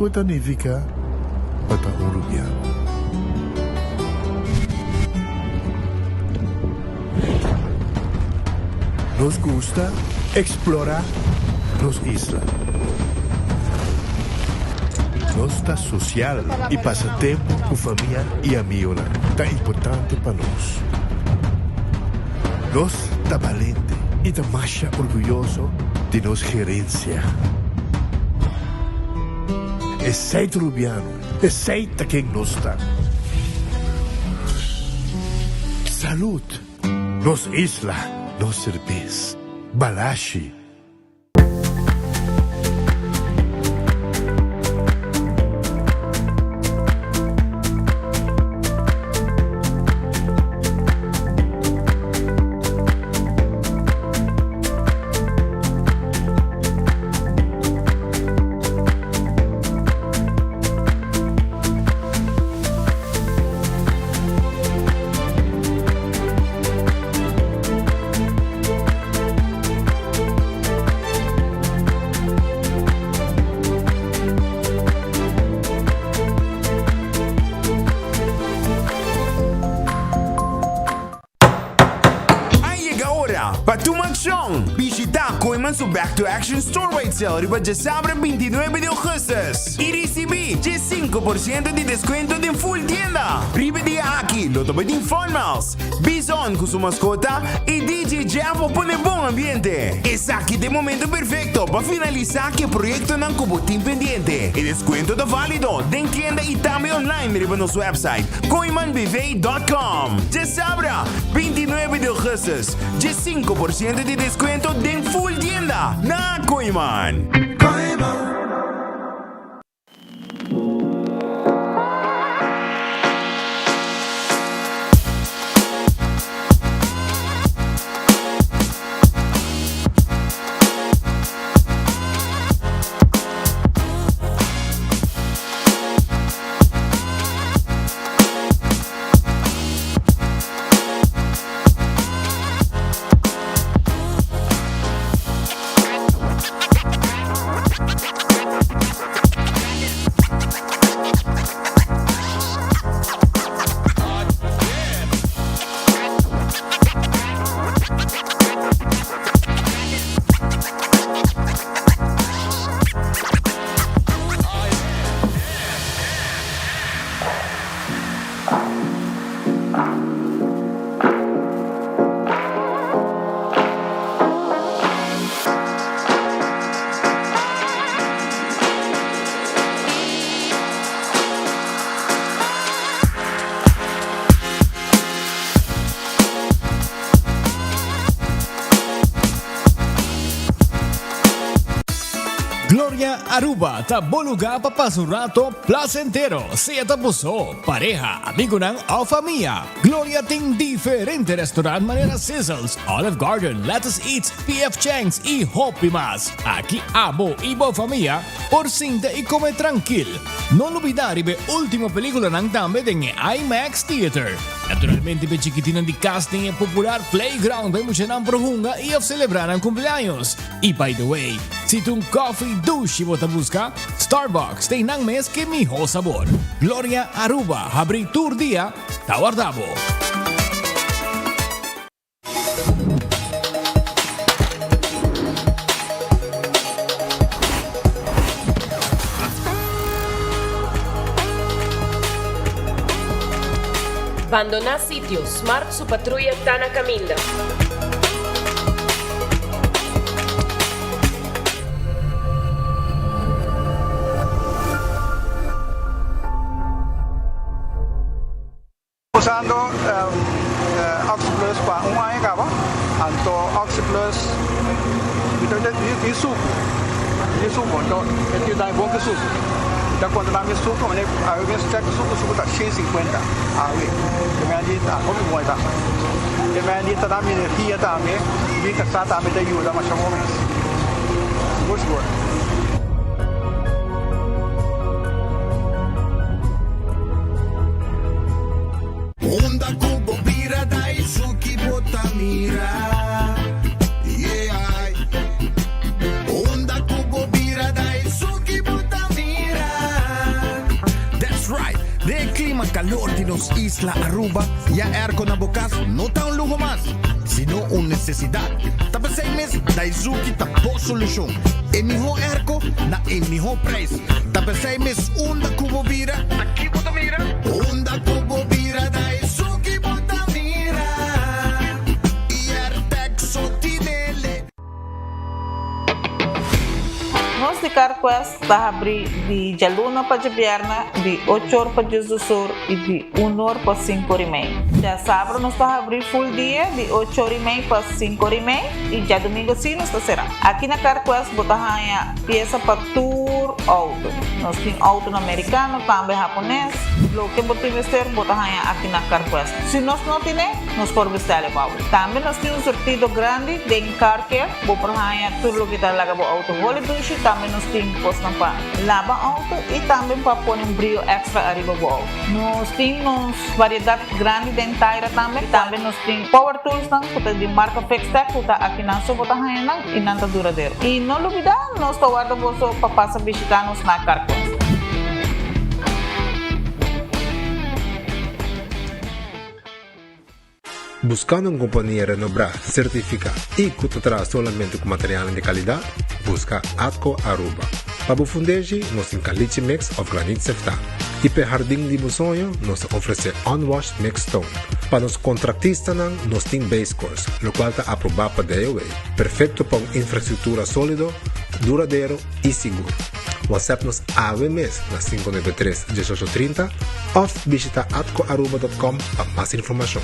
kiko ta nifiká pa ta un rubiano. Nos gusta eksplorá nos isla. Nos ta sosial i pasa tempu ku famia i amigonan ta importante pa nos. Nos ta balente i ta masha orguyoso di nos gerensia. Esei ta Rubiano, esei ta ken nos ta. Salud! Nos isla, nos serbes. Balashi. A yega ora pa tuma accion! Bishita Kooyman su Back to Action Store-wide Sale riba djasabre 29 di augustus y ricibi 5% di descuento den full tienda. Riba e dia aki lo ta bay tin Fun Miles, Bison cu su mascota y DJ Jeff pa pone bon ambiente. Esaki ta e momento perfecto pa finalisa cu e proyectonan cu bo tin pendiente. E descuento ta valido den tienda y tambe online riba nos website kooymanbv.com. Djasabra, 29 di augustus, 5% di descuento den full tienda na Kooyman. Gloria Aruba ta bo lugar pa pasa un rato placentero, sea ta bo so, pareha, amigonan of famia. Gloria tin diferente restaurant manera Sizzles, Olive Garden, Lettuce Eats, PF Chang's y hopi mas. Aki abo y bo famia por sinta y come trankil. No lubida riba e ultimo peliculanan tambe den e IMAX Theater. Naturalmente p'e chikitinan di cas tin e popular playground pa e muchanan por hunga y of celebra nan cumpleaños. Y by the way, si ta un coffee dushi bo ta busca, Starbucks ta einan mes ke miho sabor. Gloria Aruba habri tur dia, ta warda bo. Bandoná sitio, Smart su patruya ta na kaminda. Usando OxyPlus pa un aña caba, anto OxyPlus mi ta di sucu, di sucu, anto e tin dai bon ki sucu. Mi ta controla mi sucu, mane awe mi a check sucu, sucu ta 150 awe, te mei di ta hopi bon e ta. Te mei di ta da mi energia tambe, mi casa tambe ta yuda masha bon mes. Sigur sigur. Unda ku bo bira ta esun ki bo ta mira, yeah. Unda ku bo bira ta esun ki bo ta mira. Den e clima calor di nos isla Aruba, ya airco na bo cas no ta un luho mas, sino un necesidad. Ta p'esey mes Daizuki ta bo solucion. E miho airco na e miho prijs. Ta p'esey mes unda cu bo bira, ta ki bo ta mira? Unda cu bo bira Daizuki bo ta mira. Y Airtec so tinele. Nos di CarQuest ta habrí di djaluna pa djabièrnè di ocho or pa diesdos or i di un or pa sinku or i mei. Djasabra nos ta habrí ful dia di ocho or i mei pa sinku or i mei i djadumingu sí nos ta será. Aki na CarQuest bo ta haña piesa pa tur outo. Nos tin outonan merikano, tambe hapones. Loke bo tin mester bo ta haña aki na CarQuest. Si nos no tine, nos por bestèl e bou. Tambe nos tin un surtido grandi den car care. Bo por haña tur loke ta laga bo outo holi dushi. Tambe nos tin kosnan pa laba outo i tambe pa pone un brio èkstra ariba bo outo. Nos tin nos variedat grandi den taira tambe. I tambe nos tin power toolsnan ku ta di marka Fixtech ku ta akinan so bo ta haña nan i nan ta duradero. I no lubidá, nos ta warda boso pa pasa bishitá nos na Carquest. Buscando un compania renobrá, certificá y cu ta traha solamente cu materialnan di calidad? Busca Atco Aruba. Pa bo fundeshi, nos tin caliche mix of granit seftá. Y p'e hardin di bo soño, nos ta ofrece unwashed mixed stone. Pa nos contractistanan, nos tin base course, locual ta aprobá pa DOW. Perfecto pa un infrastructura solido, duradero y sigur. WhatsApp nos awe mes na 593 1830 of bishita atcoaruba.com pa mas informacion.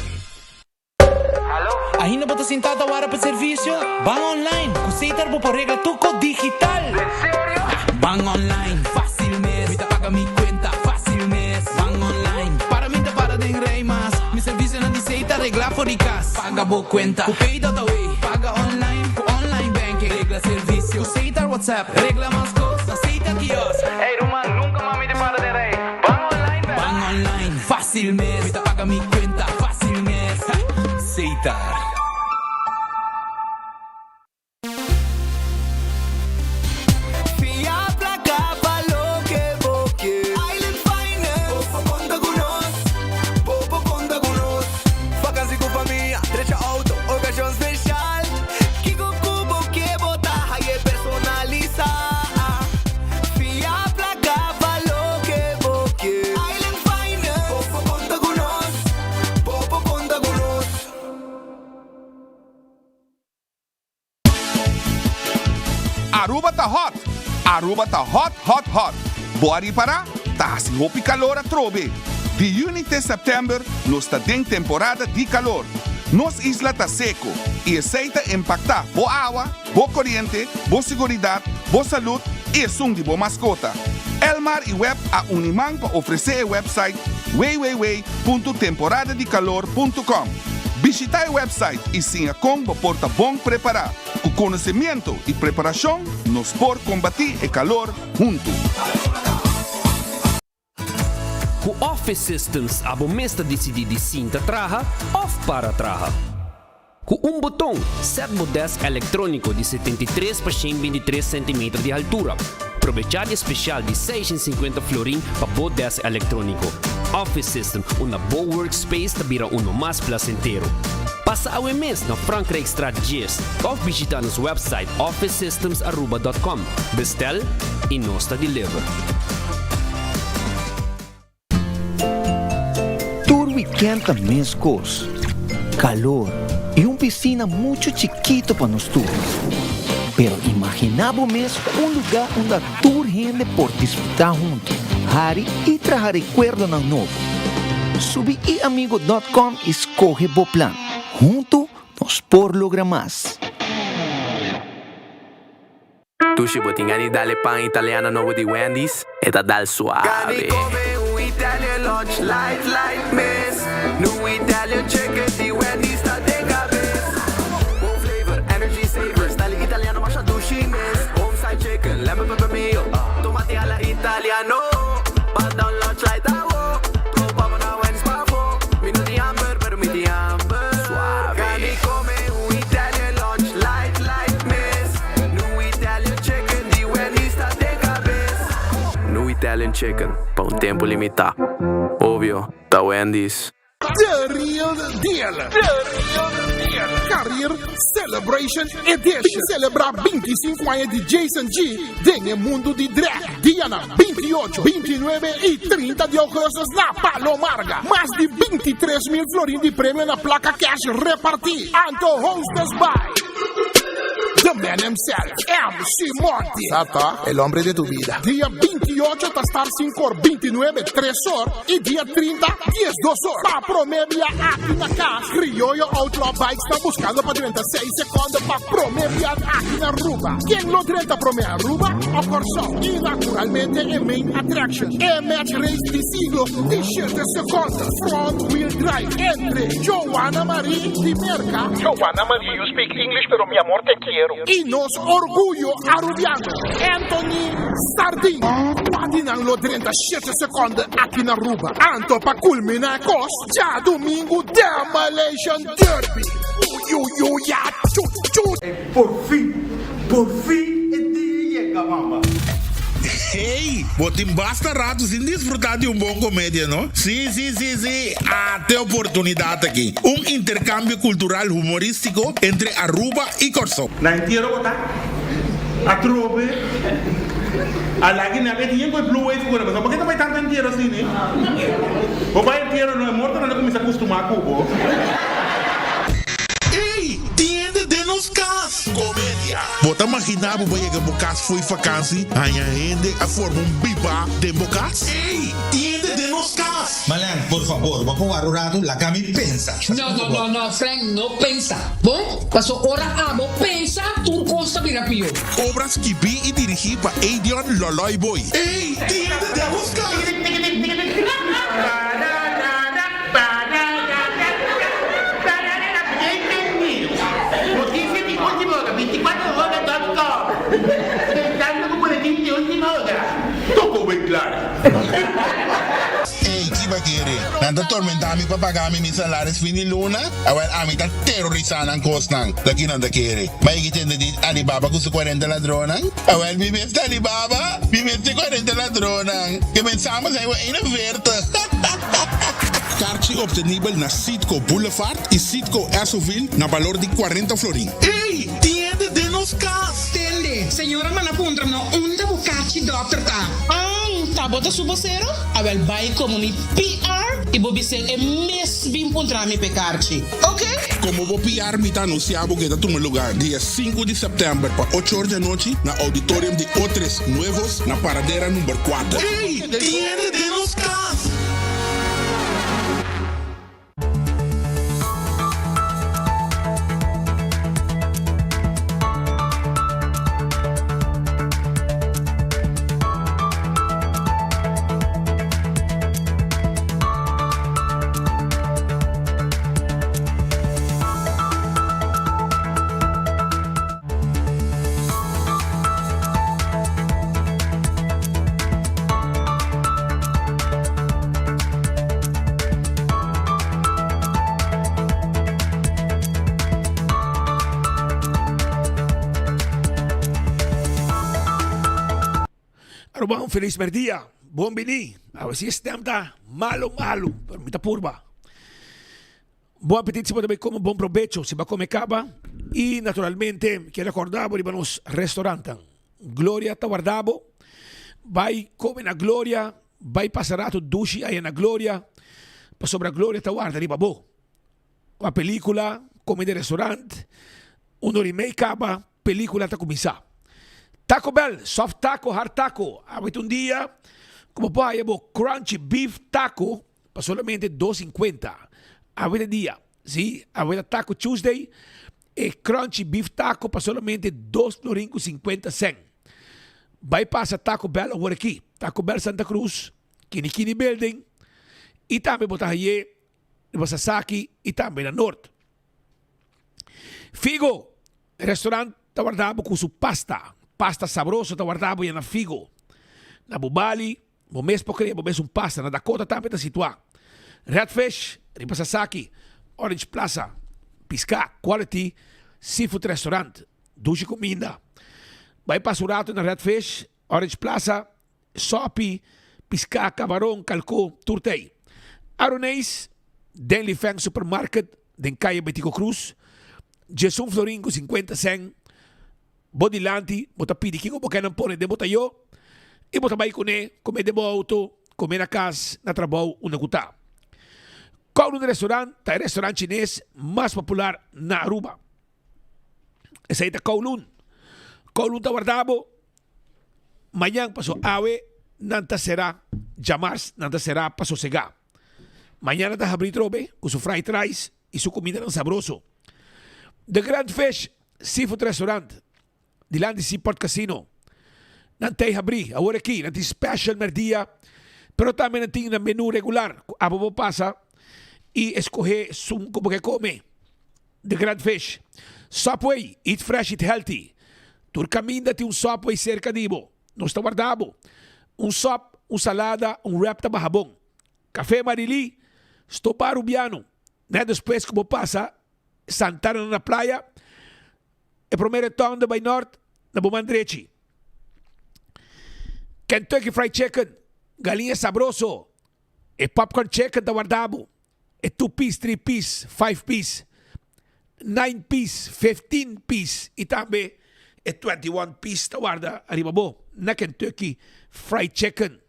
Ainda bo ta sinta ta wara pa servicio? Ban online! Cu Setar bo por regla tur cos digital! En serio? Ban online, facil mes! Mi ta paga mi cuenta facil mes! Ban online, para mi ta para den rij mas! Mi servicionan di Setar regla for di cas! Paga bo cuenta cu Pay.awe! Paga online cu online banking! Regla servicio cu Setar WhatsApp! Regla mas cos na Setar Kiosk! Ey ruman, nunca mas mi ta para den rij! Ban online bek! Ban online, facil mes! Mi ta paga mi cuenta facil mes! Setar. Fia placa pa loke bo ke. Island Finance. Bo por conta cu nos. Bo por conta cu nos. Vakantie cu famia, drecha auto, ocasion special. Kico cu bo ke bo ta haye personalisa. Fia placa pa loke bo ke. Island Finance. Bo por conta cu nos. Bo por conta cu nos. Aruba ta hot! Aruba ta hot hot hot! Bo a ripara? Ta hasi hopi calor atrobe! Di juni te september nos ta den temporada di calor. Nos isla ta seco y esey ta impacta bo awa, bo coriente, bo siguridad, bo salud y esun di bo mascota. Elmar y web a uni man pa ofrece e website www.temporadadicalor.com. Bishita e website y siña con bo por ta bon prepara. Cu conocimiento y preparacion nos por combati e calor hunto. Cu Office Systems abo mes ta dicidi di sinta traha of para traha. Cu un boton, set bo desk electronico di 73 pa 123 centimeter di haltura. Probecha di e special di 650 florin pa bo desk electronico. Office System, unda bo workspace ta bira uno mas placentero. Pasa awe mes na Frankrijkstraat 10 of bishita nos website officesystemsaruba.com. Bestel y nos ta deliver. Tur weekend ta mescos, calor y un piscina mucho chikito pa nos tur. Pero imagina bo mes un lugar unda tur hende por disfruta hunto, hari y traha recuerdonan nobo. Subi iamigo dot com y scoge bo plan. Hunto nos por logra mas. Dushi bo tin gana di dal e pan italiano nobo di Wendy's? E ta dal suave. Gana di come un Italian lunch light light mes. Nu Italian chicken di Wendy's ta den cabes. Bon flavor, energy saver, style italiano masha dushi mes. Home style chicken, lemon pepper mayo, tomati alla italiano. Pan down lunch light awo, topa bo na Wendy's pafo. Mi no tin hamber, pero mi tin hamber. Suave. Gana di come un Italian lunch light light mes. Nu Italian chicken di Wendy's ta den cabes. Nu Italian chicken pa un tempo limita. Obvio, ta Wendy's. The Real Deal! The Real Deal! Career Celebration Edition! Bin celebra 25 aña di Jason G den e mundo di drag dianan 28, 29 y 30 di augustus na Palo Marga. Mas di 23 mil florin di premio na placa cash reparti. Anto hostess by The man himself, MC Monty. Sa el hombre de tu vida. Dia 28 ta start 5 or, 29 3 or y dia 30 12 or. Pa prome bia aki na cas, Crioyo Outlaw Bikes ta buscando pa drenta 6 seconde pa prome bia aki na Aruba. Ken lo drenta prome Aruba o Corsou? Y naturalmente e main attraction, e match race di siglo di 7 seconde, front wheel drive entre Joanna Marie di Merca, Joanna Marie, you speak English pero mi amor te quiero. Y nos orguyo Arubiano, Anthony Sardin. Cua di nan lo drenta shete seconde aki na Aruba? Anto pa culmina e cos, djadumingu Demolition Derby. Uyuyuya chu chu. Por fin, por fin e dia yega mama. Hey, bo tin basta rato sin disfruta di un bon comedia, no? Si, si, si, si, ate oportunidad aki. Un intercambio cultural humoristico entre Aruba y Corsou. Na entiero bo ta atrobe a lagi nan e tin ku e blue wave ku nan pasobra bo ke ta bai tantu entiero asina bo bai entiero no e mortonan ta kuminsa kustumá ku bo. Ey! Tin hende den nos kas! Komedia! Bo ta maginá bo bo yega bo kas fo'i fakansi haña hende a forma un bibá den bo kas? Ey! Tin hende den nos kas! Malen, por fabor, bo por wara un ratu, laga mi pensa. No, no, no, no, Frank, no pensa. Bon, paso ora abo pensa, tur cos ta bira pio. Obra skibí i dirigí pa Edion Loloy Boy. Ey, tin hende den nos kas! Noticia di ultima hora, 24 hora dot com, Pensando cu boletin di ultima hora. Toko wey klaar. Ey, ki ba kere? Nan ta tormenta mi pa paga mi mi salaris fin di luna? Awel, ami ta terorisa nan kosnan. Ta ki nan ta kere? Ma e ki tende di Alibaba ku su kuarenta ladronnan? Awel, mi mes ta Alibaba, mi mes ta e kuarenta ladronnan. Ke men samen zijn we 41. Karchi obtenibel na Citgo Boulevard y Citgo Esso-ville na balor di 40 florin. Ey, tin hende den nos kas! Tende, señora manda puntra no unda bo kachi dokter ta. An, ta bo ta su bosero? Awel bai komo mi PR i bo bis'é e mes bin puntra mi p'e karchi. Ok? Komo bo PR mi ta anunsiá bo ke ta tuma lugar dia sinku di sèptèmber pa ocho or di anochi na Auditorium di Otres Nuevos na Paradera number kuater. Ey, tin hende den nos kas! Aruba un feliz merdia. Bon bini. Awe si e stem ta malo malo, pero mi ta purba. Bon apetit si bo ta bay come, bon probecho si bo a come caba y naturalmente mi kier recorda bo riba nos restaurantan. Gloria ta warda bo. Bay come na Gloria, bay pasa rato dushi aya na Gloria pasobra Gloria ta warda riba bo. Wak pelicula, come den restaurant, un ora y mey caba, pelicula ta cuminsa. Taco Bell, soft taco, hard taco, awe ta un dia cu bo por haya bo crunchy beef taco pa solamente dos sinkuenta. Awe ta dia, si, awe ta Taco Tuesday, e crunchy beef taco pa solamente dos florin ku sinkuenta sèn. Bai pasa Taco Bell awor aki, Taco Bell Santa Cruz, Kini Kini Building, i tambe bo ta haye riba Sasaki i tambe na Noord. Figo, restaurant ta warda bo ku su pasta, pasta sabroso ta warda bo ya na Figo. Na Bubali, Bo mes por crea bo mes un pasta. Na Dakota tambe ta situa. Red Fish, riba Sasaki, Orange Plaza, Pisca, Quality Seafood Restaurant, dushi cuminda. Bay pasa un rato na Red Fish, Orange Plaza, Sopi, Pisca, Cabaron, Calco, tur ta ey. Aroneis, den Lifeng Supermarket den Kaya Betico Cruz, 11 florin ku 50 sèn. Bo dilanti bo ta pidi kiko bo ke nan pone den bo tayó i bo ta bai kuné kome den bo outo, kome na kas, na trabou, unda ku ta. Kowloon Restaurant ta e restaurant chines mas popular na Aruba. Esei ta Kowloon. Kowloon ta warda bo mañan paso awe nan ta sera djamars nan ta sera pa sosega. Mañan nan ta habri trobe ku su fried rice i su kumindanan sabroso. The Grand Fish Seafood Restaurant dilanti Seaport Casino nan ta habri awor aki nan tin special merdia pero tambe nan tin nan menu regular ku abo por pasa i eskohe esun ku bo ke kome. The Grand Fish, Subway, eat fresh, eat healthy. Tur kaminda tin un Subway serka di bo. Nos ta warda bo. Un sop, un salada, un wrap ta baha bon. Café Marilí, Stopa Rubiano. Net despues ku bo pasa Santana na playa, e prome retonde bai nort na bo man drechi. Kentucky Fried Chicken, galiña sabroso. E popcorn chicken ta warda bo. E two piece, three piece, five piece, nine piece, 15 piece y tambe e 21 piece ta warda ariba bo na Kentucky Fried Chicken.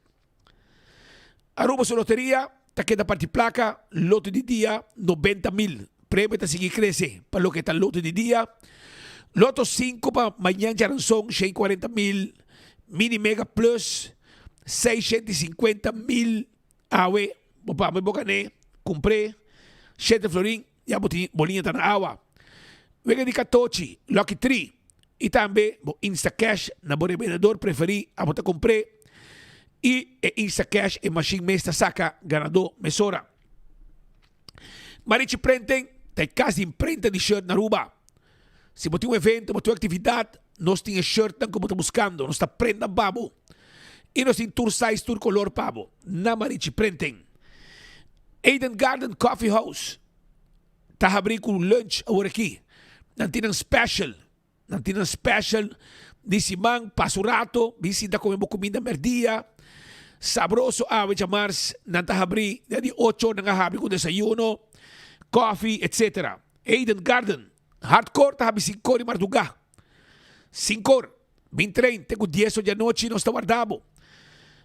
Aruba su loteria ta keda parti placa loto di dia 90 mil. Premio ta sigui crece pa loke ta loto di dia. Loto 5 pa mañan djaranson 140 mil, Mini Mega Plus 650 mil. Awe bo pambe bo gané, kumpré shete florin, ya bo tin bo liña ta na awa. Wega di katochi, lucky tri, i tambe bo Instacash na bo rebendedor preferí abo ta kumpré i e Instacash e mashin mes ta saka ganadó mesora. Marichi Printing ta e kas di imprenta di shirt na Aruba. Si bo tin un evento, bo tin un actividad, nos tin e shirtnan cu bo ta buscando. Nos ta prenda pa bo. Y nos tin tur size, tur color pa bo. Na Marichi Printing. Eden Garden Coffee House ta habri cu lunch awor aki. Nan tin nan special. Nan tin nan special di siman. Pasa un rato, bin sinta come bo cuminda merdia. Sabroso awe djamars nan ta habri. Den di ocho nan a habri cu desayuno, coffee, etc. Eden Garden, Hardcore ta habi sinkor di mardugá. Sinkor, bin train te ku dies or di anochi nos ta warda bo.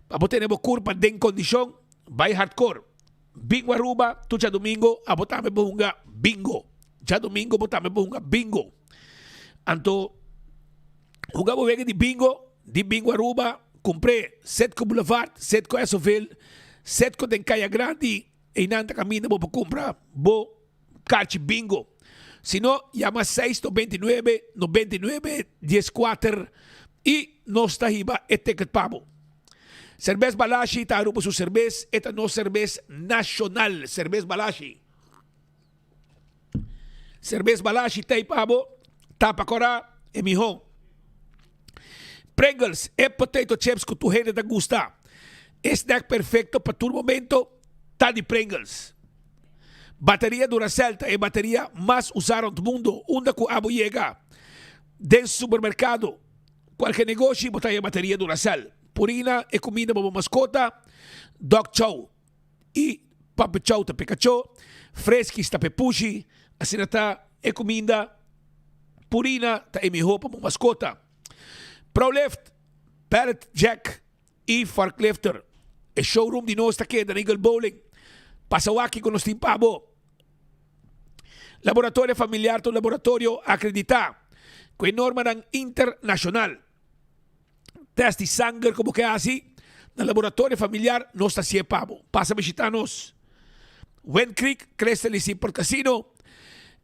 Pa bo tene bo kurpa den kondishon, bai Hardcore. Bingo Aruba, tur djadumingo abo tambe bo hunga bingo. Djadumingo bo tambe bo hunga bingo. Anto, hunga bo wega di bingo, di Bingo Aruba, kumpr'é Setco Boulevard, Setco Essoville, Setco den Kaya Grandi, einan ta kaminda bo por kumpra bo Karchi bingo. Si no, yama seis 99 99 14 i nos ta hiba e ticket pa bo. Serbes Balashi ta Aruba su serbes, e ta nos serbes nashonal. Serbes Balashi. Serbes Balashi ta ei pa bo, tapa kora e miho. Pringles, e potato chips ku tur hende ta gusta. E snack perfecto pa tur momento ta di Pringles. Bateria Duracell ta e bateria mas usá rond mundo. Unda ku abo yega den supermerkado, kualke negoshi bo ta haña bateria Duracell. Purina e kuminda pa bo maskota, Dog Chow i Puppy Chow ta p'e kachó, Friskies ta p'e pushi, asina ta e kuminda Purina ta e mihó pa bo maskota. Prolift, Pallet Jack. y Forklifter. E showroom di nos ta keda na Eagle Bowling. Pasa wak kico nos tin pa bo. Laboratorio Familiar ta un laboratorio acredita cu e normanan internacional. Test di sanger cu bo ke haci na Laboratorio Familiar nos ta hacié pa bo. Pasa bishita nos. Wind Creek, Crystal y Seaport Casino.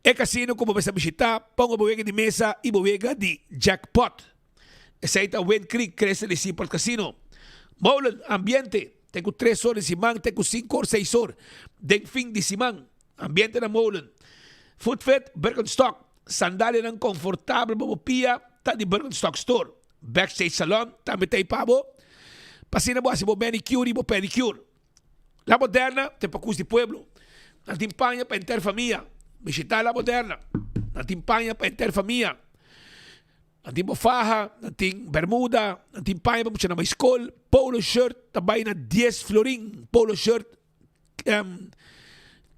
E casino cu bo mester bishita, ponga bo wega di mesa y bo wega di jackpot. Esei ta Wind Creek, Crystal di Seaport Casino. Molen, ambiente, te ku tres or di siman te ku sinku or seis or den fin di siman. Ambiente na Molen. Footfit, Birkenstock, sandalianan konfortabel pa bo pia ta di Birkenstock Store. Backstage Salon tambe ta ei pa bo pa asina bo hasi bo manicure i bo pedicure. La Moderna ta e pakus di pueblo. Nan tin paña pa henter famia. Bishita La Moderna. Nan tin paña pa henter famia. Nan tin bofaha, nan tin bermuda, nan tin paña pa muchanan bai skol. Polo shirt ta bai na dies florin. Polo shirt.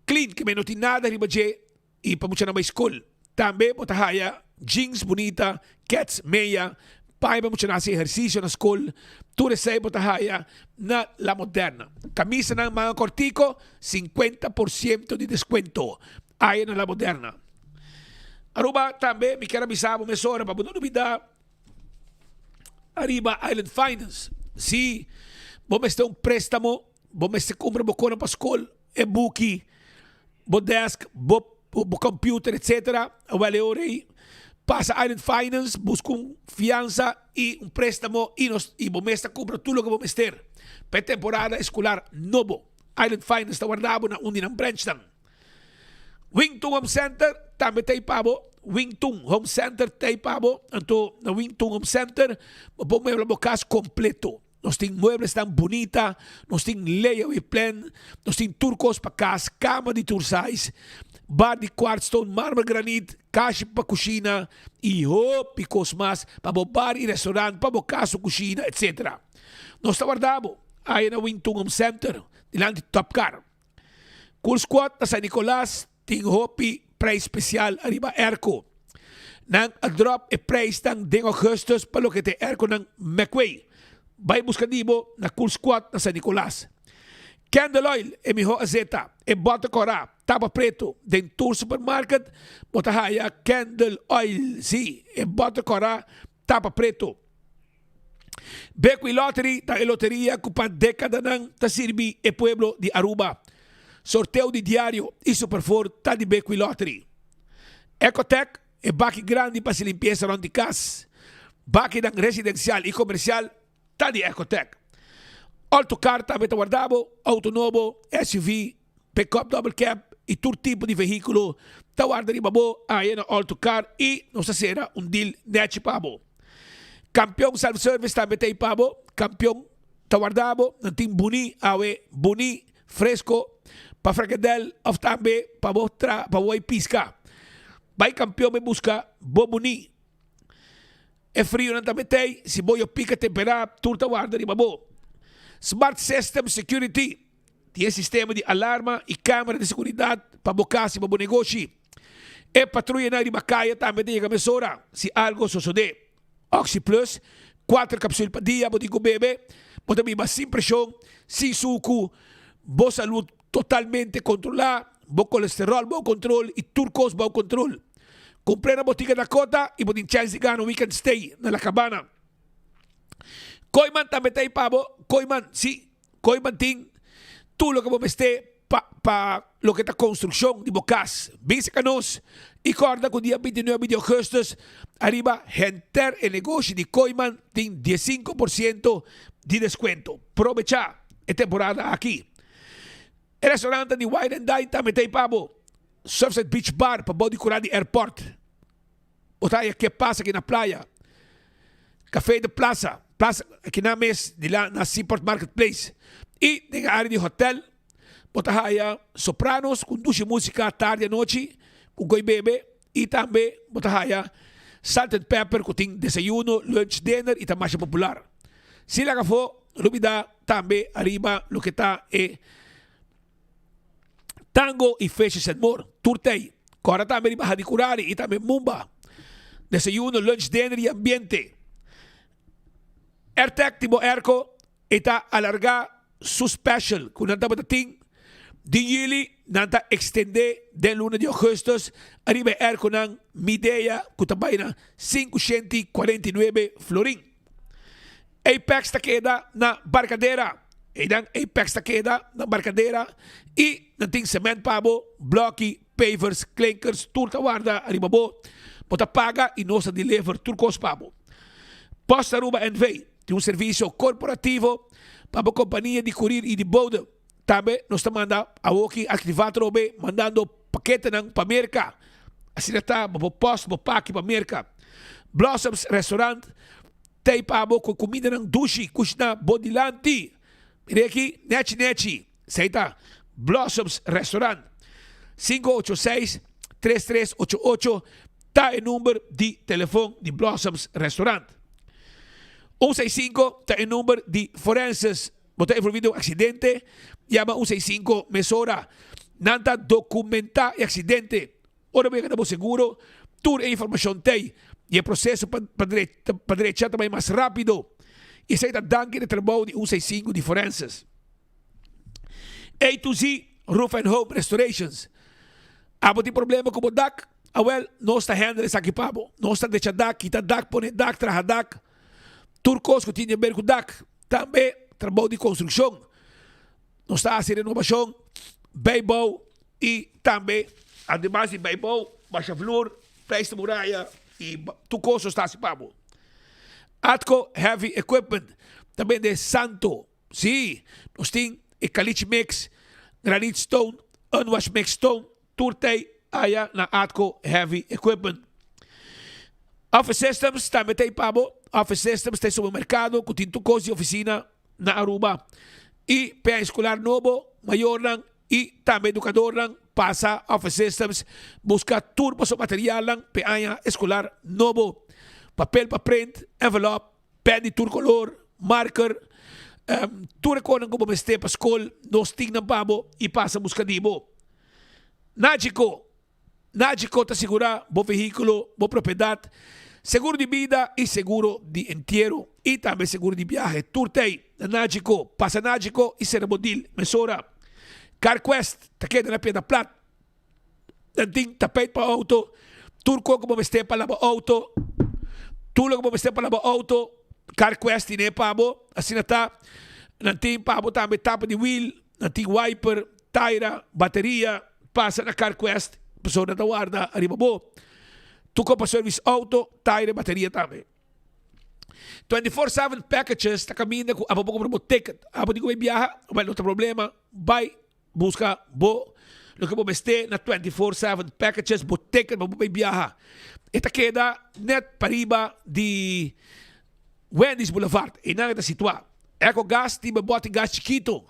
clean ke men no tin nada riba dje y pa muchanan bay school. Tambe bo ta haya jeans bunita, kets, meya, paña pa muchanan haci ehercicio na school. Tur esey bo ta haya na La Moderna. Camisanan manga cortico, 50% di descuento aya na La Moderna. Aruba tambe mi kier a bisa bo mesora pa bo no lubida ariba Island Finance. Si bo mester un prestamo, bo mester cumpra bo cona pa school, e buki, bo desk, bo bo computer etc. Awel e ora ei pasa Island Finance busca un fiansa y un prestamo y nos y bo mes ta cumpra tur loke bo mester pa e temporada escolar nobo. Island Finance ta warda bo na un di nan branchnan. Wington Home Center tambe ta ei pa bo. Wington Home Center ta ei pa bo. Anto na Wington Home Center bo por muebla bo cas completo. Nos tin mueblesnan bunita, nos tin layaway plan, nos tin tur kos pa kas, kama di tur size, bar di quartzstone, marmer granit, kashi pa kushina i hopi kos mas pa bo bar i restaurant, pa bo kas o kushina, etc. Nos ta warda bo aya na Wington Home Center, dilanti Top Car. Cool Squad na San Nicolas tin hopi prijs special ariba airco. Nan a drop e prijsnan den augustus pa loke ta e airconan McWay. Bai busca di bo na Cool Squad na San Nicolas. Candle Oil e miho azeta, e bote cora, tapa preto, den tur supermarket bo ta haya Candle Oil, si, e bote cora, tapa preto. Bequi Lottery ta e loteria cu pa decadanan ta sirbi e pueblo di Aruba. Sorteo di diario y Super Four ta di Bequi Lottery. Ecotec, e baki grandi pa haci limpieza rond di cas. Bakinan residencial y comercial ta di Ecotec. Alto Car tambe ta warda bo, auto nobo, SUV, Pickup double cab y tur tipo di vehiculo ta warda riba bo aya na Alto Car y nos ta cera un deal nechi pa bo. Campeon Self Service tambe ta ey pa bo. Campeon ta warda bo, nan tin buni awe, buni fresco pa frikadel of tambe pa bo tra pa bo bay pisca. Bay Campeon bay busca bo buni. E frionan ta metey, si bo yo pica tempera tur ta warda riba bo. Smart System Security. Tin e sistema di alarma i kamera di seguridat pa bo kas i pa bo negoshi. E patruyanan riba kaya tambe ta yega mesora si algo sosodé. OxyPlus, kuater kapsul pa dia bo tin ku bebe, bo ta biba sin preshon, sin suku, bo salud totalmente kontrolá, bo kolesteròl bou kontrol i tur kos bou kontrol. Kumpr'é na Botika Dakota i bo tin chèns di gana un weekend stay na La Cabana. Kooiman tambe ta ei pa bo, Kooiman, si. Koe mantin tur loke bo mester pa pa loke ta konstrukshon di bo kas. Bin seka nos i kòrda ku dia 29 di ougùstùs ariba henter e negoshi di Kooiman tin diesinko por siento di deskuento. Probechá e temporada aki. E restaurantnan di Wine and Dine tambe ta ei pa bo. Surfside Beach Bar pa bou di kurá di airport. Bo ta haya ke pasa aki na playa. Café de Plaza, plaza aki nan mes di la na Seaport Market Place. I den e area di hotel bo ta haya Sopranos ku dushi musika tardi anochi ku koi bebe i tambe bo ta haya Salt and Pepper ku tin desayuno, lunch, dinner i ta masha popular. Si laga afó no lubida tambe ariba loke ta e Tango y Fishes and More, tur tei. Cora tambe riba Hadicurari y tambe Mumba. Desayuno, lunch, dinner y ambiente. Airtec tin bo airco y ta alarga su special cu nan tabata tin di juli, nan ta extende den luna di augustus ariba e airconan Midea cu ta bay na 549 florin. Apex ta keda na Barcadera. Einan Apex ta keda na Barcadera y nan tin cement pa bo, bloki, pavers, klinkers, tur ta warda ariba bo. Bo ta paga y nos ta deliver tur cos pa bo. Post Aruba NV tin un servicio corporativo pa bo compania di curir y di bode. Tambe nos ta manda awoki activa atrobe mandando paketenan pa Merca. Asina ta bo por post bo paki pa Merca. Blossoms Restaurant Tei pa bo ku kumindanan dushi kushna bo dilanti. Mira aki, nechi nechi. Esei ta Blossoms Restaurant. 586 3388 ta e number di telefon di Blossoms Restaurant. 165 ta e number di Forenses. Bo ta envolví den un aksidente? Yama 165 mesora. Nan ta dokumentá e aksidente. Ora bo yega na bo seguro, tur e informashon t'ei i e proseso pa pa drecha ta bai mas rápido. I esei ta danki na e trabou di 165 di Forenses. A to Z Roof and Home Restorations. Abo tin problema ku bo dak? Awel, nos ta handle esaki pa bo. Nos ta drecha dak, kita dak, pone dak, traha dak. Tur kos ku tin di aber ku dak. Tambe trabou di konstrukshon. Nos ta hasi renobashon, bijbou i tambe ademas di bijbou, basha vloer, pleister muraya i tur kos nos ta hasi pa bo. Atco Heavy Equipment ta bende santo. Sí, nos tin e caliche mix, granite stone, unwash mix stone, Tur tei aya na Atco Heavy Equipment. Office Systems tambe tei pa bo. Office Systems ta e supermercado cu tin tur cos di oficina na Aruba. Y p'e escolar nobo, mayornan y tambe educadornan pasa Office Systems busca tur boso materialnan p'e aña escolar nobo. Papel pa print, envelop, Pen di tur color, marker, tur e conan cu bo mester pa scol, nos tin nan pa bo y pasa busca di bo. Nagico, Nagico ta sigura bo vehiculo, bo propiedad, seguro di bida y seguro di entiero y tambe seguro di biahe. Tur t'ey na Nagico. Pasa Nagico y cera bo deal mesora. CarQuest ta keda na Piedra Plat. Nan tin tapijt pa auto, tur kos ku bo mester pa laba auto, tur loke bo mester pa laba auto, CarQuest tine pa bo, asina ta. Nan tin pa bo tambe tapa di wiel, nan tin wiper, taira, bateria, pasa na CarQuest, pasobra nan ta warda ariba bo. Tur kos pa service auto, taira i bateria tambe. 24/7 packages ta kaminda ku abo por kumpra bo ticket, abo tin ku bai biaha, wèl no ta problema, bai. Buska bo loke bo mester na 24/7 packages, bo ticket pa bo bay biaha. E ta keda net pariba di Wendy's Boulevard. Einan e ta situa. Ecogas tin bo boti gas chikito.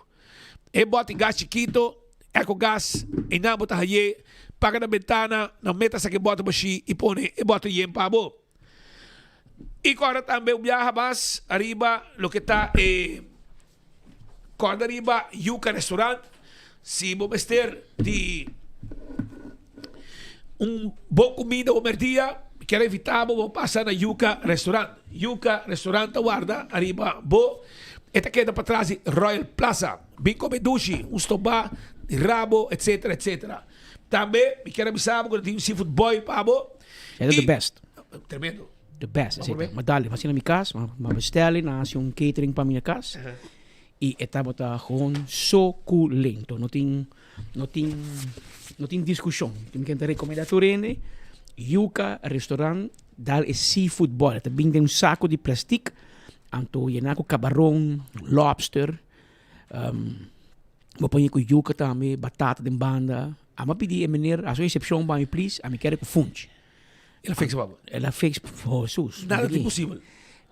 E boti gas chikito, Ecogas, einan bo ta haye. Paga na bentana, nan meta saki e boti bashi y pone e boti yen pa bo. Y kòrda tambe un biaha mas ariba loke ta e. Kòrda riba Yuca Restaurant si bo mester di un bon kumida bo merdia mi kier a invita bo bo pasa na Yuca Restaurant. Yuca Restaurant ta warda ariba bo e ta keda patras di Royal Plaza. Bin kome dushi, un stobá di rabo etcetera etcetera. Tambe mi kier a bisa bo ku tin un seafood boil pa bo. Esa ta the best. Tremendo. The best, esei ta. Ma dale, ma asina mi cas, ma bestel nan hasi un catering pa mi na cas. Y e tabata gewoon suculento. No tin, no tin, no tin discusion. Mi ken ta recomenda tur hende, Yuca restaurant, dal e seafood boil. E ta bin den un saco di plastic, anto yena cu cabaron, lobster, bo pone cu yuca tambe, batata den banda. Amo a pidi e meneer, haci un excepcion pa mi please, ami kere cu funchi. El a fix pa bo. El a fix pa Jesus. Nada ta imposibel.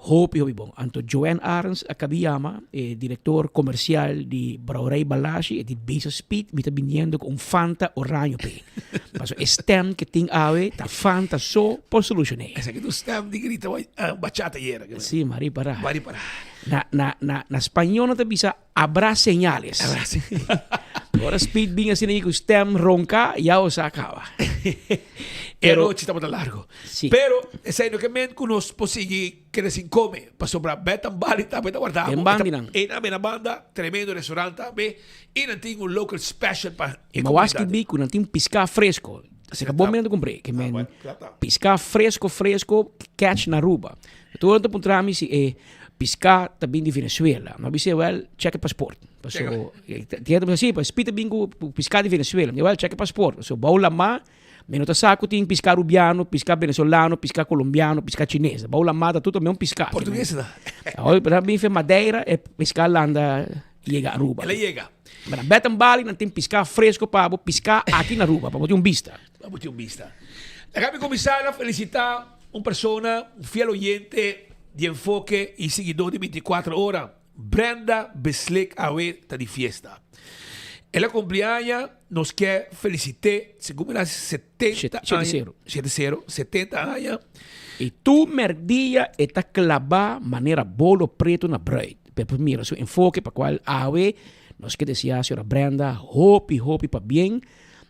Hopi, hopi bon. Anto Joanne Arends a kabi yama, e director comercial di Brouwerij Balashi, e di bisa Speed, mi ta biniendo cu un Fanta oraño p'e. Paso e stem ke tin awe ta Fanta so por solucion'é. Esaki ta un stem di grita bachata yera. Si, mari para. Mari para. Na, na, na, na spañol nan ta bisa Habrá señales. Habrá señales. Ora Speed bin asina y cu stem ronca, ya o sa caba. E anochi tabata largo. Sí. Pero esei no ke men cu nos por sigui keda sin come. Pasobra Bet and Bali tambe ta warda bo. Den bandinan. E nan na banda, tremendo restaurant tambe. Y nan tin un local special pa E e ma was comunidad. ki bi cu nan tin pisca fresco. Se ka bon menen ta cumpre. Ke men pisca fresco fresco catch na Aruba. Tur nan ta puntra mi si e pisca ta bin di Venezuela. Mi a bisa wel check e paspoort. Paso tiene ta bisa si pa ta bin cu pisca di Venezuela. Mi wel check e paspoort. Paso bou lama mi no ta sa cu tin pisca Rubiano, pisca Venezolano, pisca Colombiano, pisca Chines. Bou lama ta tur ta meun pisca. Portugues ta. Awor ta bin fe Madeira e pisca landa yega Aruba. El a yega. Pero na Beth Bali nan tin pisca fresco pa bo pisca aki na Aruba pa bo tin un bista. Pa bo tin un bista. Laga mi cuminsa na felicita un persona, un fiel oyente di Enfoke y siguidor di 24 Ora, Brenda Beslik awe ta di fiesta. El a cumpli aña, nos kier felicit'e, segun mi a 70 aña. Shete sero. Shete sero, 70 aña. Y tur merdia e ta claba manera bolo preto na bruid. Pero por mira su enfoke pa cual awe nos ke desea señora Brenda hopi hopi pabien.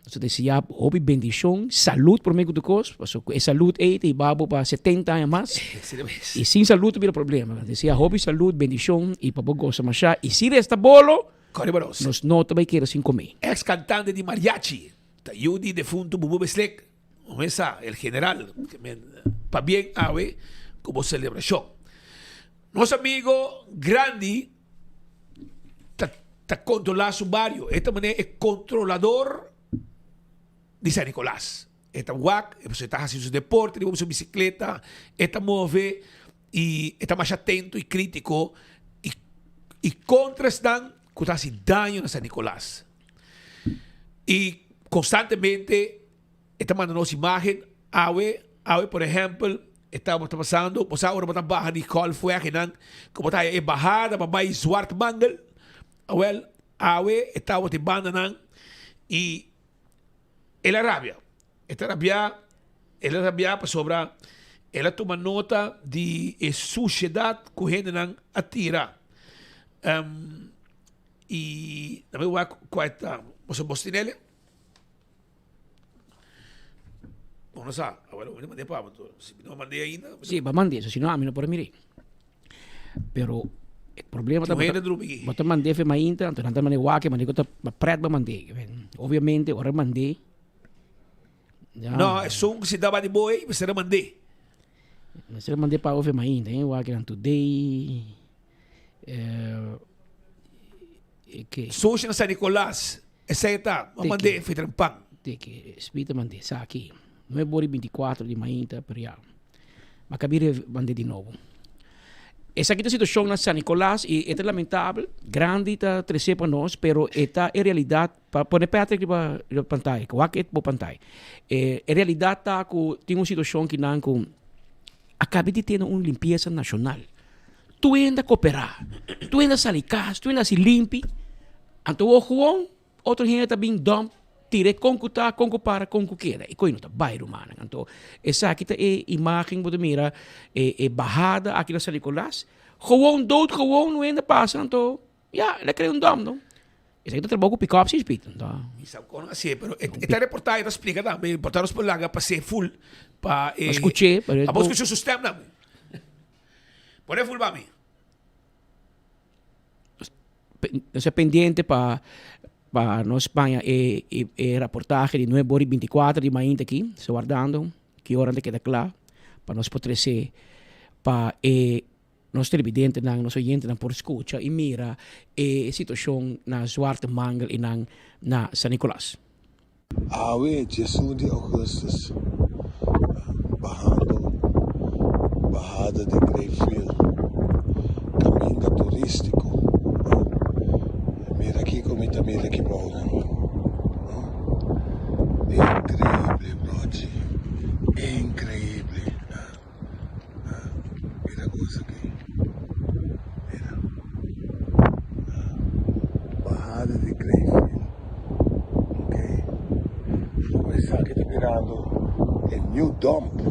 Nos ta desea hopi bendicion, salud prome cu tur cos, pasobra cu e salud ey ta hiba bo pa 70 aña mas. Y sin salud ta bira problema. Nos desea hopi salud, bendicion y pa bo gosa masha. Y si resta bolo, nos no ta bay keda sin come. Ex cantante di mariachi ta yu di defunto Bubu Beslek. Mesa el general, pabien awe cu bo celebracion. Nos amigo grandi ta ta controla su bario. E ta manera e controlador di San Nicolas. E ta wak, e ta haci su deporte riba su bicicleta, e ta move y e ta masha atento y critico y y contra esnan cu ta haci daño na San Nicolas. Y constantemente E ta manda nos imagen awe, awe por ehempel e tabata pasando, bo sa ora bo ta baha di Golfweg einan ku bo ta haya e bahada pa bai Zwart Mangel, awel awe e tabata e bandanan i el a rabia, e ta rabia, el a rabia pasobra el a tuma nota di e sushedat ku hendenan a tira i na mi wak kua ta, boso bos tinel? Bo no sa. Awor mi mand'é pa bo. Si mi no mand'é ainda. Si, bo a mand'é. So si no ami no por a mir'é. Pero e problema ta bo ta mand'é fe mainta, anto nan ta mand'é wak, mand'é ku ta pret bo mand'é. Obviamente ora mand'é. No, esun ku si tabata di bo ei, mester a mand'é. Mester a mand'é pa bo fe mainta, wak nan today. Sushi na San Nicolas, esei ta, bo mand'é fe tren pan. Tiki, Smith a mand'é esaki. Nuebe ora i binticuatro di mainta, pero ya. Ma kabira e mand'é di nobo. Esaki ta situashon na San Nicolas i e ta lamentabel. Grandi ta tresé pa nos, pero e ta e realidat. Pa pone Patrick riba riba pantaya, wak e bo pantaya. E realidat ta ku tin un situashon kinan ku a kabi di tene un limpiesa nashonal. Tur hende a koperá, tur hende a sali kas, tur hende a hasi limpi. Anto wou gewoon otro hende ta bin dump, tira e kon ku ta, kon ku para, kon ku keda. E koe no ta bai rumannan. Anto esaki ta e imagen bo ta mira e e bahada aki na San Nicolas. Gewoon dood gewoon un hende pasa anto ya el a krea un dump no. Esaki ta trabou ku pick-up si Piet. Anto. Mi sa kon hasié pero e ta reportahe ta splika tambe por ta nos por laga pas'é full pa e. Pa skuch'é. Pa bo skucha su stem tambe. Pone full pa mi. Nos ta pendiente pa pa nos paña e e raportahe di nuebe ora y binticuatro di mainta aki. Nos ta wardando ki ora nan ta keda kla pa nos por trece pa e nos televidentenan, nos oyentenan por scucha y mira e situacion na Zwarte Mangel y nan na San Nicolas. Awe djesun di augustus bahando bahada di Greyfield kaminda turistiko mira kiko mi ta mira aki bou nan inkreible brochi inkreible. Mira cos aki. Mira. Bahada di Greyfield. Ok. Esaki ta mirando e new dump.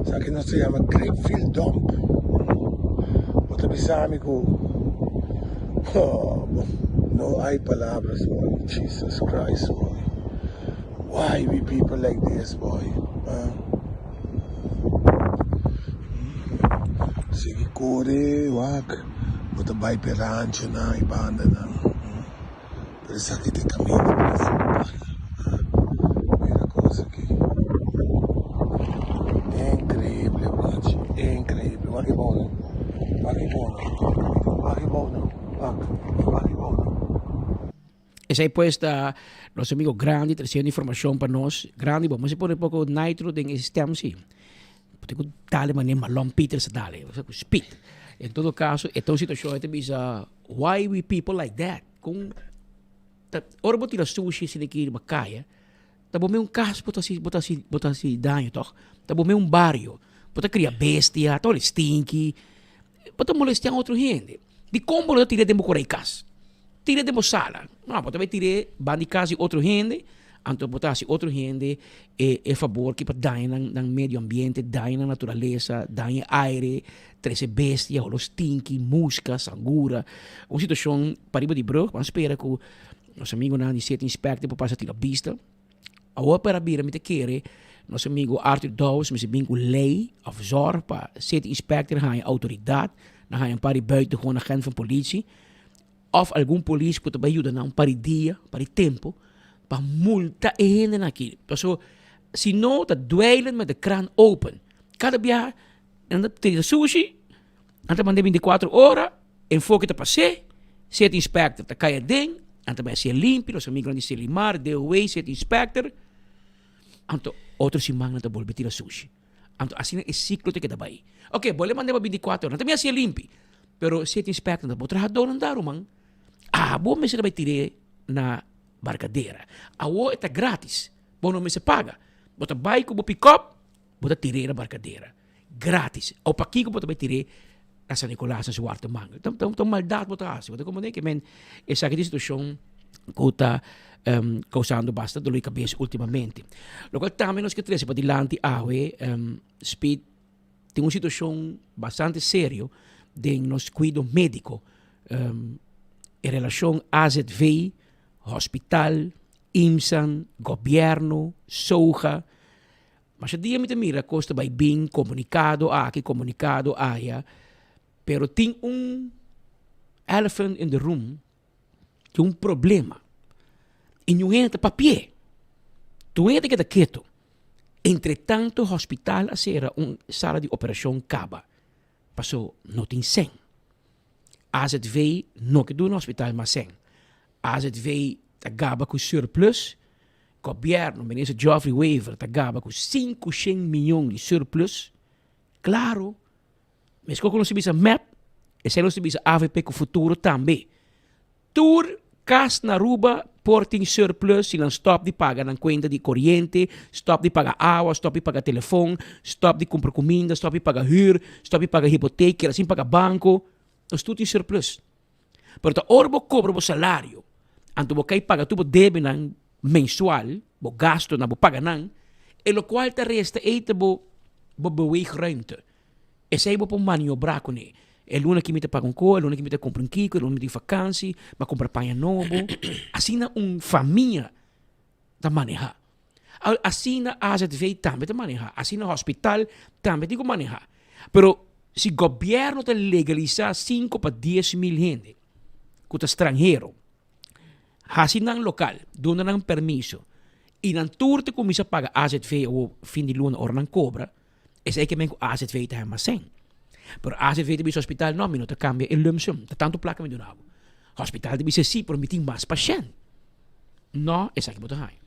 Esaki nos ta yama Greyfield Dump. Bo ta bisa mi cu no hay palabras boy. Jesus Christ boy. Why we people like this boy? Sigui kore wak bo ta bai p'e ranchonan i bandanan pero esaki ta e kaminda principal mira kos aki increible machi increible wak e bounan wak e bounan wak e bounan wak wak e bounan. Esei pues ta nos amigo Grandi treciendo informacion pa nos. Grandi, bo mester pone poco nitro den e stem si. Bo tin cu dale manera Marlon Peters a dale, o sea cu speed. En todo caso, e ta un situacion e ta bisa, why we people like that? Con ta, ora bo tira sushi asina aki riba caya, ta bo mes un cas bo ta haci, bo ta haci, bo ta haci daño toch? Ta bo mes un bario. Bo ta cria bestia, ta worde stinky. Bo ta molestia otro hende. Dikon bo no ta tir'é den bo kora di kas? Tir'é den bo sala. No, bo ta bai tir'é banda di kas di otro hende. Anto bo ta hasi otro hende e e fabor ki pa daña nan nan medio ambiente, daña nan naturalesa, daña e aire, trese bestia, holo stinki, muska, sangura. Un situacion pariba di brug. Ban spera cu nos amigonan di City Inspector por pasa tira bista. Awor para bira mi ta kere nos amigo Arthur Dowers mester bin cu ley of zorg pa City Inspector haña autoridad, nan haña un par di buitengewoon agent van politie. Of algun polis ku ta bai yuda nan un par di dia, un par di tempu, pa multa e hendenan aki. Paso si no ta dweilen met de kraan open. Kada biaha nan ta tira sushi, nan ta manda bintikuater ora, enfoke ta pas'é, city inspector ta kai aden, nan ta bai hasié limpi, nos amigonan di Selimar, DOW, city inspector, anto otro siman nan ta bolbe tira sushi. Anto asina e siklo ta keda bai. Oke, bo a lemand'é pa bintikuater ora, nan ta bin hasié limpi. Pero si e tin spèkter ta bo trahadónan ta ruman. Abo mester bai tir'é na barkadera. Awor e ta grátis. Bo no mester paga. Bo ta bai ku bo pikòp, bo ta tir'é na barkadera. Grátis. Awor pakiko bo ta bai tir'é na San Nicolas na Zwarte Mangel? Ta ta un maldat bo ta hasi. Bo ta komprendé ke men esaki ta e situashon ku ta kousando basta dolor di kabes ultimamente. Lokual tambe nos ke trese padilanti awe, Speed. Tin un situacion bastante serio den nos cuido medico. E relacion AZV, hospital, IMSAN, gobierno, SOGA. Masha dia mi ta mira cos ta bay bin, comunicado aki, comunicado aya. Pero tin un elephant in the room. Tin un problema. Y niun hende ta papi'é. Tur hende ta keda keto. Entretanto hospital a sera un sala di operacion caba. Paso no tin cen. AZV no ke duna hospital mas cen. AZV ta gaba cu surplus. Gobierno, minister Geoffrey Wever ta gaba cu 500 miyon di surplus. Claro. Meskos ku nos ta bisa mep, esei nos ta bisa avp ku futuro tambe. Tur kas na Aruba por tin surplus si nan stòp di paga nan kuenta di koriente, stòp di paga awa, stòp di paga telefon, stòp di kumpra kuminda, stòp di paga hür, stòp di paga hipotek, keda sin paga banko. Nos tur tin surplus. Pero ta ora bo kobra bo salario, anto bo kai paga tur bo debenan mensual, bo gastonan, bo paga nan, e lokual ta resta ei ta bo bo beweegruimte. Esei bo por maniobrá kuné. E luna aki mi ta paga un ko, e luna aki mi ta kumpra un kiko, e luna mi tin fakansi, mi a kumpra paña nobo. Asina un famia ta manehá. Asina AZV tambe ta manehá, asina hospital tambe tin ku manehá. Pero si gobièrnu ta legalisá sinku pa 10,000 hende ku ta stranhero, hasi nan lokal, duna nan permiso i nan tur ta kuminsá paga AZV awor fin di luna ora nan kobra, Esei ke men ku azv ta hema sen. Pero azv ta bisa hospital, no, mi no ta kambia e lump sum, ta tantu plaka mi duna bo. Hospital ta bisa si, pero mi tin mas pashènt. No, esaki bo ta haña.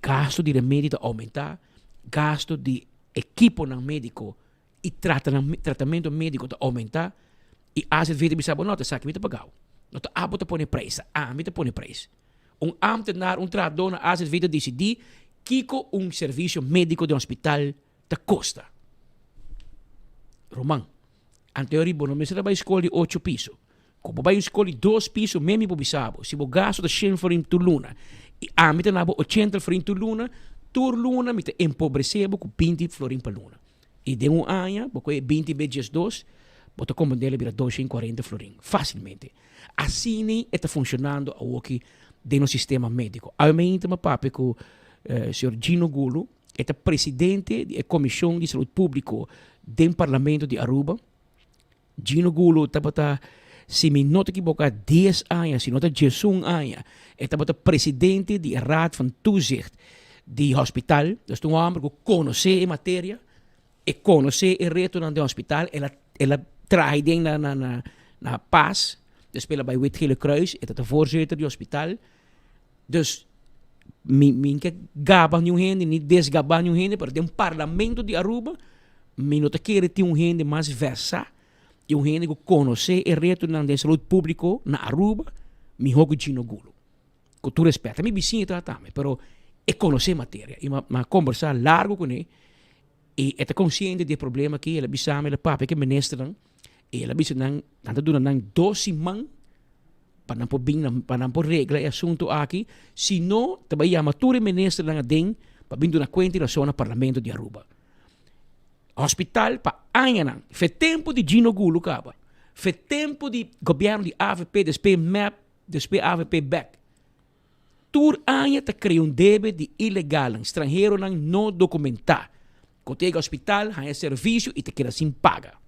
Gasto di remedi ta oumentá, gasto di ekiponan médiko i tratamentu médiko ta oumentá i azv ta bisa bo, no, ta esaki mi ta paga bo. No ta abo ta pone preis, ta ami ta pone preis. Un ambtenaar, un trahadó na azv ta disidí kiko un servisio médiko den hospital ta kosta. Ruman, anteori bo no mester a bai skol di ocho piso. Ku bo bai un skol di dos piso mes mi por bisa bo, si bo gasto ta shen florin tur luna i ami ta na bo ochenta florin tur luna, tur luna mi ta empobresé bo ku binti florin pa luna. I den un aña bo kohe binti be diesdos, bo ta komprendé lo bira doshen kuarenta florin fásilmente. Asina e ta funcionando awoki den nos sistema medico. Awe mainta mi a papia cu señor Gino Gulu, e ta presidente di e Comision di Salud Publico den Parlamento di Aruba. Gino Gulu tabata, si mi no ta ekiboca, dies aña, si no ta diesun aña, e tabata presidente di e Raad van Toezicht di hospital. Dus ta un homber cu conoce e materia. E konosé e retonan den hospital, el a el a traha den na na na na Paz, despues el a bai Wit Gele Kruis, e ta ta voorzitter di hospital. Dus mi mi ke gaba niun hende ni desgaba niun hende, pero den parlamento di Aruba mi no ta kere tin un hende mas versá i un hende ku konosé e retonan den salud públiko na Aruba mihó ku Gino Gulo. Ku tur respèt, ta mi bisiña ta tambe, pero e konosé materia i mi a kombersá largu kuné i e ta konsiente di e problema aki. El a bisa mi, el a papia ku e ministernan i el a bisa nan, nan ta duna nan dos siman. pa nan por bin na pa nan por regla e asunto aki, si no ta bai yama tur e ministernan aden pa bin duna cuenta y razon na Parlamento di Aruba. Hospital pa añanan, fe tempo di Gino Gulu caba, fe tempo di gobierno di avp, despues mep, despues avp bek. Tur aña ta crea un debe di ilegalnan, stranheronan no documenta, cu ta yega hospital, haña servicio y ta keda sin paga.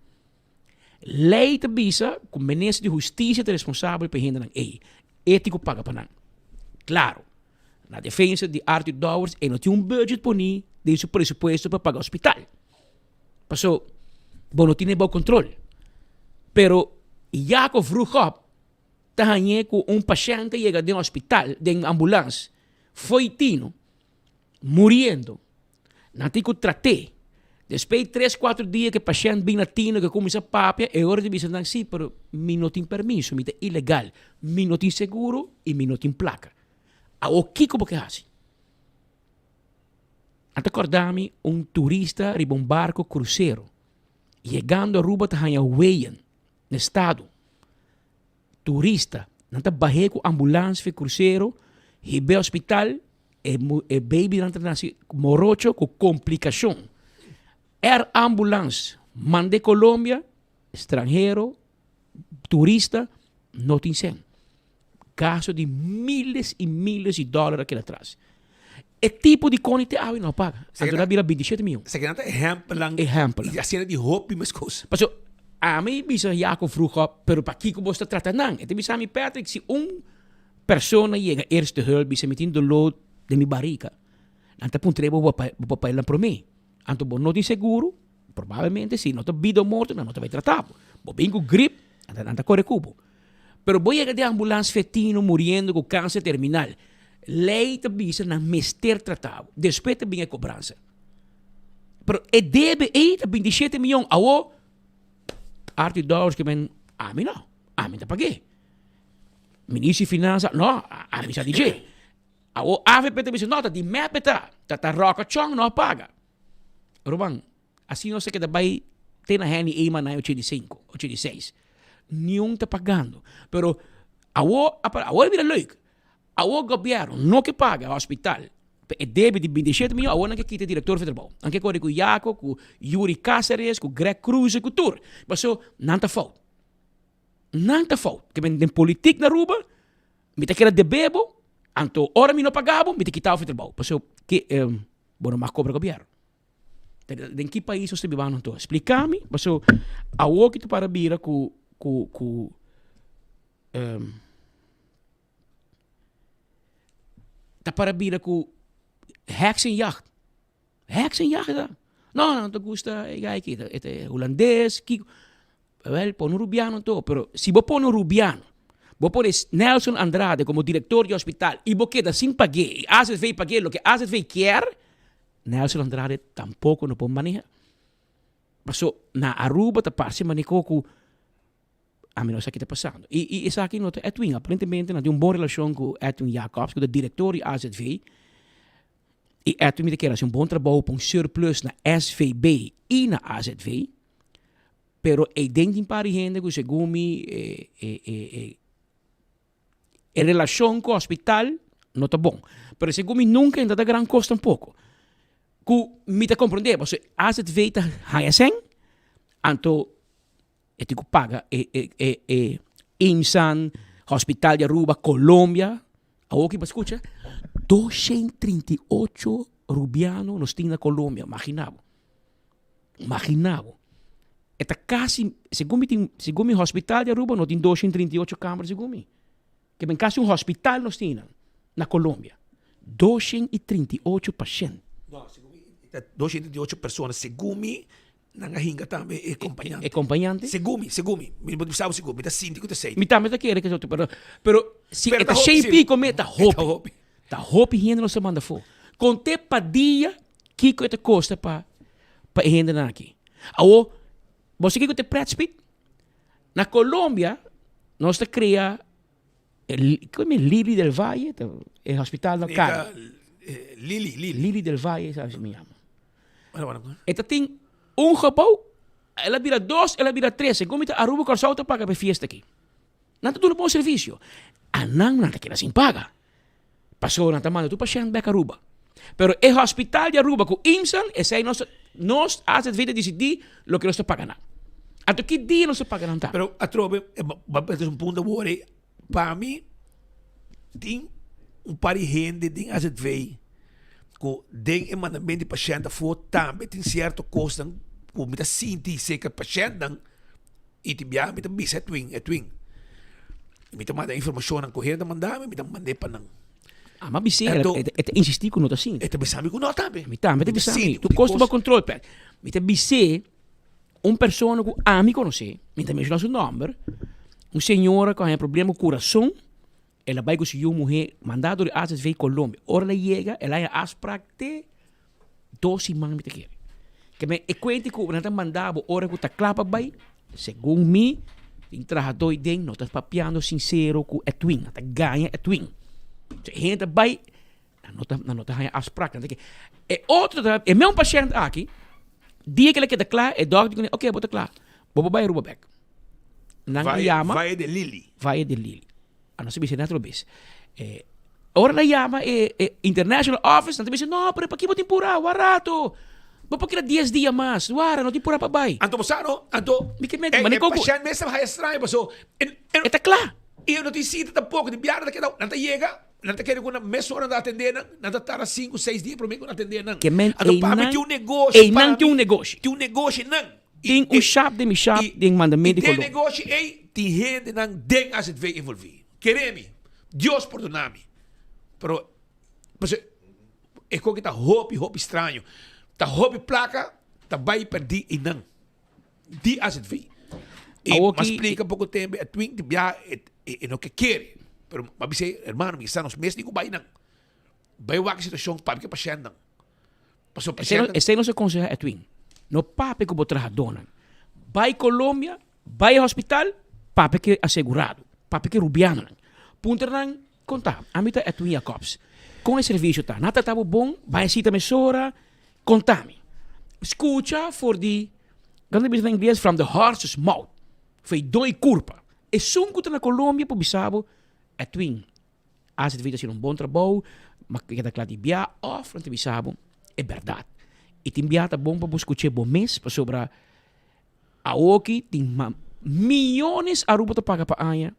Ley ta bisa cu Minister di Husticia ta responsabel pa e hendenan ey. E tin cu paga pa nan. Claro, na defensa di Arthur Dowers e no tin un budget poni den su presupuesto pa paga hospital. Paso bo no tin e bao control. Pero Jaco Vroegop ta hañ'é cu un pashente yega den hospital, den ambulans, fo'i tino, muriendo. Nan tin ku trat'é. Despues di tres kuater dia ku e pashènt bin na tino ku e kuminsá papia, e ora di bisa nan, sí, pero mi no tin permiso, mi ta ilegal, mi no tin seguro i mi no tin plaka. Awor kiko bo ke hasi? A ta kòrda mi un turista riba un barko krusero, yegando Aruba ta haña weyen na estado. Turista, nan ta bah'é ku ambulans fi krusero, hib'é hospital, E e babynan ta naci morocho cu complicacion. Air ambulance mande Colombia, stranhero, turista no tin cen. Gasto di miles y miles di dollar a keda atras. E tipo di coni te awe no a paga. Anto na bira 27 miyon. Esaki nan ta ehempelnan. Ehempelnan. Y asina di hopi mescos. Pasobra ami bisa Jaco vroeg op, pero pakico bo ta trata nan? E ta bisa mi, Patrick, si un Persona yega eerste hulp bisa mi tin doló den mi barika. Nan ta puntra bo bo papelnan promé. Anto bo no tin seguro, probablemente si no ta bida o morto nan no ta bai trata bo. Bo bin ku grip, nan ta kore ku bo. Pero bo yega den ambulans fetino muriendo ku kanser terminal, lei ta bisa nan mester trata bo. Despues ta bin e kobransa. Pero e debe ei ta 27 miyon. Awo Arthur Dowers ke men ami no, ami ta pag'é. Minister di Finansa, no, ami sa di dje. Awo avp ta bisa, no, ta di mep e ta. Ta ta Roca Chong no a paga. Ruman, asina nos ta keda bai te na Henny Eman na 85, 86. Niun ta pagando. Pero awo, awo a bira leuk. Awo gobierno no ke paga hospital pa e debe di 27 miyon, awo nan ke kita director for trabou. Nan ke kore ku Jaco, ku Yuri Caceres, ku Greg Croeze, ku tur. Paso nan ta fout. Nan ta fout. Ke men den politik na Aruba, mi ta keda debe bo, anto ora mi no paga bo, mi ta kita bo for trabou. Paso ke bo no mag kobra gobierno. Den ki pais nos ta bibando anto? Splika mi, paso awor ki ta para bira ku ku ku ta para bira ku heksenjacht. Heksenjacht ta. No, nan ta gusta e guy aki, e ta hulandes, kiko. Wel, pone un rubiano anto, pero si bo pone un rubiano, bo pone Nelson Andrade como director di hospital y bo keda sin pag'é y AZV pag'é loke AZV kier, Nelson Andrade tampoco no por maneha. Paso na Aruba ta parce maneko cu Ami no sa ki ta pasando. I i esaki no ta Edwin. Aparentemente nan tin un bon relashon ku Edwin Jacobs, ku ta direktor di AZV. I Edwin mi ta kere hasi un bon trabou pa un surplus na SVB i na AZV. Pero eiden tin par di hende ku segun mi e e e e e relashon ku hospital no ta bon. Pero segun mi nunka e no ta gran kos tampoko. Ku mi ta komprondé pasobra AZV ta haña sèn, anto E tin cu paga e e e e Imsan, Hospital di Aruba, Colombia. Awor ki bo a scucha? 238 Rubiano nos tin na Colombia, magina bo. Magina bo. E ta casi, segun mi tin, segun mi Hospital di Aruba no tin 238 kamer segun mi. Ke men casi un hospital nos tin nan na Colombia. 238 pashent. No, segun mi ta 238 persona, segun mi Nan a hinga tambe e kompañante. E kompañante? Segun mi, segun mi. Mi no por bisa bo sigur, mi ta sinti ku ta esei. Mi tambe ta kere ku esei, pero, pero si e ta shei piko me ta hopi. Ta hopi hende nos ta manda afó. Konte pa dia kiko e ta kosta pa pa e hendenan aki. Awor, bo sa kiko ta e prètspit? Na Colombia nos ta krea Kiko mi Lili del Valle ta e hospital na Cali. Lili, Lili. Lili del Valle sa así mi yama. E ta tin un gebouw, el a bira dos, el a bira tres. Segun mi ta Aruba Kòrsou ta paga pa e fiesta aki. Nan ta duna bon servisio. Anan nan ta keda sin paga. Pasobra nan ta manda tur pashènt bèk Aruba. Pero e hospital di Aruba ku IMSAN, esei nos ta, nos AZV ta disidí loke nos ta paga nan. Anto ki dia nos ta paga nan ta? Pero atrobe, bo a mete un punto awor ei. Pa mi tin un par di hende den AZV ku den e mandamento di pashènt afó tambe tin sierto kosnan ku mi ta sinti serka pashèntnan i tin biaha mi ta bisa e twin, e twin. Mi ta manda informashonnan ku hende ta manda mi, mi ta mand'é pa nan. Ama bis'é, e ta insistí ku no ta asina. E ta bisa mi ku no tambe. Mi tambe ta bisa mi, tur kos ta baho kontrol. Mi ta bis'é. Un persona ku ami konosé, mi ta menshoná su nòmber, un señora ku a haña problema ku kurason, el a bai ku su yu muhé mandá dor di AZV Colombia. Ora el a yega, el a haña afsprak te dos siman mi ta kere. Ke men e kuenti ku nan ta manda bo ora ku ta kla pa bai, segun mi, tin trahadó ei den no ta papiando sinsero ku Edwin, nan ta gaña Edwin. E hende ta bai, Nan no ta, nan no ta haña afsprak. Nan ta ke. E otro ta, e meun pashènt aki, dia ke el a keda kla, e dòkter di kuné, oké, bo ta kla. Bo por bai Aruba bèk. Nan a yama. Valle de Lili. Valle de Lili. A nos a bisa net otro bes. E, ora nan yama e, e international office, nan ta bisa, no, pero paki bo tin purá? Wak rato. Bo por keda dies dia mas. Wara, no tin purá pa bai. Anto bo sa no, anto, Mi ke menti, e, mane e koko. pashènt mes ta haña straño paso, e, e, E ta kla. E no tin sita tampoko, di biaha nan ta keda, nan ta yega. Nan ta kere ku nan mesora nan ta atendé nan, nan ta tarda sinku, seis dia promé ku nan atendé nan. Ke men Anto pa mi einan, tin un negoshi, einan pa tin un mi negoshi. tin un negoshi nan. I Tin un e shap den mi shap i den i mandament di den Colombia. negoshi ei tin hendenan den AZV envolví. Kere mi, Dios pordona mi, pero pasobra e koki ta hopi hopi straño. Ta hopi plaka ta bai pèrdí einan. Di azv. E Awor m'a ki splika poko tempo e twinti biaha e e no ke kere. Pero m'a bisa e hermano mi sa nos mes tin ku bai nan. Bai wak e situashon papia ku e pashèntnan. Pasobra Esei no pashèntnan. esei nos a konsehá Edwin. No papia ku bo trahadónan. Bai Colombia, bai e hospital, papia ku e asegurado, papia ku e rubianonan. Puntra nan kon ta. Ami ta Edwin Jacobs. Kon e servisio ta? Nan a trata bo bon? Bai a sita mesora? Konta mi. Skucha for di, nan ta bisa na ingles, from the horse's mouth. For e don e kurpa. Esun ku ta na Colombia por bisa bo, Edwin, AZV ta hasiendo un bon trabou, ma keda kla di bia, òf nan ta bisa bo e bèrdat. I tin bia ta bon pa bo skuch'é bo mes, pasobra awoki tin miyones Aruba ta paga pa aña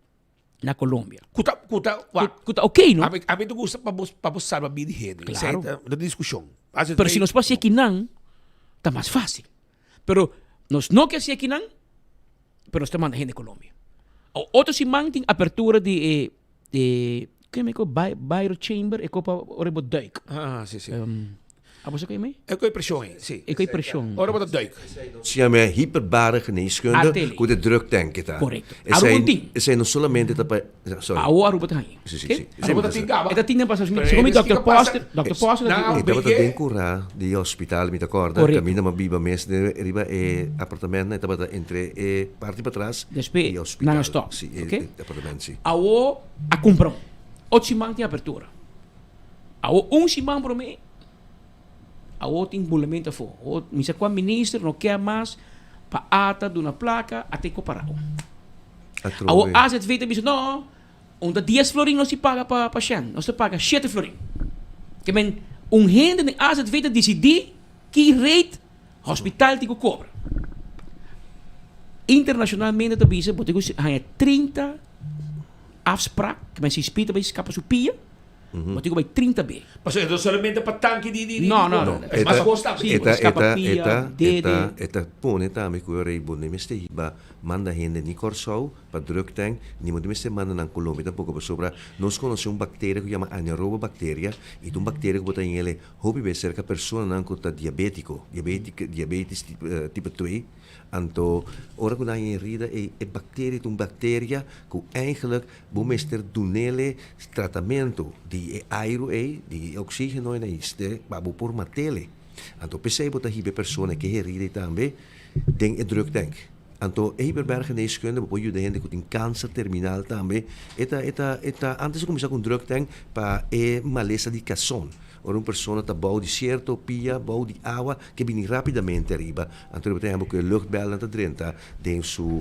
na Colombia. Ku ta, ku ta, wak. Ku ta oké, no? Ami, ami ta gusta pa bo, pa bo salba bida di hende. Claro. Esei ta, no tin diskushon. As Pero si nos por hasi akinan, ta mas fácil. Pero nos no ke hasi akinan, pero nos ta manda hende Colombia. O otro siman tin apertura di e, e, ke mi ko, Bairo Chamber, e ko pa ora bo duik. Ah, si, si. Abo sa koe mei? E koe preshon ei, si. E koe preshon. Ora bo ta duik. Si a me hiperbare geneeskunde Atele. ku de druktank ta. Korekto. Aruba un tin. Esei no solamente ta pa, sorry. Awo Aruba ta haña. Si, si, Oké? si. Aruba ta tin kaba. E ta tin den pasado. Pero Segun mi e mes Dòkter kiko pasa? Poster, Dòkter Poster ta tin. Nou, E tabata big'é. den kurá di hospital, mi ta kòrda. Korekto. Kaminda mi a biba mes den riba e apartamentnan, e tabata entre e parti patras Despues i e hospital. nan a stòp. Si, e Oké? apartamento, si. Awo a kumpra un. Ocho siman tin apertura. Awo un siman promé, awo tin bulamento afó. Awo mi sa kua minister no ke mas pa ata duna plaka, ata e koparao. Awo Atrobe. AZV ta bisa no, un ta dies florin nos tin paga pa pashènt, nos ta paga shete florin. Ke men un hende den AZV ta disidí ki rate hospital tin ku kobra. Internashonalmente ta bisa bo tin ku haña 30 afsprak, ke men si spita bai skapa su pia. Bo tin ku bai 30 be. Pasobra e no solamente pa tanki di di No, no, no. Es mas kos tambe. Sí, E ta, e skapa ta, e pia, ta, e dede. ta, e ta pone tambe ku e rei bo no mester hiba manda hende ni Kòrsou pa druktank, ni bo no mester manda nan Colombia tampoko pasobra nos konosé un bakteria ku yama anaerobe bakteria i ta un bakteria ku bo ta hel hopi bes serka personanan ku ta diabétiko, diabétik, diabetes tipo twee. Anto ora ku nan haña herida e e bakteria ta un bakteria ku eigenlijk bo mester dunele tratamentu di e airu ei, di e oxigeno ei na histe pa bo por matele. Anto p'esei bo ta hiba e persona ku e herida ei tambe den e druktank. Anto e hiperbergeneeskunde bo por yuda hende ku tin kanser terminal tambe. E ta e ta e ta antes a kuminsá ku un druktank pa e malesa di kason. Ora un persona ta bou di sierto pia, bou di awa, ke bini rapidamente ariba, anto riba ta hember ku e luchtbelnan ta drenta den su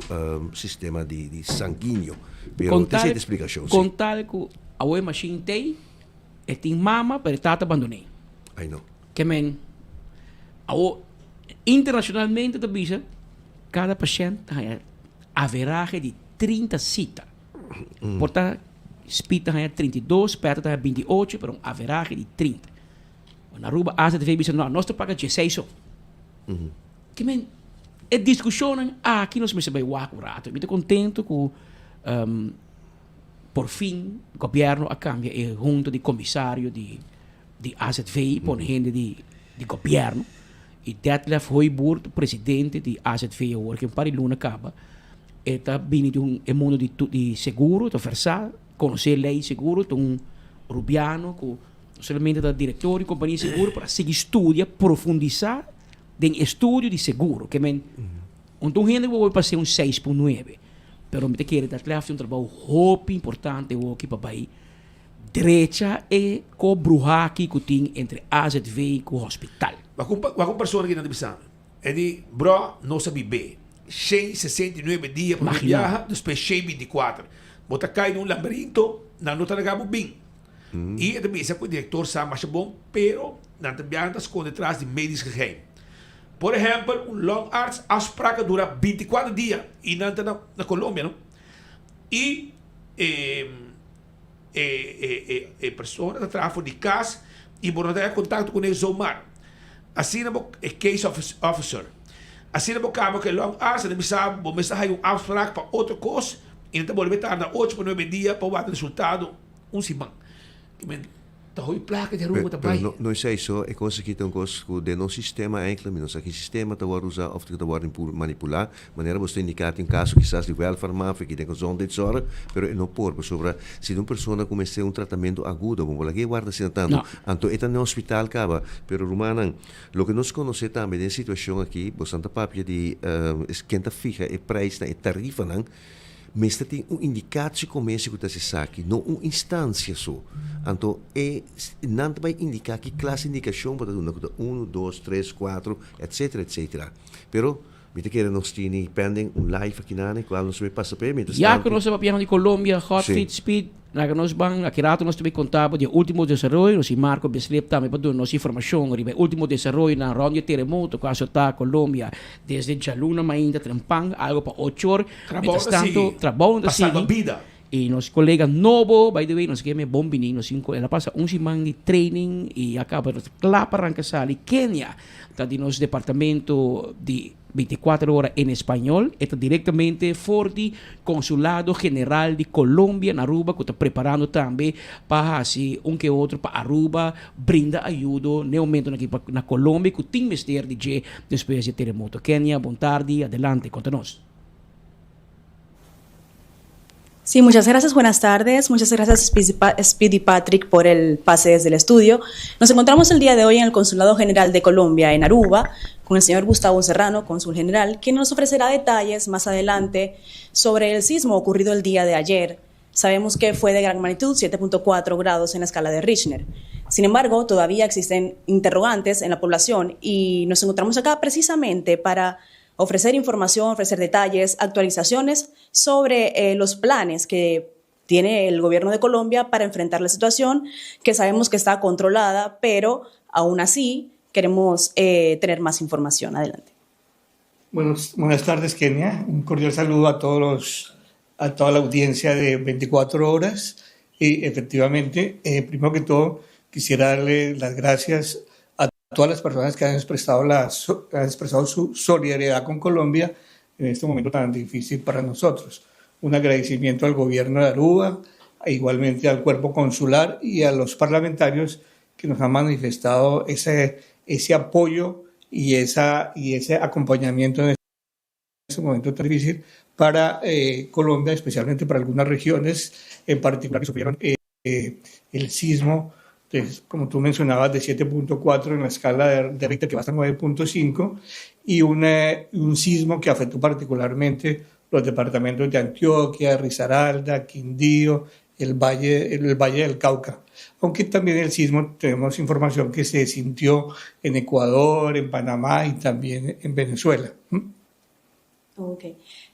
sistema di sanguíneo. Pero Kon ta tal, esei ta splikashon, si. kon tal ku awe mashin tei, e tin mama pero e tata bandon'é. Ai no. Ke men, awo internashonalmente ta bisa kada pashènt ta haña averahe di 30 sita. Por ta Speed ta haña 32, Petro ta haña 28, pero un averahe di 30. Na Aruba AZV bisa no, nos ta paga 16 so. Ke men, e diskushonnan aki nos mester bai wak un rato. Mi ta kontento ku por fin gobièrnu a kambia e hunta di komisario di di AZV, pone hende di di gobièrnu. I Detlef Hooyboer, presidente di AZV awor, ke un par di luna kaba, e ta bini di un e mundo di di seguro, ta versá, konosé lei seguro, ta un rubiano ku no solamente ta direktor di kompania di seguro, pero a sigui studia, profundisá den estudio di seguro. Ke men, un ta un hende ku bo por pas'é un seis pun nuebe, pero mi ta kere Detlef tin un trabou hopi importante awoki pa bai Drecha e ko bruhaki ku tin entre azv ku hospital. Wak un wak un persona ki nan ta bisa mi. E di, Bro, nos a bib'é shen 69 dia promé Imagina. biaha, despues shen 24. Bo ta kai den un laberinto, nan no ta laga bo bin. I e ta bisa ku e direktor sa masha bon, pero nan ta biaha nan ta skonde tras di medisch geheim. Por ehèmpel, un longarts afspraak a dura 24 dia i nan ta na na Colombia, no? I e. E e e e persona ta traha for di kas i bo no ta haña kontakto kuné zomaar. Asina bo e case officer. Asina bo kaba ku e long arts nan bisa bo bo mester haña un afspraak pa otro kos i nan ta bolbe tarda ocho pa nuebe dia pa wak resultado un siman. Ta hopi plaka di Aruba ta bai. Pero no esei so, e kos aki ta un kos ku den nos sistema enkele, mi no sa ki sistema ta wòrdu usá òf ta wòrdu manipulá, manera bo ta indiká tin kaso kisas di welfare mafia ki den gezondheidszorg, pero e no por, pasobra si ta un persona ku mester un tratamentu agudo, bo por laga e warda asina tantu, anto e ta na hospital kaba. Pero rumannan, loke nos konosé tambe den e situashon aki, bosan ta papia di ken ta fiha e preisnan, e tarifanan, Mester tin un indikatie komersi ku ta hasi esaki, no un instansia so. Anto e nan ta bai indiká ki klase indikashon bo ta duna ku ta unu, dos, tres, kuatro, etsetera, etsetera. Pero mi ta kere nos tini pending un live aki nan e kual nos ta bai pasa p'e mientras Ya ku tantu. nos ta papiando di Colombia, Hot Sí. Fit Speed, laga nos ban, aki rato nos ta bai konta bo di e ultimo desaroyo, nos tin Marco Bislip tambe pa duna nos informashon riba e ultimo desaroyonan rond di e teremoto ku a asotá Colombia Desde djaluna mainta trempan, algo pa ochor. Trabou Mientras ta tanto, sigui. trabou ta Pa salba sigui. bida. Y nos colega nobo, by the way, nos keme bon bini, nos tin el a pasa un siman di training y a caba cla pa ranca sali Kenia. Ta di nos departamento di 24 ora en español. E ta directamente for di Consulado General di Colombia na Aruba cu ta preparando tambe pa haci un ke otro pa Aruba brinda ayudo n'e momentonan aki pa na Colombia cu tin mester di dje despues di e teremoto. Kenia, bon tardi, adelante, conta nos. Sí, muchas gracias, buenas tardes. Muchas gracias, Speedy Patrick, por el pase desde el estudio. Nos encontramos el día de hoy en el Consulado General de Colombia, en Aruba, con el señor Gustavo Serrano, cónsul general, quien nos ofrecerá detalles más adelante sobre el sismo ocurrido el día de ayer. Sabemos que fue de gran magnitud, 7.4 grados en la escala de Richter. Sin embargo, todavía existen interrogantes en la población y nos encontramos acá precisamente para ofrecer información, ofrecer detalles, actualizaciones sobre eh, los planes que tiene el gobierno de Colombia para enfrentar la situación, que sabemos que está controlada, pero aún así queremos eh, tener más información. Adelante. Bueno, buenas tardes, Kenia. Un cordial saludo a todos los, a toda la audiencia de 24 horas. Y efectivamente, eh, primero que todo, quisiera darle las gracias a todas las personas que han expresado, la, han expresado su solidaridad con Colombia en este momento tan difícil para nosotros. Un agradecimiento al gobierno de Aruba, e igualmente al cuerpo consular y a los parlamentarios que nos han manifestado ese, ese apoyo y, esa, y ese acompañamiento en este momento tan difícil para eh, Colombia, especialmente para algunas regiones en particular que sufrieron eh, el sismo, como tú mencionabas, de 7.4 en la escala de, Richter, que va hasta 9.5, y un sismo que afectó particularmente los departamentos de Antioquia, Risaralda, Quindío el Valle, el Valle del Cauca. Aunque también el sismo tenemos información que se sintió en Ecuador, en Panamá y también en Venezuela. Ok.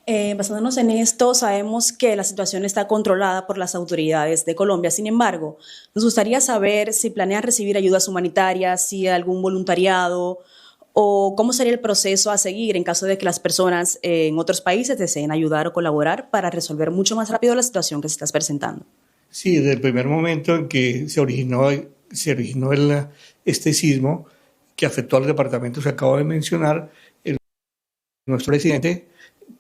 Eh, basándonos en esto, sabemos que la situación está controlada por las autoridades de Colombia. Sin embargo, nos gustaría saber si planean recibir ayudas humanitarias, si algún voluntariado o cómo sería el proceso a seguir en caso de que las personas eh, en otros países deseen ayudar o colaborar para resolver mucho más rápido la situación que se está presentando. Sí, desde el primer momento en que se originó, se originó el, este sismo que afectó al departamento que acabo de mencionar, el, nuestro presidente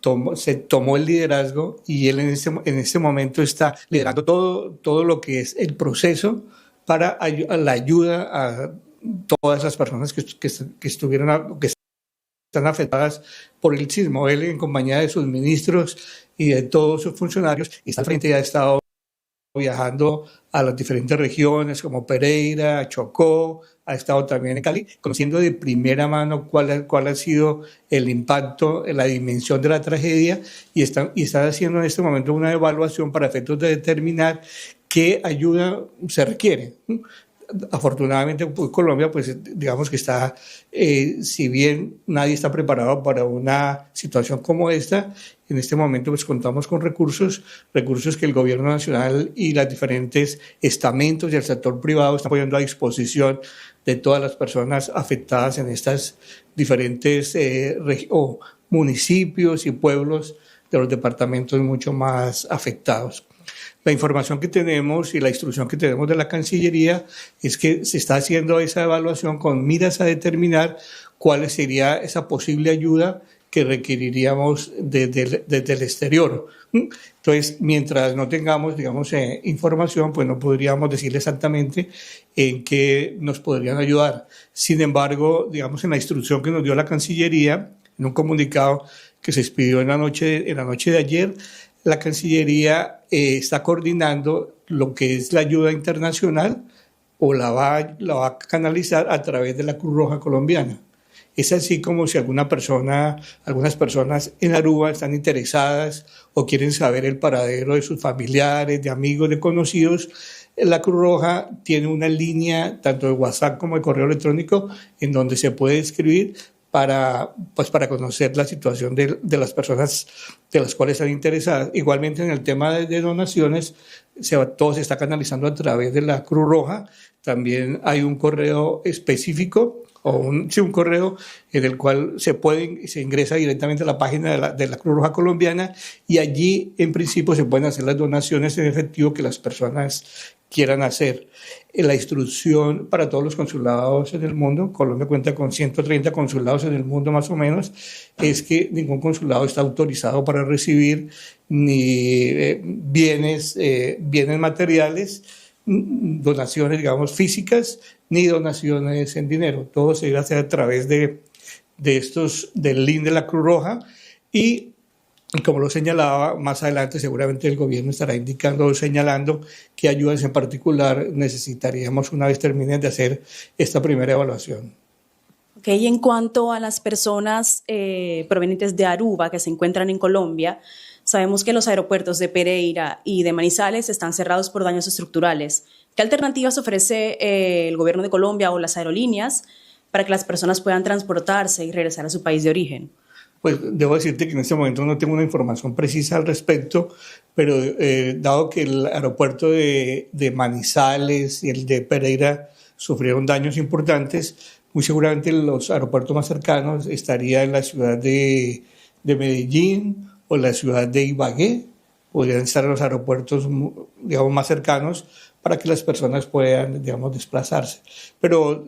tomó, se tomó el liderazgo y él en este, en este momento está liderando todo, todo lo que es el proceso para la ayuda a todas las personas que, que, que estuvieron, que están afectadas por el sismo. Él en compañía de sus ministros y de todos sus funcionarios está al frente y ha estado viajando a las diferentes regiones como Pereira, Chocó, ha estado también en Cali, conociendo de primera mano cuál, cuál ha sido el impacto, la dimensión de la tragedia y están, y están haciendo en este momento una evaluación para efectos de determinar qué ayuda se requiere afortunadamente pues, Colombia, pues digamos que está, eh, si bien nadie está preparado para una situación como esta, en este momento pues contamos con recursos, recursos que el gobierno nacional y las diferentes estamentos y el sector privado están poniendo a disposición de todas las personas afectadas en estas diferentes eh, o municipios y pueblos de los departamentos mucho más afectados. La información que tenemos y la instrucción que tenemos de la Cancillería es que se está haciendo esa evaluación con miras a determinar cuál sería esa posible ayuda que requeriríamos desde el, desde el exterior. Entonces, mientras no tengamos, digamos, eh, información, pues no podríamos decirle exactamente en qué nos podrían ayudar. Sin embargo, digamos, en la instrucción que nos dio la Cancillería, en un comunicado que se expidió en la noche, en la noche de ayer, la Cancillería eh, está coordinando lo que es la ayuda internacional o la va, la va a canalizar a través de la Cruz Roja Colombiana. Es así como si alguna persona, algunas personas en Aruba están interesadas o quieren saber el paradero de sus familiares, de amigos, de conocidos, la Cruz Roja tiene una línea tanto de WhatsApp como de correo electrónico en donde se puede escribir para, pues, para conocer la situación de, de las personas de las cuales están interesadas. Igualmente en el tema de, de donaciones, se va, todo se está canalizando a través de la Cruz Roja. También hay un correo específico o un, sí, un correo en el cual se pueden, se ingresa directamente a la página de la, de la Cruz Roja Colombiana y allí en principio se pueden hacer las donaciones en efectivo que las personas quieran hacer. La instrucción para todos los consulados en el mundo, Colombia cuenta con 130 consulados en el mundo más o menos, es que ningún consulado está autorizado para recibir ni eh, bienes, eh, bienes materiales, donaciones, digamos, físicas, ni donaciones en dinero. Todo se debe hacer a través de, de estos, del link de la Cruz Roja y y como lo señalaba, más adelante seguramente el gobierno estará indicando o señalando qué ayudas en particular necesitaríamos una vez terminen de hacer esta primera evaluación. Ok, y en cuanto a las personas eh, provenientes de Aruba que se encuentran en Colombia, sabemos que los aeropuertos de Pereira y de Manizales están cerrados por daños estructurales. ¿Qué alternativas ofrece eh, el gobierno de Colombia o las aerolíneas para que las personas puedan transportarse y regresar a su país de origen? Pues debo decirte que en este momento no tengo una información precisa al respecto, pero eh, dado que el aeropuerto de, de Manizales y el de Pereira sufrieron daños importantes, muy seguramente los aeropuertos más cercanos estaría en la ciudad de, de Medellín o la ciudad de Ibagué, podrían estar los aeropuertos digamos, más cercanos para que las personas puedan, digamos, desplazarse. Pero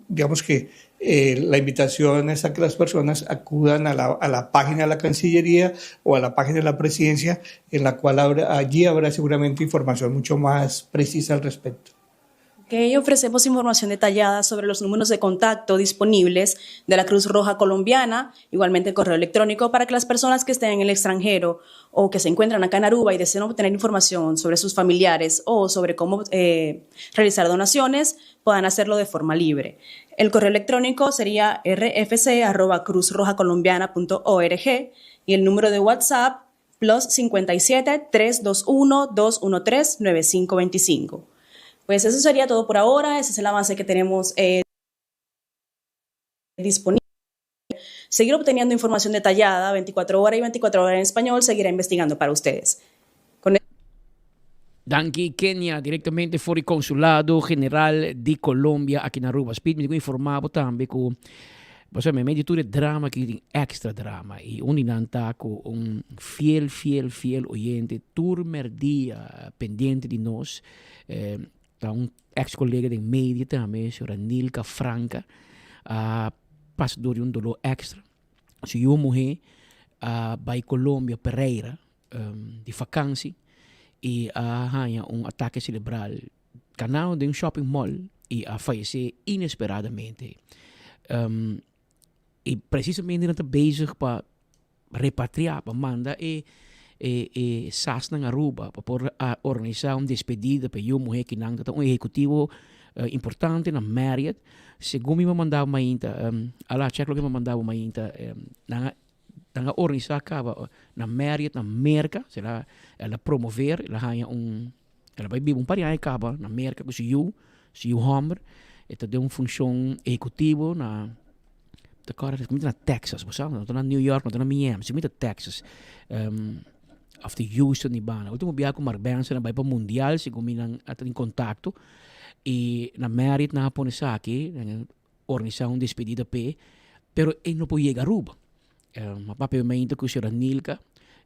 digamos que eh, la invitación es a que las personas acudan a la, a la página de la Cancillería o a la página de la Presidencia, en la cual habrá, allí habrá seguramente información mucho más precisa al respecto. Ok, ofrecemos información detallada sobre los números de contacto disponibles de la Cruz Roja Colombiana, igualmente el correo electrónico para que las personas que estén en el extranjero o que se encuentran acá en Aruba y deseen obtener información sobre sus familiares o sobre cómo eh, realizar donaciones, puedan hacerlo de forma libre. El correo electrónico sería rfc@cruzrojacolombiana.org y el número de WhatsApp Plus 57 321 213 9525. Pues eso sería todo por ahora, ese es el avance que tenemos eh, disponible. Seguir obteniendo información detallada 24 horas y 24 horas en español, seguirá investigando para ustedes. Con Danki Kenia, directamente for di Consulado General di Colombia aki na Aruba. Speed, mi tin cu informa bo tambe cu, bo sa, meimei di tur e drama aki tin extra drama. Y un di nan ta cu un fiel, fiel, fiel oyente tur merdia pendiente di nos, ta un ex colega den media tambe, señora Nilka Franca, a pasa door di un dolor extra. Su yu muhe a bay Colombia, Pereira, di vakansi y a haña un atake cerebral canando den un shopping mall y a fayece inesperadamente. Y precisamente nan ta bezig pa repatria, pa manda e e e sasnan Aruba pa por a organisa un despedida pa e yu muhe kinan ta ta un ehecutivo importante na Marriott. Segun mi mandaba mainta, ala check loke mi mandaba mainta, nan a Nan a organisá kaba na Marriott na Merka, sela el a promover, el a haña un, el a bai biba un par di aña kaba na Merka ku su yu, su yu hòmber, e ta den un funshon ehekutivo na, ta kòrda si na Texas, bo sa, no ta na New York, no ta na Miami, si mi ta Texas, òf ta Houston di banda. Ultimo biaha ku Mark Benson a bai pa mundial, segun mi nan a tin kontakto, i na Marriott nan a pone esaki, nan a Organisá un despedida p'e, pero e no por yega Aruba. Mi papia mainta ku señora Nilka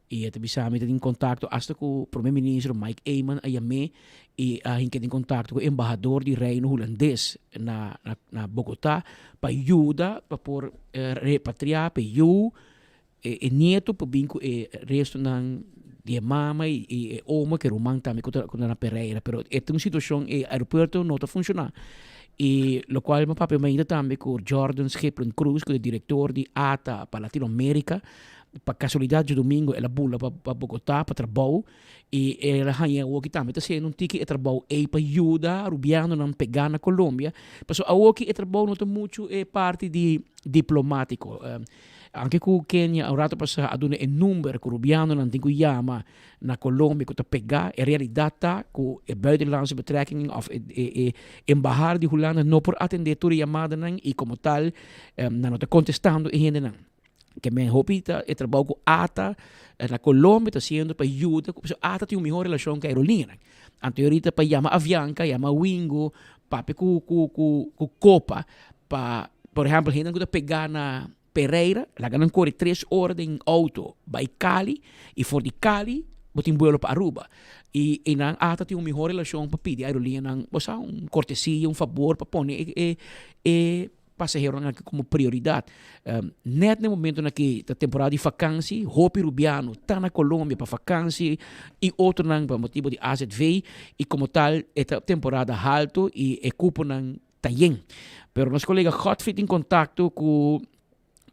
i e ta bisa mi ta tin kontakto asta ku Prome Ministro Mike Eman a yam'é i a hinka den kontakto ku embahador di Reino Hulandes na na Bogotá pa yuda pa por repatriá p'e yu E nieto por bin ku e restonan di e mama i e oma ku e ruman tambe ku ta na Pereira pero e ta un situashon e aeropuerto no ta funshoná i lokual mi papia mainta tambe ku Jordan Schiplen Cruz ku ta direktor di ata pa Latinoamerica pa kasualidat djadumingu el a bula pa Bogotá pa trabou i el a haña awoki tambe ta hasiendo un tiki e trabou ei pa yuda rubianonan pegá na Colombia pasobra awoki e trabou no ta muchu e parti di diplomátiko. Anke ku Kenia un rato pasá a duna e number ku rubianonan tin ku yama na Colombia ku ta pegá, e realidat ta ku e buitenlandse betrekkingen òf e embahada di Hulanda no por atendé tur e yamadanan i komo tal nan no ta kontestando e hendenan. Ke men hopi ta e trabou ku ata na Colombia ta hasiendo pa yuda, pasobra ata tin un mihó relashon ku aerolinianan. Anto ahorita pa yama Avianca, yama Wingo, papia ku ku Copa pa Por ehempel, hendenan ku ta pegá na Pereira, laga nan kore tres ora den outo bai Cali i for di Cali bo tin buelo pa Aruba. I einan ata tin un mihó relashon pa pidi aerolinianan, bo sa, un kortesia, un fabor pa pone e e e pasaheronan aki komo prioridat. Nèt na e momentonan aki ta temporada di fakansi, hopi rubiano ta na Colombia pa fakansi i otronan pa motibu di AZV i komo tal e ta temporada haltu i e kuponan ta yen. Pero nos colega Godfried tin contacto cu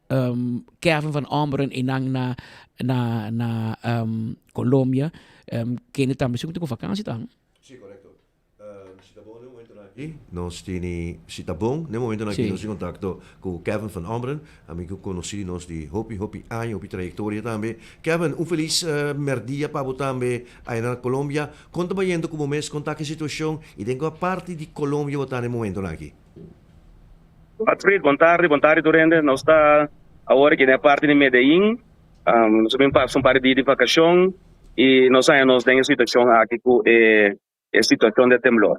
um, Kevin van Omberen y nan na, na, na um, Colombia. Um, kende tambe segun tin vakantie ta. Sí, correcto. Um, si ta bon na e momento aki, nos tini, si ta bon na e momento aki, nos tin contacto cu Kevin van Omberen, amigo conoci di nos di hopi, hopi aña, hopi trayectoria tambe. Kevin, un feliz uh, merdia pa bo tambe aya na Colombia. Kon ta bayendo ku bo mes? Kon ta ki situashon i den kua parti di Colombia bo ta na e momentonan aki? Godfried, Bon tardi, bon tardi tur hende. Nos ta awor aki den e parti di Medellin. Nos a bin pasa un par di dia di vakashon i nos haña nos den e situashon aki ku e situashon di e temblor.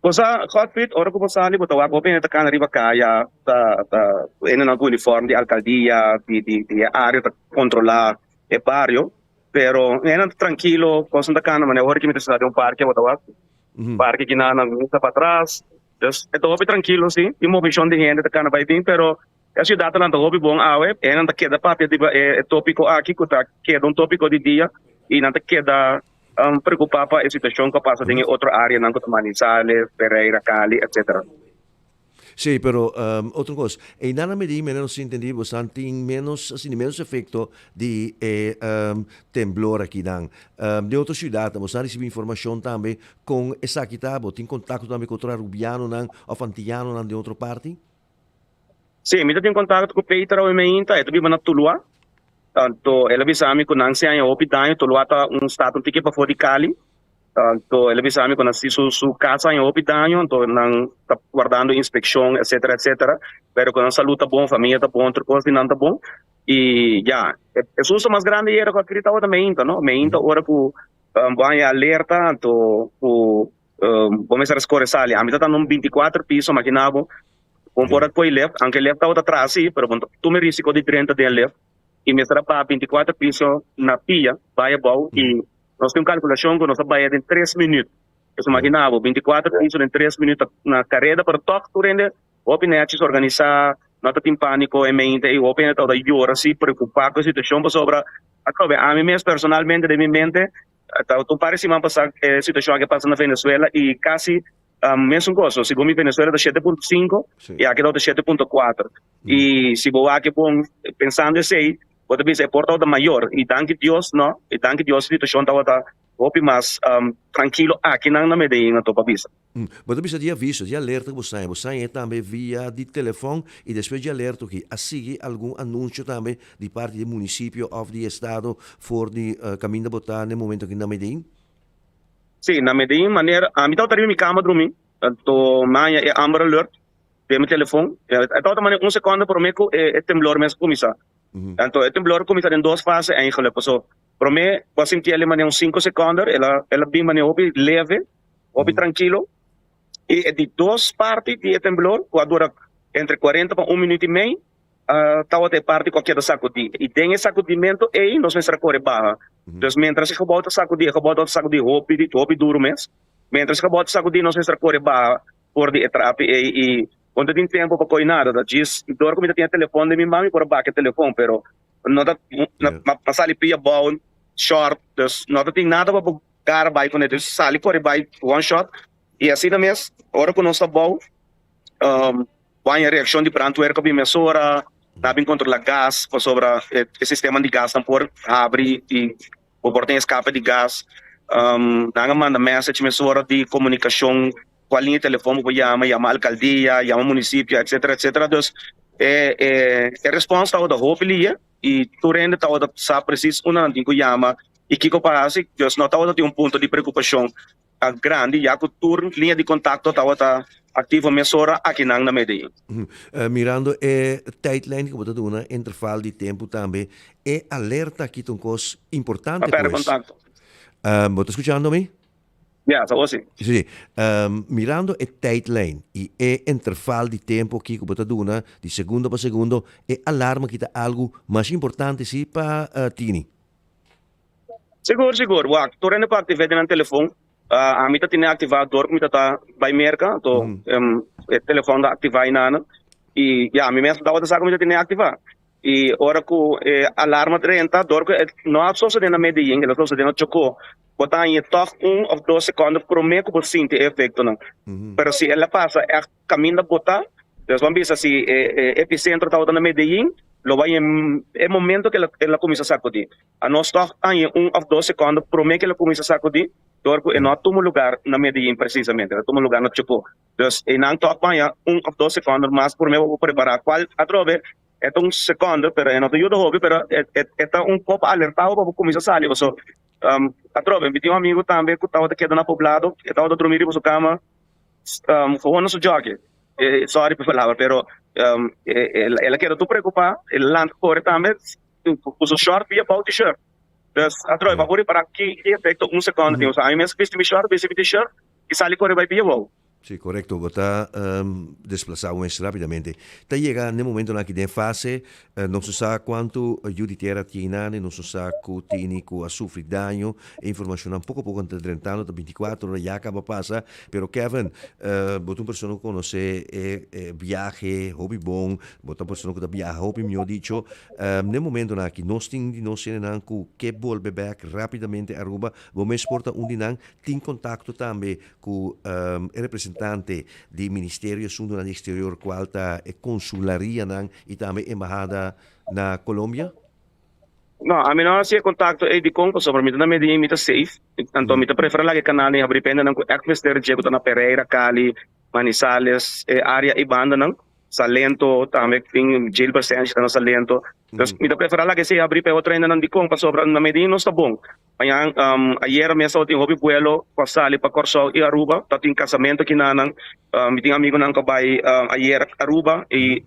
Bo sa, Godfried, ora ku bo sali bo ta wak hopi hende ta kana riba kaya, ta ta hendenan ku uniform di alkaldia, di di di e área ta kontrolá e bario, pero hendenan ta trankilo, kosnan ta kana manera ora ku mi ta sintá den un parke bo ta wak parke kinan nan misa patras, dus e ta hopi trankilo si, tin movishon di hende ta kana bai bin, pero e siudat ta lanta hopi bon awe, hendenan ta keda papia riba e tópiko aki ku ta keda un tópiko di dia i nan ta keda. Preocupa pa e situacion cu a pasa den e otro areanan cu ta Manizales, Pereira, Cali, etc. Sí, pero otro cos, einan a medi mene nos intendi bosan tin menos, asina, menos efecto di e temblor akinan. Den otro ciudadnan bosan a ricibi informacion tambe con esaki ta? Bo tin contacto tambe cu otro Arubianonan of Antiyanonan den otro parti? Sí, mi ta tin kontakto ku Peter awe meinta, e ta biba na Tuluá. Anto el a bisa mi ku nan si haña hopi daño, Tuluá ta un stat un tiki pafó di Cali. Anto el a bisa mi ku nan si su su kas a haña hopi daño, anto nan ta wardando inspekshon etcetera etcetera, pero ku nan salud ta bon, famia ta bon, tur kos di nan ta bon. I ya, e susto mas grandi yera ku a kri tabata meinta no, meinta ora ku bo haña alerta anto ku bo mester a skore sali. Ami ta ta na un bintikuater piso, makina bo, Bo por a koe left, aunke left tabata tras si, pero bo no ta tuma e risiko di drenta den left i mester a baha bintikuater piso na pia bai abou i nos tin un kalkulashon ku nos a bai den tres minüt. Pues imagina bo, bintikuater piso den tres minüt ta na kareda, pero tòg tur hende hopi nèchis organisá, no ta tin pániko en mente i hopi hende tabata yora si, preokupá ku e situashon pasobra atrobe ami mes personalmente den mi mente tabata un par di siman pasá e situashon aki a pasa na Venezuela i kasi Mesun kos, segun mi Venezuela ta 7.5 i aki tabata 7.4. I si bo wak bon pensando esei, bo ta bisa e por tabata mayor. I danki Dios no, i danki Dios e situashon tabata hopi mas trankilo akinan na Medellin anto pa bisa. Bo ta bisa di aviso, di alerta ku bo saña. Bo saña e tambe via di telefòn i despues di alerta aki a sigui algun anunsio tambe di parti di munisipio òf di estado for di kaminda bo ta na e momento aki na Medellin? Sí, na Medellin manera ami tabata riba mi kama drumi, anto mi haña e Amber Alert den mi telefon. E tabata manera un sekondo promé ku e temblor mes a kuminsá. Anto e temblor a kuminsá den dos fase eigenlijk, paso promé bo a sinti el manera un sinku sekondo, el a el a bin manera hopi leve, hopi trankilo. I e di dos parti di e temblor ku a dura entre kuarenta pa un minüt i mei, Tabata e parti ku a keda sakudí. I den e sakudimentu ei nos mester a kore baha. Dus miéntras e gebou ta sakudí, e gebou tabata sakudí hopi, hopi duru mes. Miéntras e gebou ta sakudí nos mester a kore baha for di e trapi ei i bo no ta tin tempu pa ko'i nada. Ta djis dor ku mi ta tin e telefòn den mi man mi por a baka e telefòn pero no ta a sali pia bou short dus no ta tin nada pa bo gara bai kuné. Dus sali kore bai one shot i asina mes ora ku nos ta bou. Baña reaccion di brandweer cu a bin mesora, nan a bin controla gas pasobra e sistema di gasnan por habri y bo por tin escape di gas. Nan a manda message mesora di comunicacion cual liña di telefon bo por yama, yama alcaldia, yama municipio etcetera etcetera. Dus e e respons tabata hopi liye y tur hende tabata sa precies unda nan tin cu yama y kico pa haci. Dus no tabata tin un punto di preocupacion ta grandi ya cu tur liña di contacto tabata activo mesora akinan na Medellin. Mirando e tijdlijn cu bo ta duna, interval di tempo tambe, e alerta aki ta un cos importante A perde pues. contacto. Bo ta scuchando mi? Ya, sa osi. Si. Mirando e tijdlijn y e interval di tempo aki cu bo ta duna, di segundo pa segundo, e alarma aki ta algo mas importante si pa tini. Sigur, sigur. Wak, tur hende por aktiv'é den nan telefon. Ami ta tene aktivá dor ku mi ta ta bai Merka, anto e telefon ta aktivá einana. I ya, mi mes tabata sa ku mi ta tene aktivá. I ora ku e alarma drenta, dor ku e no a sosodé na Medellin, el a sosodé na Chocó, bo ta haña tòg un òf dos sekònde promé ku bo sinti e efektonan. Pero si el a pasa ègt Caminda bo ta, dus ban bisa si e epicentro tabata na Medellin, lo bai e momento cu el a cuminsa sacudi. Anos tog aña un of dos secondo prome cu el a cuminsa sacudi, door cu e no a tuma lugar na Medellin precisamente, el a tuma lugar na Chocó. Dus eynan tog baña un of dos secondo mas prome pa bo prepara, cual atrobe e ta un secondo, pero e no ta yuda hopi, pero e ta un poco alerta bo pa bo cuminsa sali, pasobra atrobe mi tin un amigo tambe cu tabata keda na poblado, e tabata drumi riba su cama. Gewoon na su jockey. Sorry pa e palabra, pero el a keda tur preocupa, el a lanta kore tambe ku su short via bou t-shirt. Dus atrobe pa por ripara ki efecto un secondo tin. Osea ami mes bisti mi short, bisti mi t-shirt y sali kore bai pia bou. Sí, korekto. Bo ta desplasa un mes rapidamente. Ta yega n'e momentonan aki den fase, nos no sa kuantu yu di tera tin nan, nos no sa ku tini ku a sufri daño. E informashonnan poko poko ta drentando, ta bintikuater ora ya kaba pasa. Pero Kevin, bo ta un persona ku konosé e biahe hopi bon, bo ta un persona ku ta biaha hopi, mihó dicho. N'e momentonan aki nos tin di nos hendenan ku ke bolbe bèk rapidamente Aruba. Bo mes por ta un di nan. Tin kontakto tambe ku e representante di Ministerio Asuntunan di Exterior kual ta e konsularianan i tambe embahada na Colombia? No, ami no hasi e kontakto ei dikon pasobra mi ta na Medellin mi ta safe, anto mi ta prefera laga e kanal den habri pa hendenan ku ègt mester dje ku ta na Pereira, Cali, Manizales, e área ei bandanan. Salento tambe tin Gilbert Senchi ta na Salento. Dus mi ta prefera laga esei habri pa e otro hendenan dikon pasobra na Medellin nos ta bon. Mañan ayera mes tabatin hopi buelo ku a sali pa Kòrsou i Aruba tabatin kasamentu kinanan. Mi tin amigunan ku a bai ayera Aruba i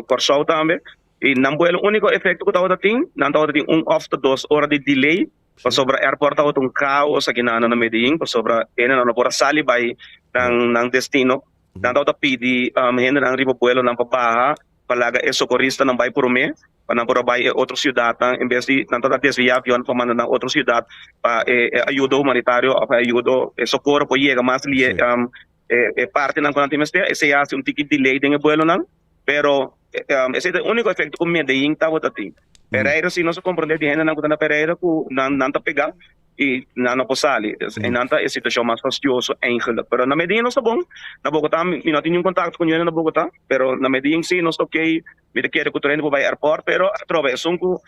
Kòrsou tambe i nan buelo úniko efekto ku tabata tin nan tabata tin un òf ta dos ora di delay pasobra airport tabata un kaos akinanan na Medellin pasobra hendenan no por a sali bai nan destino. Nan tabata pidi hendenan riba buelonan pa baha pa laga e sokoristanan bai promé pa nan por a bai e otro siudatnan en bes di nan tabata desviá avion pa manda nan otro siudat pa e ayudo humanitario òf e ayudo e sokoro por yega mas lie e partinan ku nan tin mester. Esei a hasi un tiki delay den e buelonan pero esei ta e úniko efekto ku Medellín tabata tin. Pereira si nos a komprondé di hendenan ku ta na Pereira ku nan ta pegá. I nan no por sali. Dus einan ta e situashon mas fastioso eigenlijk. Pero na Medellin nos ta bon. Na Bogotá mi no tin niun kontakto ku niun hende na Bogotá. Pero na Medellin si nos ta okey. Mi ta kere ku tur hende por bai airport. Pero atrobe esun ku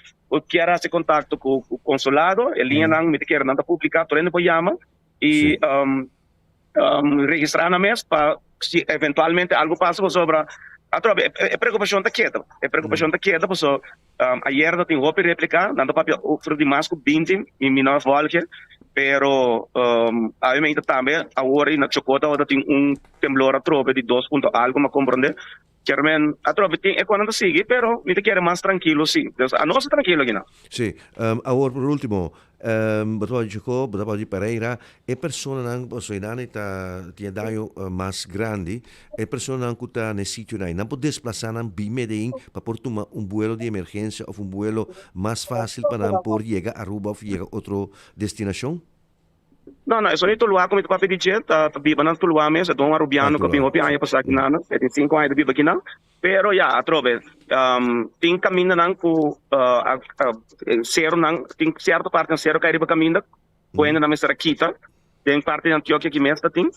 kier hasi kontakto ku konsulado, e liñanan mi ta kere nan ta publiká, tur hende por yama i registrá nan mes pa si eventualmente algu pasa pasobra atrobe e preokupashon ta keda. E preokupashon ta keda pasobra Ayer ta tin hopi replica, nan ta papia over di mas cu 20, mi mi no a volge, pero obviamente tambe awor y na Chocó tabata tin un temblor atrobe di dos punto algo, mi a comprende. Kermen atrobe tin e conan ta sigui, pero mi ta kere mas trankilo si. Dus anos ta trankilo aki nan. Si, awor por ultimo, Bo ta papia di Chocó, bo ta papia di Pereira, e personanan, pasobra einan e ta tin e daño mas grandi, e personanan ku ta na e sitionan ei, nan por desplasá nan bin Medellín pa por tuma un buelo di emergensia òf un buelo mas fásil pa nan por yega Aruba òf yega otro destinashon? No, no, esun di Tuluá ku mi ta papia di dje, ta biba na Tuluá mes, e ta un arubiano ku a bin hopi aña pasá kinan, e tin sinku aña ta biba kinan. Pero ya, atrobe, tin kamindanan ku seronan, tin sierto parti nan sero kai riba kaminda ku hendenan mester a kita. Den parti di Antiokia aki mes ta tin,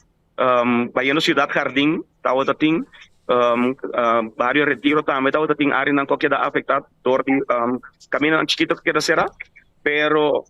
bayendo Ciudad Jardín tabata tin, Bario Retiro tambe tabata tin áreanan ku a keda afektá dor di kamindanan chikito ku keda será. Pero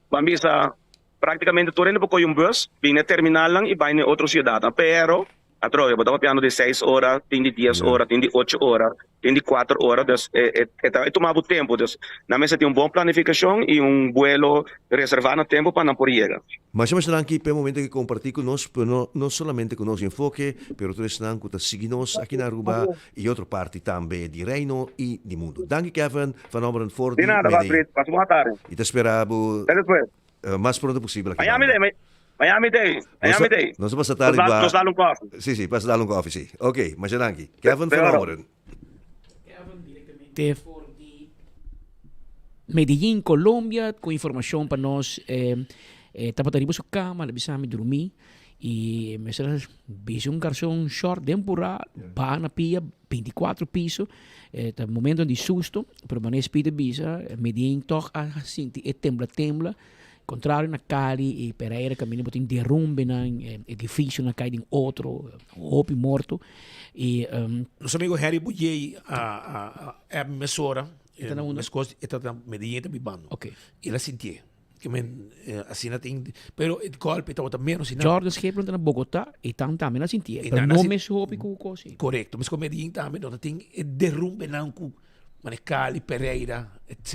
ban bisa práktikamente tur hende por kohe un bus bini e terminalnan i bai na e otro siudatnan. Pero Atrobe, bo ta papiando di seis ora, tin di dies ora, tin di ocho ora, tin di kuater ora, dus e e ta tuma bo tempu. Dus nan mester tin un bon planifikashon i un buelo reservá na tempu pa nan por yega. Masha masha danki p'e momento ki kompartí ku nos, pero no no solamente ku nos Enfoke, pero tur esnan ku ta sigui nos aki na Aruba i otro parti tambe di Reino i di mundu. Danki Kevin van Ommeren for di di nada, Medellin. Godfried. Pasa bon atardi. I ta spera bo Te despues. mas pronto posibel aki Miami banda. Day, Miami Day, Miami Day. Nos a pasa tardi ba. Nos dal un koffie. Si, si, pasa dal un koffie, si. Ok, masha danki. Kevin van Ommeren. Kevin directamente for di Medellin, Colombia, cu informacion pa nos. Eh, eh, tabata riba su cama, la bisa mi drumi y mester a bisti un garson short den pura, baha na pia, 24 piso. Eh, ta momento di susto, pero manera Speed a bisa, Medellin toch a sinti e tembla tembla. Contrario na Cali y Pereira caminda bo tin derumbenan, edificionan cay den otro, hopi morto y. Nos amigo Harry Buyey a app mi mesora, E ta na unda? Mescos e ta na Medellin e ta bibando. Ok. Y el a sintié. Ke men asina tin, pero e golpe tabata menos asina. Jordan Schepelen ta na Bogota y tan tambe a sintié, pero no mes hopi cu cos así. Correcto, mescos Medellin tambe no ta tin e derumbenan cu Mane Cali, Pereira,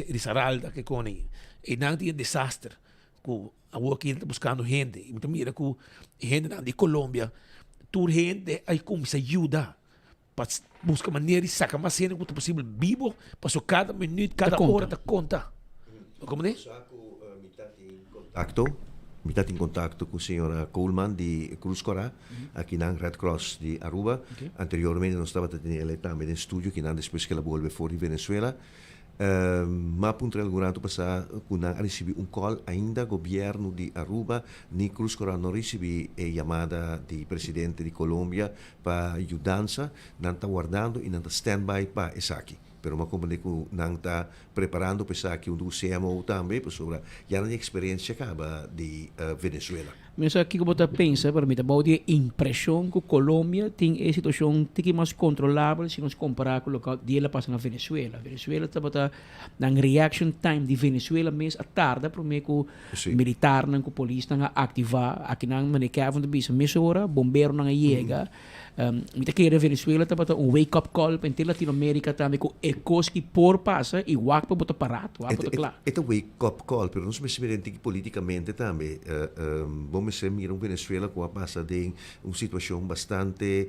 Risaralda, ke kon ei. Einan tin e desaster ku awor aki ta buskando hende. I mi ta mira ku e hendenan di Colombia, tur hende a kuminsá yuda pa buska manera di saka mas hende ku ta posibel bibo, pasobra kada minüt, kada ora ta konta. Bo komprendé? Kontakto, Mi ta tin kontakto ku señora Koolman di Cruz Cora, akinan Red Cross di Aruba. Anteriormente nos tabata tene el tambe den studio kinan despues ku el a bolbe for di Venezuela. M'a puntra algun rato pasá ku nan a risibí un call, ainda gobièrnu di Aruba ni Cruz Cora no risibí e yamada di presidente di Colombia pa yudansa. Nan ta wardando i nan ta standby pa esaki. Pero m'a comprende cu nan ta preparando pa esaki hunto cu CMO tambe, pasobra ya nan tin experiencia caba di Venezuela. Mi no sa kiko bo ta pensa, pero mi ta bou di e impreshon ku Colombia tin e situashon tiki mas kontrolabel si nos kompará ku loke di el a pasa na Venezuela. Venezuela tabata nan reaction time di Venezuela mes a tarda promé ku militarnan ku polisnan a aktivá. Akinan meneer Kevin ta bisa mesora bomberonan a yega. Mi ta kere Venezuela tabata un wake up call pa henter Latinoamerica tambe ku e kos ki por pasa i wak pa bo ta parat, wak pa bo ta kla. E ta wake up call, pero nos mester mira henter politikamente tambe. Bo mester mira un Venezuela ku a pasa den un situashon bastante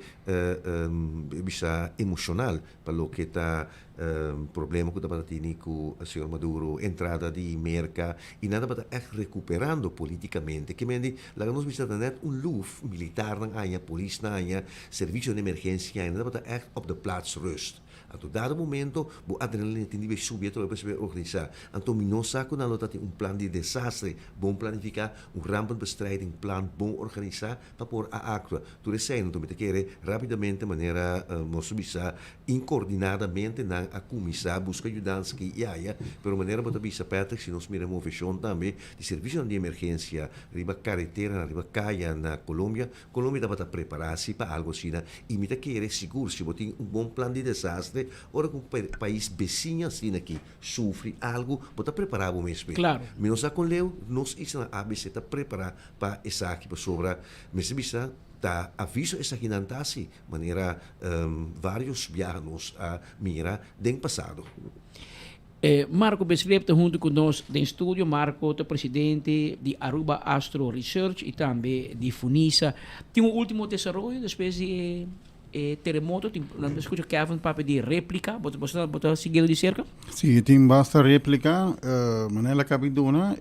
bisa emoshonal pa loke ta Problema ku tabata tini ku señor Maduro, entrada di Merka i nan tabata ègt rekuperando politikamente. Ke men di laga nos bisa ta nèt un luf, militarnan haña, polisnan haña, servisionan di emergensia haña, nan tabata ègt op de plaats rust. Anto dado momento bo adrenalina tin di bay subi atrobe pa esei organisá. Anto mi no sa ku nan lo ta tin un plan di desastre bon planifiká, un rampenbestrijdingplan bon organisá pa por a aktua. Tur esei anto mi ta kere rápidamente manera nos a bisa Incoordinadamente nan a cuminsa busca yudansa aki y aya, pero manera bo ta bisa Patrick, si nos mira movecion tambe di servicionan di emergencia riba careteranan, riba caya na Colombia, Colombia tabata prepara si pa algo asina y mi ta kere sigur si bo tin un bon plan di desastre, ora cu un pais beciña asina aki sufri algo, bo ta prepara bo mes pe. Mi no sa con leu nos islanan ABC ta prepara pa esaki pasobra mester bisa ta aviso esakinan ta haci. Manera varios biaha nos a mira den pasado. Marco Bislip ta hunto cu nos den studio. Marco ta presidente di Aruba Astro Research y tambe di Funisa. Tin un ultimo desaroyo despues di e teremoto? Tin, nan ta scucha Kevin papia di replica. Bo ta, bo ta siguiendo di cerca? Si, tin basta replica. Manera el a cabi duna,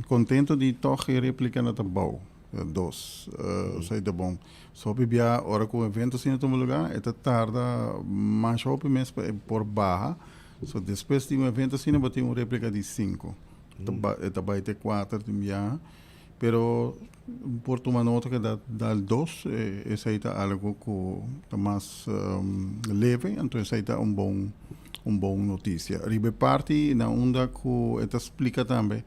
contento di toch e replica na ta bou. Dos, esei ta bon. So hopi bia ora ku evento asina tuma lugá e ta tarda masha hopi mes pa e por baha. So despues di un evento asina bo tin un replika di sinku. E ta bai te kuater tin biaha. Pero por tuma nota ku ta dal dos, esei ta algu ku ta mas leve, anto esei ta un bon un bon notisia. Riba e parti na unda ku e ta splika tambe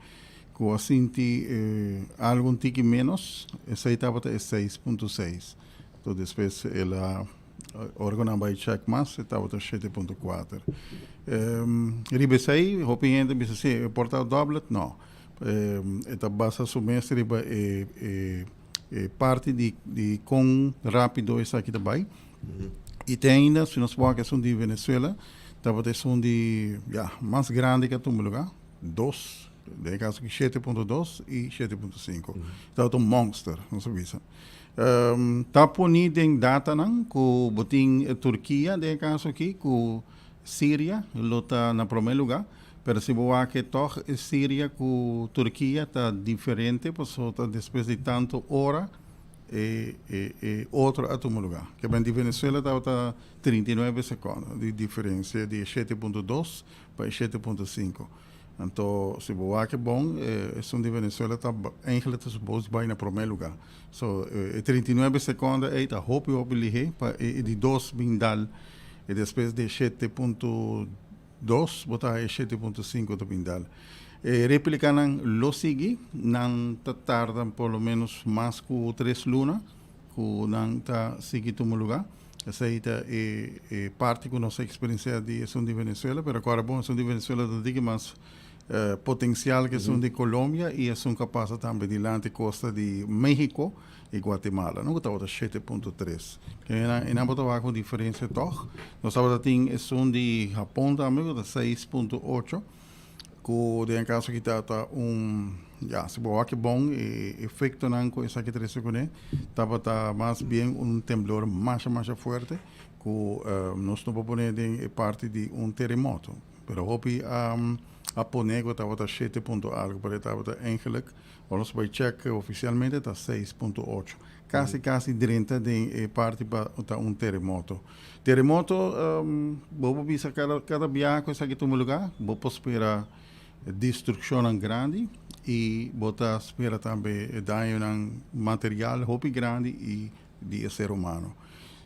Ku a sinti algu un tiki ménos, esei tabata e seis punto seis. Enton despues el a, ora ku nan bai chèk mas, e tabata shete punto kuater. Riba esei hopi hende bisa si e por ta dòblet, nò. E ta basa su mes riba e e parti di di kon rápido esaki ta bai. I te ainda si nos wak esun di Venezuela tabata esun di ya mas grandi ku a tuma lugá. Dos, den e kaso aki 7.2 i 7.5. Tabata un monster, nos a bisa. Ta poni den datanan ku bo tin Turkia den e kaso aki ku Siria lo ta na promé lugá, pero si bo wak e tòg Siria ku Turkia ta diferente pasobra ta despues di tantu ora e e otro a tuma lugá. Ke ben di Venezuela tabata 39 sekònde di diferensia di e 7.2 pa e 7.5. Anto si bo wak e bon, esun di Venezuela ta eigenlijk ta supos bai na prome luga. So e 39 seconde ei ta hopi hopi lihe pa e di dos bin dal e despues di e 7.2 bo ta haña e 7.5 ta bin dal. E replicanan lo sigui, nan ta tarda por lo menos mas ku tres luna ku nan ta sigui tuma luga. Esei ta e e parti ku nos a eksperensiá di esun di Venezuela, pero kòrda bon esun di Venezuela ta diki mas potensial ku esun di Colombia i esun ku a pasa tambe dilanti kosta di Mexico i Guatemala no ku tabata 7.3. E nan bo ta wak un diferensia tòg. Nos tabata tin esun di Hapon tambe ku ta 6.8. Ku den e kaso aki ta ta un, ya, si bo wak bon e efektonan ku esaki trese kuné tabata mas bien un temblor masha masha fuerte ku nos no por pone den e parti di un teremoto. Pero hopi a a pone ku tabata shete punto algu pero e tabata eigenlik ora nos bai chèk ofisialmente ta 6.8. Kasi kasi drenta den e parti pa ta un teremoto. Teremoto, bo por bisa kada kada biaha ku esaki tuma lugá, bo por spera destrukshonnan grandi i bo ta spera tambe dañonan material hopi grandi i di e ser humano.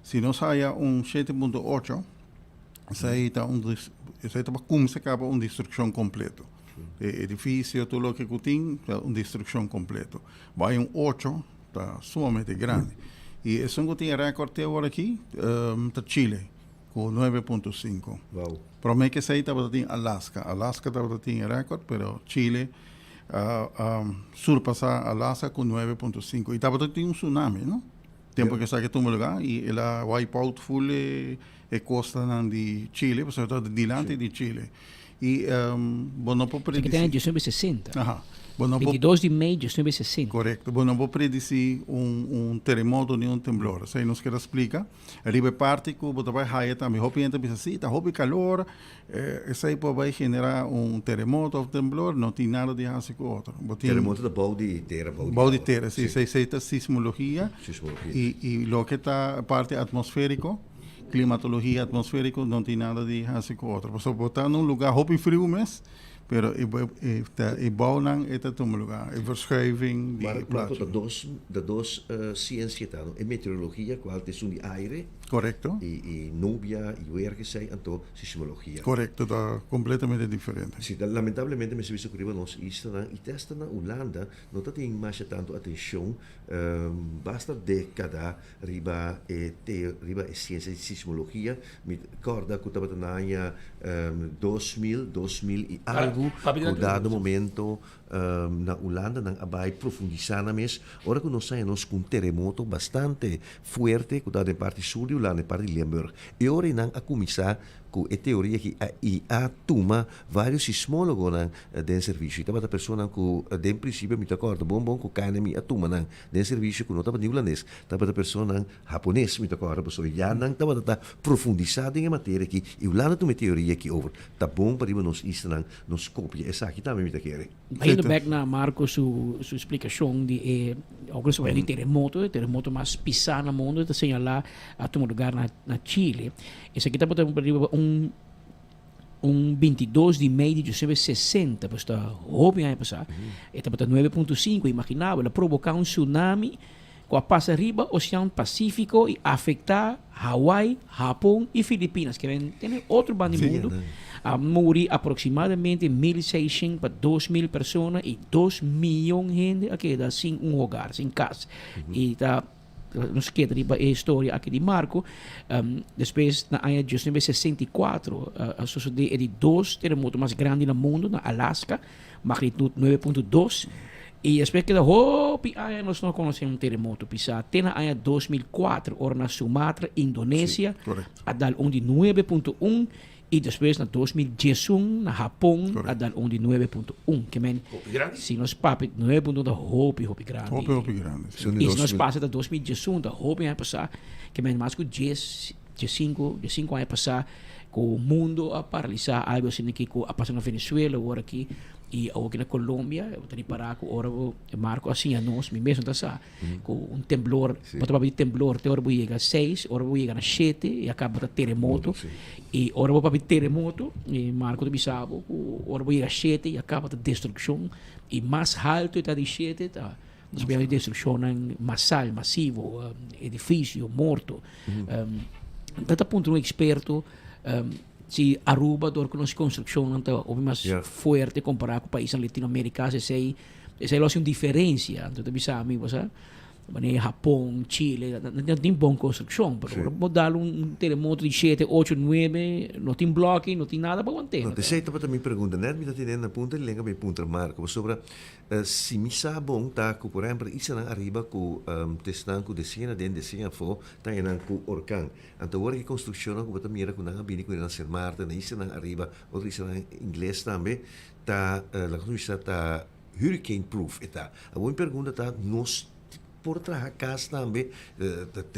Si nos haya un 7.8, esei ta un esei ta pa kumsa kaba un destrukshon kompleto. E edifisio, tur loke ku tin, ta un destrukshon kompleto. Bai un ocho ta sumamente grandi. I esun ku tin e rèkòrt te awor aki ta Chile ku nuebe punto sinku. Promé ku esei tabata tin Alaska. Alaska tabata tin e rèkòrt, pero Chile a surpasá Alaska ku nuebe punto sinku. I tabata tin un tsunami, no? Tempu ku esaki a tuma lugá i el a wipe out ful e kostanan di Chile, pasobra tabata dilanti di Chile. I bo no por predisí. Esaki ta na diesnuebe sesenta. Aha. Bo no por. 22 di mei diesnuebe sesenta. Korekto. Bo no por predisí un un teremoto ni un temblor. Esei nos kier a splika. Riba e parti ku bo ta bai haya tambe hopi hende ta bisa si ta hopi kalor, esei por bai generá un teremoto òf temblor. No tin nada di hasi ku otro. Bo tin. Teremoto ta bou di tera, bou di Bou di tera, si. Esei esei ta sismologia. Sismologia. I i loke ta parti atmosfériko. Klimatologia atmosfériko no tin nada di hasi ku otro. Pasobra bo ta na un lugá hopi friu mes, pero e e ta e bounan e ta tuma lugá, e verschuiving di e Marco, plachi. ta dos ta dos siensia ta no, e meteorologia kual ta esun di aire. Korekto. I i nubia i wer kesei anto sismologia. Korekto, ta kompletamente diferente. Si, ta lamentablemente mester bisa ku riba nos islanan i te asta na Hulanda no ta tin masha tantu atenshon basta dekada Riba e teo riba e siensia di sismologia mi ta kòrda ku tabata na aña 2000, 2000 i algu ku dado momento na Hulanda nan a bai profundisá nan mes ora ku nos haña nos ku un teremoto bastante fuerte ku tabata den parti sur di Hulanda, den parti di Limburg. E ora ei nan a kuminsá ku e teoria aki a i a tuma varios sismólogonan den servisio. I tabata personanan ku den prinsipio mi ta kòrda bon bon ku KNMI a tuma nan Den servisio ku no tabata ni hulandes, tabata personanan hapones, mi ta kòrda, pasobra ya nan tabata ta profundisá den e materia aki i Hulanda tuma e teoria aki over. Ta bon pa riba nos islanan nos kopia esaki tambe, mi ta kere. Bayendo bek na Marco su su splikashon di e ora su di teremoto, e teremoto mas pisá na mundo ta señalá a tuma lugar na na Chile. Esaki tabata riba un Un 22 di mei di 1960, pues ta hopi aña pasá, e tabata 9.5, imaginá bo, el a proboká un tsunami ku a pasa riba Osean Pasífiko i afektá Hawaii, Hapon i Filipinas, ke men tene otro banda di mundu. A muri aproksimadamente 1600 pa 2000 persona i dos miyon hende a keda sin un hogar, sin kas. I ta. Nos keda riba e historia aki di Marco. Despues na aña 1964 a sosode e di dos teremoto mas grandi na mundo na Alaska, magnitud 9.2. I despues keda hopi aña nos no konosé un teremoto pisá te na aña 2004 ora na Sumatra, Indonesia, a dal un di 9.1 I despues na 2011 na Hapon a dal un di 9.1. Ke men, si nos papia 9.1 ta hopi, hopi grandi. Hopi, hopi grandi, si. I si nos pasa ta 2011 ta hopi aña pasá. Ke men mas ku dies, diesinku, diesinku aña pasá ku mundo a paralisá algu asina ki ku a pasa na Venezuela awor aki i awor aki na Colombia. Bo ta ripará ku ora bo Marco a siña nos, mi mes no ta sa. Ku un temblor, bo ta papia di temblor te ora bo yega seis, ora bo yega na shete i a kaba ta teremoto. I ora bo papia di teremoto, i Marco ta bisa bo ku ora bo yega shete i a kaba ta destrukshon. I mas haltu e ta di shete ta nos papia di destrukshonnan masal, masivo, edifisio, morto. Ta ta puntra un eksperto si Aruba dor ku nos konstrukshonnan ta hopi mas fuerte kompará ku paisnan Latinoamerika, esei Esei lo hasi un diferencia. Anto ta bisa mi, bo sa, manera Japon, Chile, nan tin bon construccion, pero ora bo dal un teremoto di shete, ocho, nuebe, no tin bloki, no tin nada pa want'é. No, t'esei tabata mi pregunta. Net mi ta tene na punta di lenga mi puntra Marco, pasobra si mi sa bon ta ku por ehempel islanan ariba ku t'esnan ku desena den, desena afó, ta enan ku orkan. Anto ora ki construccionnan ku bo ta mira ku nan a bini ku nan Sint Maarten, na islanan ariba, otro islanan ingles tambe, Ta laga nos bisa ta hurricane proof e ta. Awor mi pregunta ta nos por traha cas tambe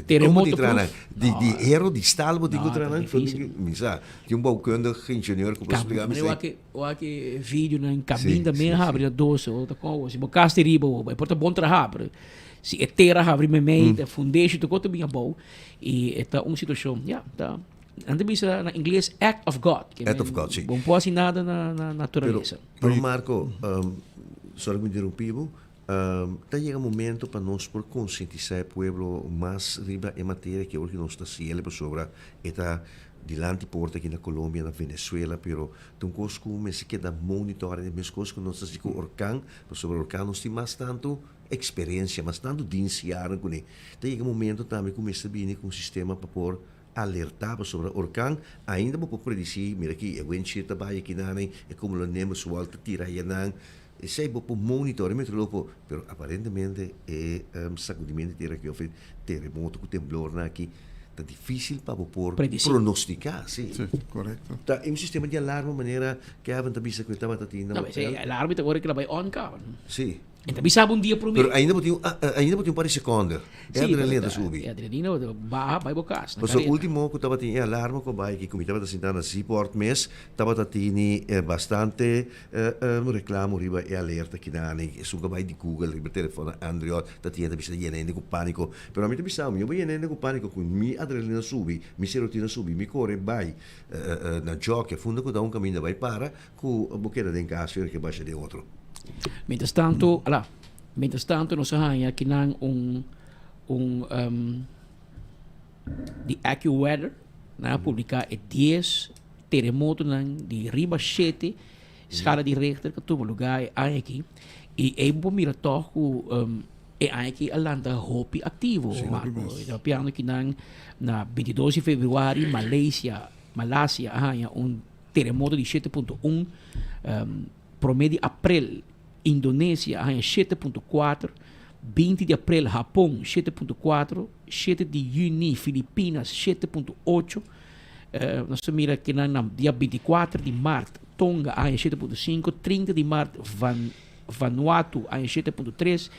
Terremoto proof? Di di hero di staal bo tin cu traha nan? Mi sa tin un bouwkundig ingenieur cu por splica mi esey. Wak e video nan caminda men habri na doce o ta con si bo cas ta riba bo por ta bon traha pero si e tera habri memey ta fundation tur cos ta bin abou y e ta un situacion ya ta. Nan ta bisa na ingles act of God. Act of God, si. Bo no por hasi nada na naturalesa. Pero, pero Marco, um, sorry ku mi interrumpí bo. Ta yega momento pa nos por konsientisá e pueblo mas riba e materia ke ora ku nos ta hasiel pasobra e ta dilanti porta aki na Colombia, na Venezuela, pero ta un kos ku mester keda monitor e meskos ku nos ta hasi ku orkan, pasobra orkan nos tin mas tantu eksperensia, mas tantu dinsianan kuné. Ta yega momento tambe ku mester bini ku un sistema pa por alertá pasobra orkan ainda bo por predisí, mira aki e windshir ta bai aki nan, e cumulonimbus wal ta tira ayanan. Esei bo por monitor e meteorologo por, pero aparentemente e sacudimento di tera aki of e teremoto cu temblornan aki ta dificil pa bo por Predeci. pronostica, si. Si, corecto. Ta un sistema di alarma manera Kevin ta bisa cu e tabata tin na No, hotel. esei alarma ta ora cu el a bai on caba. Si. E ta bisa bo un dia prome. Pero ainda bo tin ainda bo tin un par di seconde. E Sí, adrenalina ta subi. E adrenalina baha bai bo cas na Pasobra careta. ultimo cu tabatin e alarma cu a bai aki cu mi tabata sinta na Seaport mes tabata tini bastante reclamo riba e alerta kinani. Esun cu a bai di Google riba telefono Android ta tin e ta bisa yena hende cu panico. Pero ami ta bisa mi no bai yena hende cu panico cu mi adrenalina subi, mi serotina subi, mi core bai na jockey funda cu ta un caminda bai para Ku bo keda den kas i ke basha den otro. Mientras tanto, ala, mientras tanto nos a haña kinan un un um, di AccuWeather, nan a publiká e dies teremotonan di riba shete skala di Richter ku tuma lugá e aña aki. I ei bo por mira tòg ku um, e aña aki a lanta hopi aktivo, Sí, hopi Marco. mes. E ta papiando kinan na 22 di februari Malaysia, Malasia a haña un Teremoto di shete punto un, Prome di aprel, Indonesia a haña shete punto kuater, 20 di aprel, Hapon shete punto kuater, shete di yüni, Filipinas shete punto ocho, Nos ta mira kinan na dia 24 di mart, Tonga a haña shete punto sinku, 30 di mart, Vanuatu a haña shete punto tres,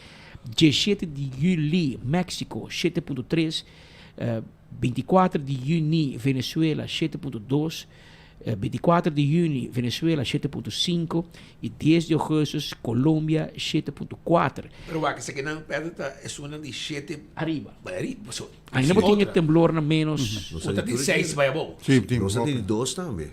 17 di yüli, Mexico shete punto tres, 24 di yüni, Venezuela shete punto dos, 24 di yüni, Venezuela shete punto sinku i dies di ougùstùs, Colombia shete punto kuater. Pero wak esaki nan pèrdè ta esunnan di shete Ariba. bai ariba paso Ainda bo tin e temblornan ménos. Nos ta di seis bai abou. Sí, tin Nos ta hopi. di dos tambe.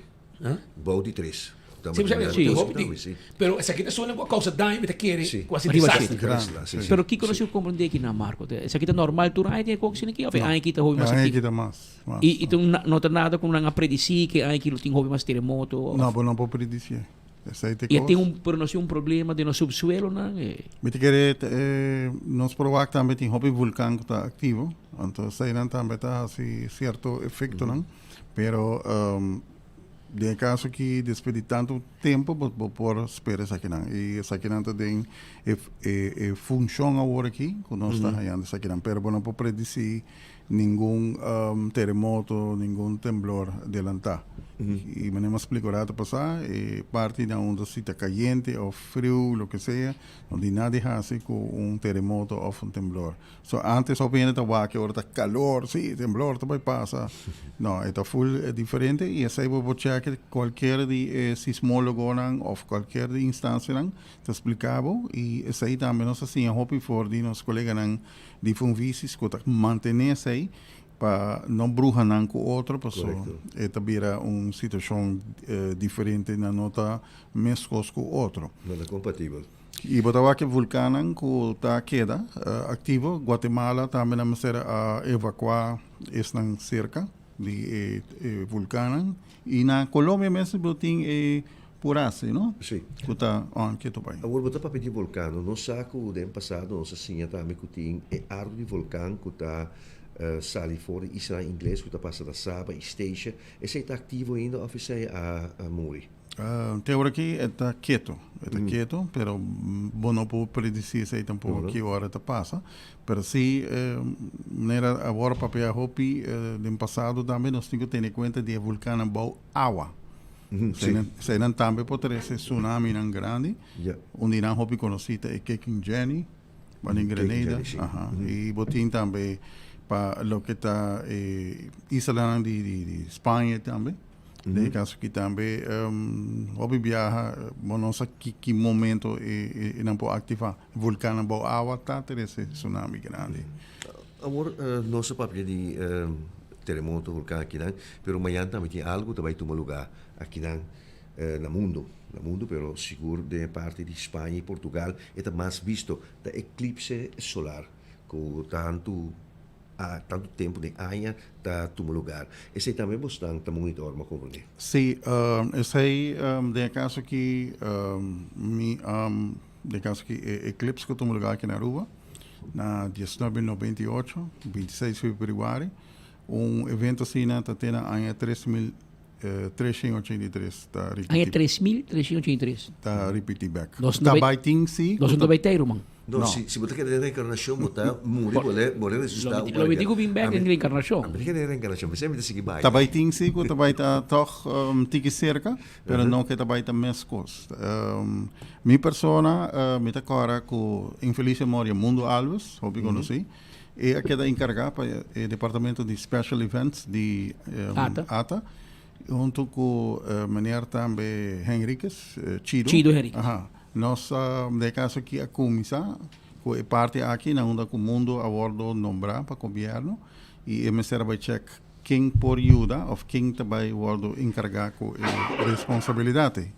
Bou di tres. Sí, Tambe sí, tin sí, dos hopi tambe, tin. sí. Pero esaki ta esunnan ku a kousa daño mi ta kere Sí. ku a hasi Riba desastre. shete. Grandi, sí. Pero kiko nos a komprendé aki nan, Marco? Esaki ta normal tur aña tin e kos asina aki òf e No. aña aki ta hopi E mas aña aktivo? aki ta mas, mas, I i mas. ta no ta nada ku nan a predisí ku e aña aki lo tin hopi mas teremoto òf? No, bo no por predisí. Esei ta e I a tin kos. un, pero nos tin un problema den nos subsuelonan. E. Mi ta kere nos por wak tambe tin hopi vulkan ku ta aktivo, anto eseinan tambe ta hasi sierto efektonan, pero Den e kaso aki despues di tantu tempu bo bo por spera esakinan i esakinan ta den e e funshon awor aki ku nos ta hañando esakinan pero bo no por predisí ningun teremoto ningun temblor delantá i manera mi a splika un rato pasá e parti na unda si ta kayente òf friu loke sea no tin nada di hasi ku un teremoto òf un temblor. So antes hopi hende ta wak ora ta calor, si temblor ta bay pasa. No, e ta full diferente y esey bo por check cualkier di e sismologonan of cualkier di instancianan ta splica bo y esey tambe nos a siña hopi for di nos coleganan di Funvisis cu ta mantene esey pa no bruha nan cu otro paso e ta bira un situacion diferente nan no ta mescos cu otro. No ta compatibel. I bo ta wak e vulkannan ku ta keda aktivo. Guatemala tambe nan mester a evakuá esnan serka di e vulkannan. I na Colombia mes bo tin e Purasi, no? Sí. Ku ta on ketu bai. Awor bo ta papia di volkan. Nos sa ku den pasado nos a siña tambe ku tin e ardu di volkan ku ta sali for di islanan ingles ku ta pasa na Saba i Statia. Esei ta aktivo ainda òf esei a muri? Te ora aki e ta keto, e ta keto, pero bo no por predeci esey tampoco ki ora ta pasa. Pero si manera awor papia hopi den pasado tambe nos tin cu tene cuenta di e vulcannan bou awa. Eseynan tambe por trece tsunaminan grandi. Un di nan hopi conoci ta e Kekin Jenny, banda in Grenada. Y bo tin tambe pa loke ta e islanan di Spaña tambe. Den e kaso aki tambe hopi biaha bo no sa ki ki momento e nan por aktivá. Vulkannan bou awa ta trese tsunami grandi. Awor nos a papia di teremoto, vulkan akinan, pero mañan tambe tin algu ta bai tuma lugá akinan na mundu. Na mundu, pero sigur den e parti di Spaña i Portugal e ta mas bisto, ta eklipse solar ku tantu a tantu tempu den aña ta tuma lugar. Esei tambe bosnan ta monitor, mi a komprendé. Sí, esei den e kaso aki mi den e kaso aki e eklipse ku tuma lugar aki na Aruba na diesnuebe 98, 26 februari, un evento asina ta te na aña 3000. 383 ta ripití. Aña 3383. Ta ripití bèk. Nos ta bai tin si. Nos no ta bai tei, ruman. No, si, si bo ta kere den reenkarnashon, bo ta muri, bo le, bo le resusitá un Lo mi tin ku bin bèk den reenkarnashon. Mi ta kere den reenkarnashon, p'esei mi ta sigui bai. Ta bai tin si ku ta bai ta tòg un tiki serka, pero no ke ta bai ta meskos. Mi persona, mi ta kòrda ku infeliz memoria Mundo Alves, hopi konosí. E a keda enkargá pa e departamento di Special Events di ata huntu ku meneer tambe Henriquez, Chido. Chido Henriquez. Aha. Nos den e kaso aki a kuminsá ku e parti aki na unda ku Mundo a wòrdu nombrá pa gobièrnu i e mester a bai chèk ken por yuda òf ken ta bai wòrdu enkargá ku e responsabilidat ei.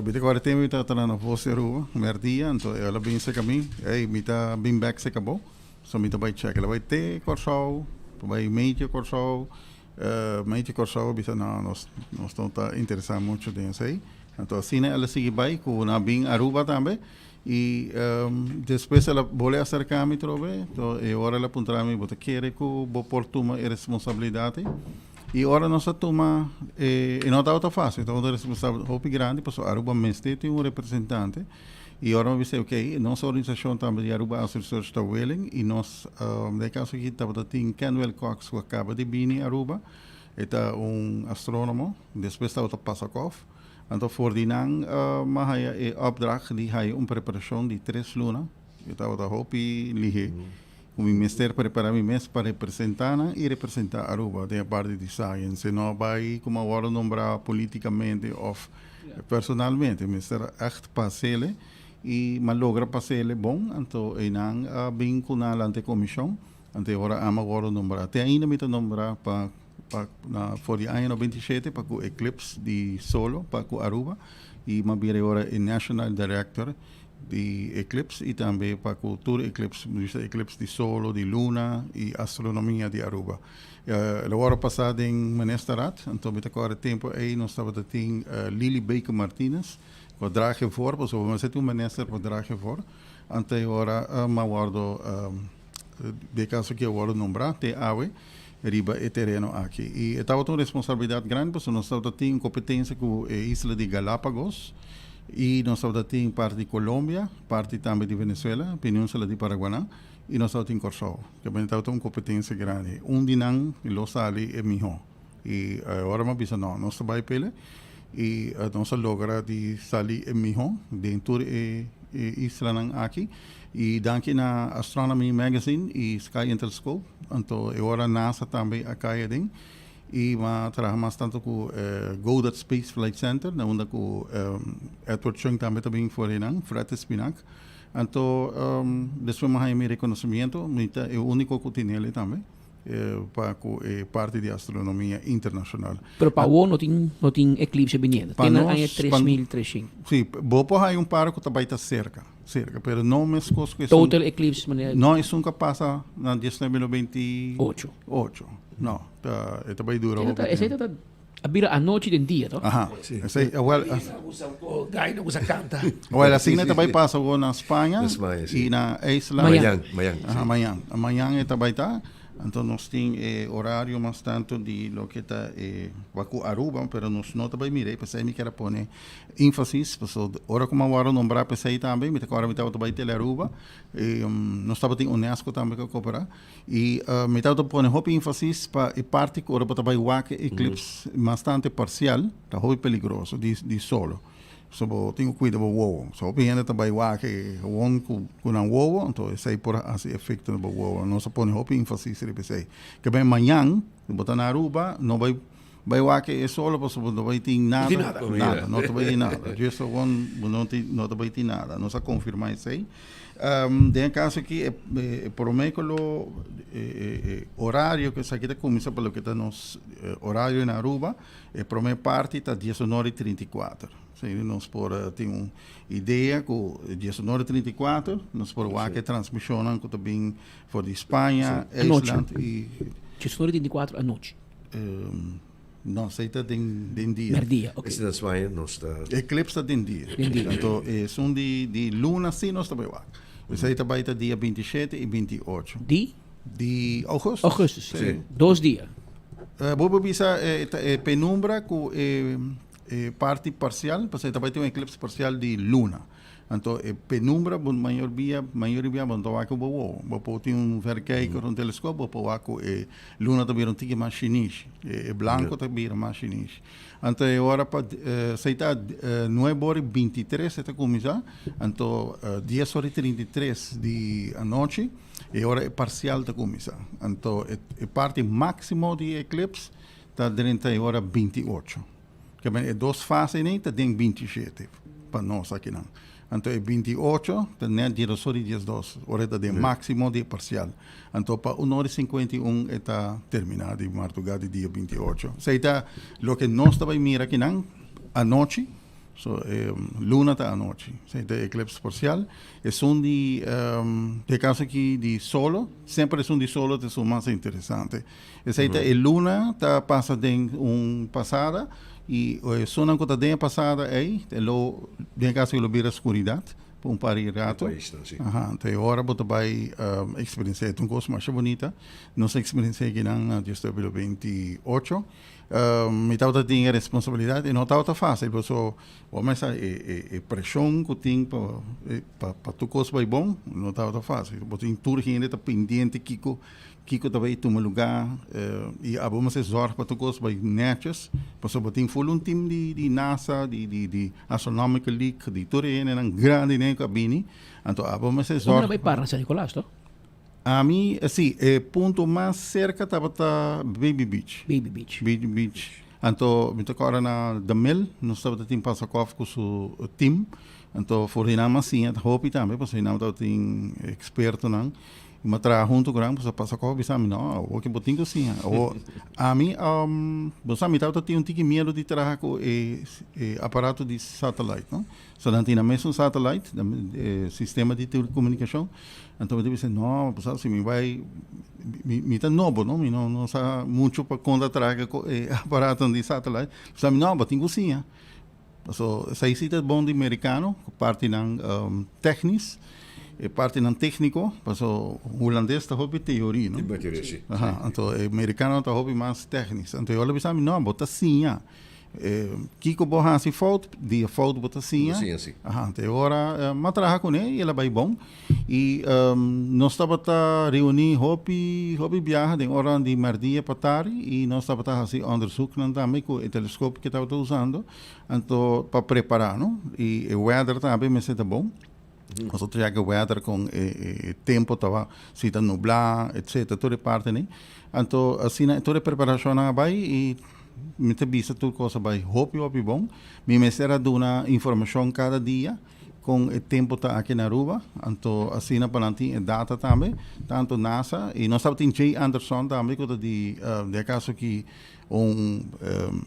Mi ta kòrda e tempu mi tabata na Voz di Aruba, mèrdia, anto el a bin serka mi, ey, mi ta bin bèk serka bo, so mi ta bai chèk. El a bai te Kòrsou, ta bai medio Kòrsou, medio Kòrsou a bisa no, nos nos no ta interesá muchu den esei. Anto asina el a sigui bai ku nan a bin Aruba tambe i despues el a bole aserká mi atrobe, anto e ora el a puntra mi, bo ta kere ku bo por tuma e responsabilidat ei? Y ora nos a tuma e, e no tabata fácil, tabata un responsabilidad hopi grandi, pasobra Aruba mester tin un representante. Y ora mi bisa, ok, nos organisacion tambe di Aruba Astro Research ta willing y nos, den e caso aki tabata tin Ken Wilcox cu a caba di bini Aruba, e ta un astronomo, despues tabata Pasakoff. Anto for di nan mi a haya e opdracht di haya un preparacion di tres luna, e tabata hopi lihe. Ku mi mester prepará mi mes pa representá nan i representá Aruba den e parti di science. E no bai ku mi a wòrdu nombrá polítikamente òf personalmente. Mi mester ègt pas'ele i mi a logra pas'ele bon. Anto einan a bin ku nan lanta e komishon. Anto e ora ami a wòrdu nombrá. Te ainda mi ta nombrá pa pa na for di aña 97 pa ku eclipse di solo pa ku Aruba i mi a bira e ora e national director di eclipse y tambe pa cu tur eclipse, mi bisa eclipse di solo, di luna y astronomia di Aruba. El a worde pasa den Ministerraad, anto mi ta corda e tempo ey nos tabata tin Lily Baker Martinez cu a draag e voor, pasobra mester tin un minister pa draag e voor, anto e ora mi a wordo, den e caso aki a wordo nombra te awe riba e tereno aki. Y e tabata un responsabilidad grandi pasobra nos tabata tin un competencia cu e isla di Galapagos y nos tabata tin parti di Colombia, parti tambe di Venezuela, peninsula di Paraguaná y nos tabata tin Corsou. Kebende tabata un competencia grandi. Un di nan lo sali e miho. Y ora mi a bisa no, nos ta bay pele y nos a logra di sali e miho den tur e islanan aki. Y danki na Astronomy Magazine y Sky and Telescope. Anto e ora NASA tambe a cay aden. Y mi a traha mas tanto cu Goddard Space Flight Center, na unda cu Edward Chung tambe ta bin for einan, Fred Espinak. Anto despues mi a haya mi reconocimiento, mi ta e unico cu tin el'e tambe. Pa cu e parti di astronomia internacional. Pero pa awor no tin no tin eclipse biniendo. Pa Tin na nos, aña pa tres mil trescientos. Sí, bo por haya un par cu ta bay ta cerca, cerca, pero no mescos cu esun. Total eclipse manera. No esun cu a pasa na diesnuebe noventa i Ocho. ocho. No, ta e ta bay dura hopi Esey tempo. ta ta a bira anochi den dia, toch? Aha, esey, awel. Gai no gusta canta. Awel, asina ta bay pasa awor na Spaña Na Spaña, si. y na IJsland. Mañan, mañan, si. Aha, mañan. Mañan e ta bay ta. Anto nos tin e horario mas tanto di loke ta e pa cu Aruba, pero nos no ta bay mira, p'esey mi kier a pone énfasis, pasobra ora cu mi a worde nombra p'esey tambe, mi ta acorda mi tabata bay Telearuba, y nos tabatin UNESCO tambe cu a coopera. Y mi tabata pone hopi énfasis pa e parti cu ora bo ta bay wak e eclipse bastante parcial, ta hopi peligroso di di solo. So bo tin cu cuida bo wowo. So hopi hende ta bay wak e gewoon cu cu nan wowo, anto esey por haci efecto na bo wowo. Nos a pone hopi énfasis riba esey. Ke ben mañan, bo ta na Aruba, no bay. Bai wak e solo pasobra bo no bai tin nada. No tin nada. Nada, no ta bai tin nada. Djes awor bo no tin, no ta bai tin nada. Nos a konfirmá esei. Den e kaso aki e e promé ku lo e e orario ku esaki ta kuminsá pa loke ta nos orario na Aruba, e promé parti ta diesunora i 34. Asina nos por tin un idea ku diesunora i 34 nos por wak e transmishonnan ku ta bin for di Spaña, IJsland i. Diesunora i 34 anochi. No, esei ta den den dia. Merdia, ok. Esei na Spaña nos ta. Eclipse ta den dia. Den dia. Anto esun di di luna si nos ta bai wak. Esei ta bai ta dia 27 i 28. Di? Di augustus. Augustus, Si. Dos dia. Bo por bisa e ta e penumbra ku e e parti parsial, pasobra ta bai tin un eclipse parsial di luna. Anto e penumbra bo mayor bia, mayoria bia bo no ta wak ku bo wowo. Bo por tin un verkijker, un teleskop, bo por wak ku e luna ta bira un tiki mas shinishi. E blanko ta bira mas shinishi. Anto e ora pa esei ta nuebe ora i bintitres e ta kuminsá, anto dies ora i 33 di anochi e ora e parsial ta kuminsá. Anto e parti máksimo di e eclipse ta drenta e ora 28. Kebien e dos fasenan ta den 27 pa nos akinan. Anto e 28 ta net diesdos i 12, ora e ta den máksimo di e parsial. Anto pa un ora i 51 e ta terminá di mardugá di dia 28. Esei ta loke nos ta bai mira akinan anochi. So e luna ta anochi. Esei ta e eclipse parsial. Esun di, den e kaso aki di solo, semper esun di solo ta esun mas interesante. Esei ta e luna ta pasa den un pasada i esunnan ku ta den e pasada ei e lo den e kaso lo bira skuridat pa un par di rato. Aha, anto e ora bo ta bai eksperensiá e ta un kos masha bunita. Nos a eksperensiá akinan na dies dobel 28. Mi tabata tin e responsabilidat i no tabata fásil paso bo mester sa e e preshon ku tin pa pa tur kos bai bon no tabata fásil. Bo tin tur hende ta pendiente kiko Kiko ta bai tuma lugá i abo mester zòrg pa tur kos bai nètjes, pasobra bo tin ful un tim di di NASA, di di di Astronomical League, di tur e hendenan grandi den ku a bini, anto abo mester Unda zòrg. nan bai para na San Nicolas, to? Ami, si, e punto mas serka tabata Baby Beach. Baby Beach. Baby Beach. Anto mi ta kòrda na The Mill, nos tabata tin Pasakòf ku su tim, anto for di nan mi a siña hopi tambe, pasobra nan tabatin ekspertonan. Mi a traha hunto ku nan, pasobra pasa kòf bisa mi, no, awor ke bo tin ku siña. Awor, ami, bo sa mi tabata tin un tiki miedu di traha ku e e aparato di satellite, no. So nan tin nan mesun satellite, e sistema di telekomunikashon. Anto mi ta bisa, no, bo sa si mi bai, mi mi ta nobo, no, mi no no sa muchu pa kon ta traha ku e aparatonan di satellite. Bisa mi, no, bo tin ku siña. Paso esei si ta bon di merikano, ku partinan teknis, e partinan tekniko, paso hulandes ta hopi teoria, no? Tin teoria, si. Aha, anto e merikano ta hopi mas teknis. Anto e ora bisa mi, no, bo ta siña. Kiko bo hasi fout, di e fout bo ta siña. Bo siña, si. Aha, anto e ora mi a traha kuné i el a bai bon. I nos tabata reuní hopi, hopi biaha den oranan di mèrdia pa tardi i nos tabata hasi ònderzoeknan tambe ku e teleskop ke tabata usando, anto pa prepará no. I e wèder tambe mester ta bon. Nos a trèk e wèder kon e tempu tawa, si ta nublá etsetera, tur e partinan. Anto asina tur e preparashonnan a bai i mi ta bisa tur kos a bai hopi hopi bon. Mi mester a duna informashon kada dia. Con e tempo ta aki na Aruba, anto asina pa nan tin e data tambe, tanto NASA y nos tabatin Jay Anderson tambe cu ta di den e caso aki un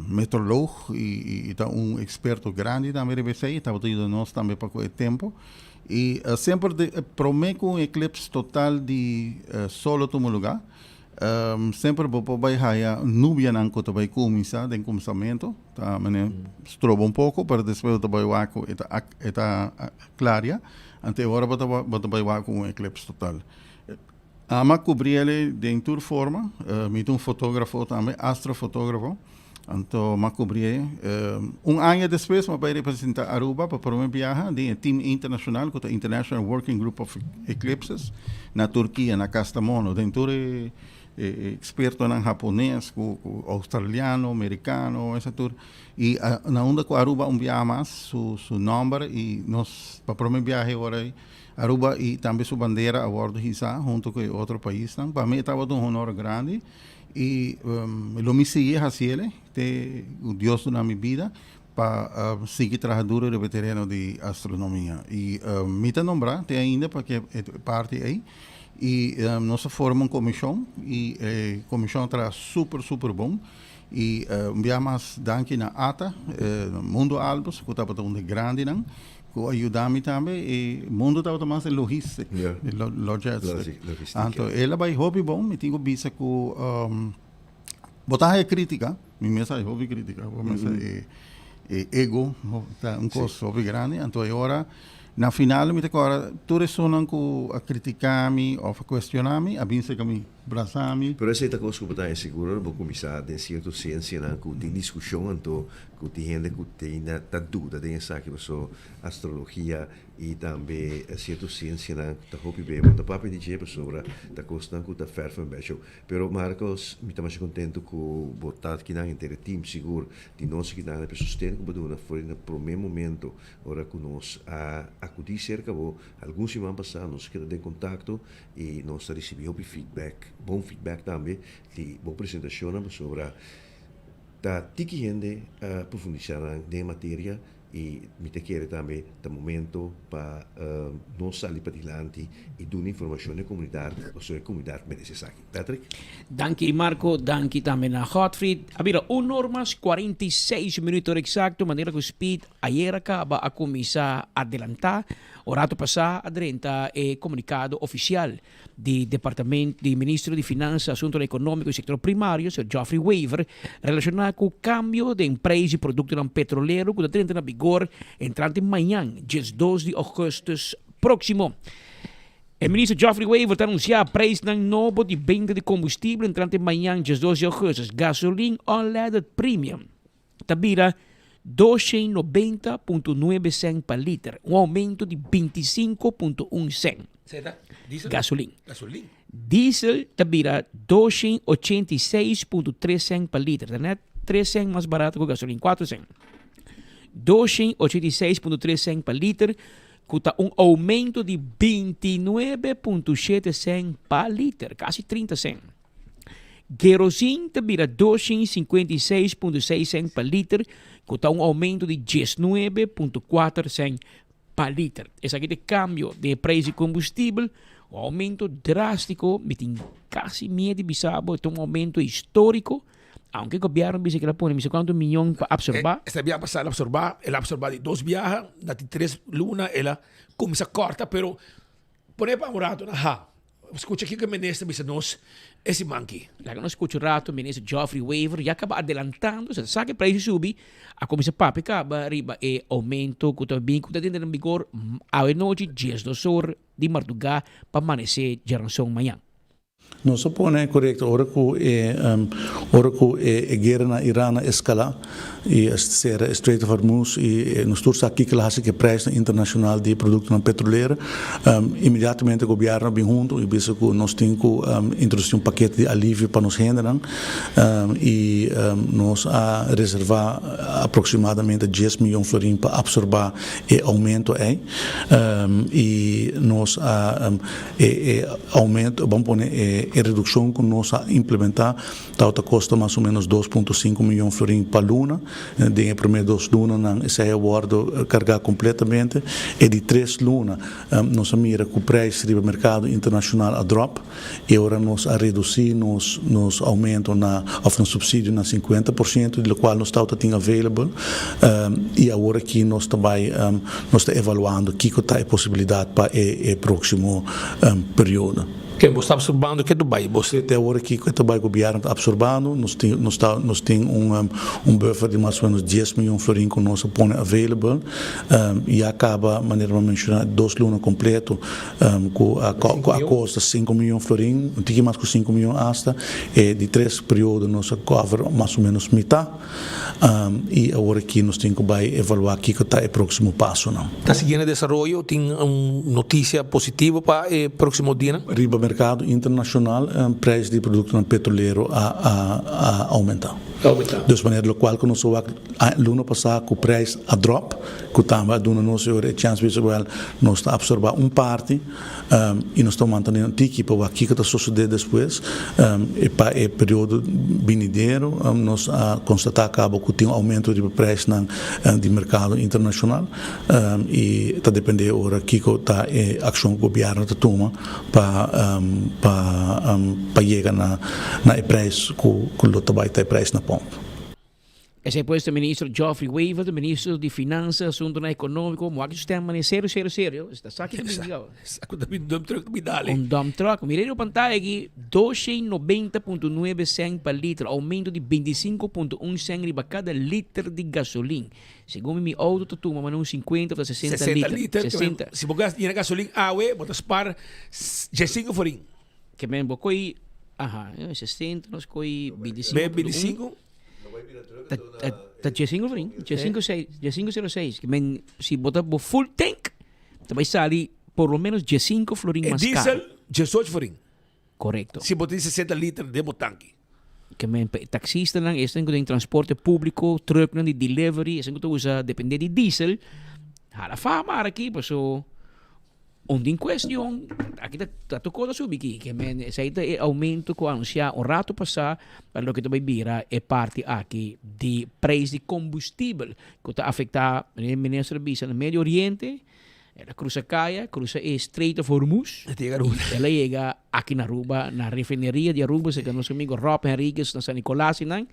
meteoroloog y ta un experto grandi tambe riba esey, tabata yuda nos tambe pa cu e tempo. Y semper prome cu un eclipse total di solo tuma lugar, Semper bo por bai haya nubianan ku ta bai kuminsá den kuminsamentu, ta mane stroba un poko, pero despues bo ta bai wak ku e ta e ta klaria, anto e ora bo ta bo ta bai wak ku un eklips total. Ami a kubri el den tur forma, mi ta un fotografo tambe, astrofotografo, anto mi a kubri Un aña despues mi a bai representá Aruba pa prome biaha den e team internashonal ku ta International Working Group of Eclipses na Turkia, na Kastamonu, den tur e ekspertonan hapones ku oustraliano, merikano, esa tur. I na unda ku Aruba un biaha mas su su nòmber i nos pa prome biaha e ora ei. Aruba y tambe su bandera a wordo hisa hunto cu e otro paisnan. Pa mi e tabata un honor grandi y lo mi sigui haciele te cu Dios duna mi bida pa sigui traha duro riba e tereno di astronomia. Y mi ta nombra te ainda pa ke e parti ey y nos a forma un comision y e comision a traha super super bon. Y un bia mas danki na ata, Mundo Albers cu tabata un di grandinan cu a yuda mi tambe y Mundo tabata mas e logistic, e logistic. Anto el a bay hopi bon, mi tin cu bisa cu bo ta haya critica, mi mes a haya hopi critica, bo mes e ego ta un cos hopi grandi, anto e ora na final mi ta cora tur esunnan cu a critica mi of a cuestiona mi a bin cerca mi. Brasa mi. Pero esei ta kos ku bo ta insegur ora bo kuminsá den sierto siensianan ku tin diskushon anto ku tin hende ku tin ta duda den esaki paso astrologia i tambe sierto siensianan ku ta hopi be bo ta papia di dje pasobra ta kosnan ku ta ver van bed show. Pero Marcos mi ta masha kontentu ku bo ta kinan henter e team sigur di nos kinan e sosten ku bo duna for di na prome momento ora ku nos a akudí serka bo algun siman pasá nos keda den kontakto I nos ta risibí hopi feedback, bon feedback tambe di bo presentashonnan pasobra ta tiki hende a profundisá nan den e materia i mi ta kere tambe ta momento pa nos sali padilanti i duna informashon na e komunidat pasobra e komunidat merese esaki. Patrick. Danki Marco, danki tambe na Godfried. A bira un or mas 46 minuut ora exacto, manera cu Speed ayera caba a cuminsa adelanta. Un rato pasá a drenta e komunikado ofisial di Departamento di Ministro di Finansa, Asuntonan Ekonómiko i Sektor Primario, señor Geoffrey Wever, relashoná ku kambio den preis di produktonan petrolero ku ta drenta na bigor entrante mañan, diesdos di ougùstùs próksimo. E Minister Geoffrey Wever ta anunsiá preisnan nobo di benta di kombustibel entrante mañan, diesdos di ougùstùs. Gasolin unleaded premium ta bira 290.9 cent pa liter, un aumento di 25.1 cent. Diesel? Gasolin. Gasolin. Diesel ta bira 286.3 cent pa liter, ta net 3 cent mas barato ku gasolin, 4 cent. 286.3 cent pa liter, ku ta un aumento di 29.7 cent pa liter, kasi 30 cent. Kerosene ta bira 256.6 cent pa liter, ku ta un oumento di 19.4 cent pa liter. Esaki ta e kambio den e preis di kombustibel, un oumento drástiko, mi tin kasi miedu di bisa bo, e ta un oumento históriko, aunke gobièrnu bisa ku el a pone misa kuantu miyon pa apsorbá. Esta biaha pasá el a apsorbá, el a apsorbá di dos biaha, na di tres luna el a kuminsá kòrta, pero pone pa un rato na ha. Skucha kiko e minister bisa nos e siman aki. Laga nos skucha un rato minister Geoffrey Wever ya kaba adelantando, se ta sa ke preis a subi, a kuminsá papia kaba riba e oumento ku ta bin ku ta tene na bigor awe nochi diesdos or di mardugá pa manesé djaranson mañan. Nos a pone korekto ora ku e ora ku e guera na Iran a eskalá i a sera e Strait of Hormuz i nos tur sa kiko lo hasi ku e preisnan internashonal di e produktonan petrolero. Inmediatamente gobièrnu a bin huntu i bisa ku nos tin ku introdusí un pakete di alivio pa nos hendenan i nos a reservá aproksimadamente dies miyon florin pa apsorbá e oumento ei i nos a e oumento, ban pone e redukshon ku nos a implementá Tau ta kosta mas o menos dos punto sinku miyon florin pa luna. Den e promé dos lunanan esei a wòrdu kargá kompletamente. E di tres luna nos a mira ku preis riba merkado internashonal a dròp i ora nos a redusí nos nos oumento na òf nos supsidio na 50% di lokual nos tau ta tin available i awor aki nos ta bai nos ta evaluando kiko ta e posibilidat pa e e próksimo periodo. Ken bo sta absorbando ke ta bai bo? Te awor aki ke ta bai gobièrnu ta absorbando. Nos tin nos ta nos tin un un buffer di mas o menos dies miyon florin ku nos a pone available. Ya kaba manera mi a menshoná dos luna kompleto ku a ku a kosta sinku miyon florin, un tiki mas ku sinku miyon asta. E di tres periodo nos a cover mas o menos mitá. I awor aki nos tin ku bai evaluá kiko ta e próksimo pasonan. Ta siguiendo e desaroyo? Tin un notisia positivo pa e próksimo dianan? Riba merkado internashonal preis di produktonan petrolero a oumentá. Dus manera lokual ku nos a wak luna pasá ku prijs a drop, ku tambe a duna nos e ora e chèns bisa wèl nos ta apsorbá un parti i nos ta mantené un tiki pa wak kiko ta sosodé despues i pa e periodo binidero nos a konstatá kaba ku tin un oumento riba prijsnan di merkado internashonal i ta dependé ora kiko ta e akshon ku gobièrnu ta tuma pa pa pa yega na na e prijs ku ku lo ta bai ta e prijs na pomp. Esei pues ta ministro Geoffrey Wever, ministro di Finansa, Asuntonan Economico. Mo aki su stem mane serio serio serio. Ta sa ki ta bin diga. Sa ku ta bin dump truck ta bin dale. Un dump truck. Mira riba pantaya aki, 290.9 cent pa liter, aumento di 25.1 cent riba kada liter di gasolin. Segun mi, mi auto ta tuma mane un 50 of ta 60 60 liter. liter. 60. Si bo gas yena gasolin awe, bo ta spar 15 florin. Ke men bo koi, aha, 60 nos koi 25.1. Be 25. Ta ta 15 florin, 15 1506. Ke men si bo ta bo full tank, ta bai sali por lo menos 15 florin E mas karo. diesel 18 florin. Korekto. Si bo tin 60 liter den bo tanki. Ke men pa e taksistanan, esnan ku den transporte públiko, trùknan di delivery, esnan ku ta usa dependé di diesel, hala fama ara aki paso un tin kuestion, aki ta ta tur kos a subi aki. Ke men esei ta e oumento ku a anunsiá un rato pasá pa loke ta bai bira e parti aki di preis di kombustibel ku ta afektá, e minister a bisa na Medio Oriente, El a cruza caya, cruza e Strait of Hormuz. Y el a yega aki na Aruba, na refineria di Aruba, cerca nos amigo Rob Henriquez na San Nicolas y nan.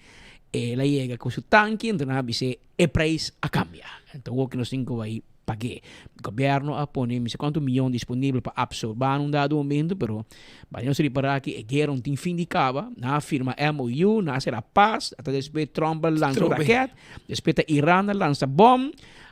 El a yega cu su tanki, enton nan a bis'é e prijs a cambia. Enton awor cu nos tin cu bay pag'é. Gobierno a pone mi sa cuanto miyon disponibel pa absorba na un dado momento, pero bay nos ripara aki e guera no tin fin di caba. Nan a firma MOU, nan a cera paz, ata despues Trump a lansa un raket, despues ta Iran a lansa bom.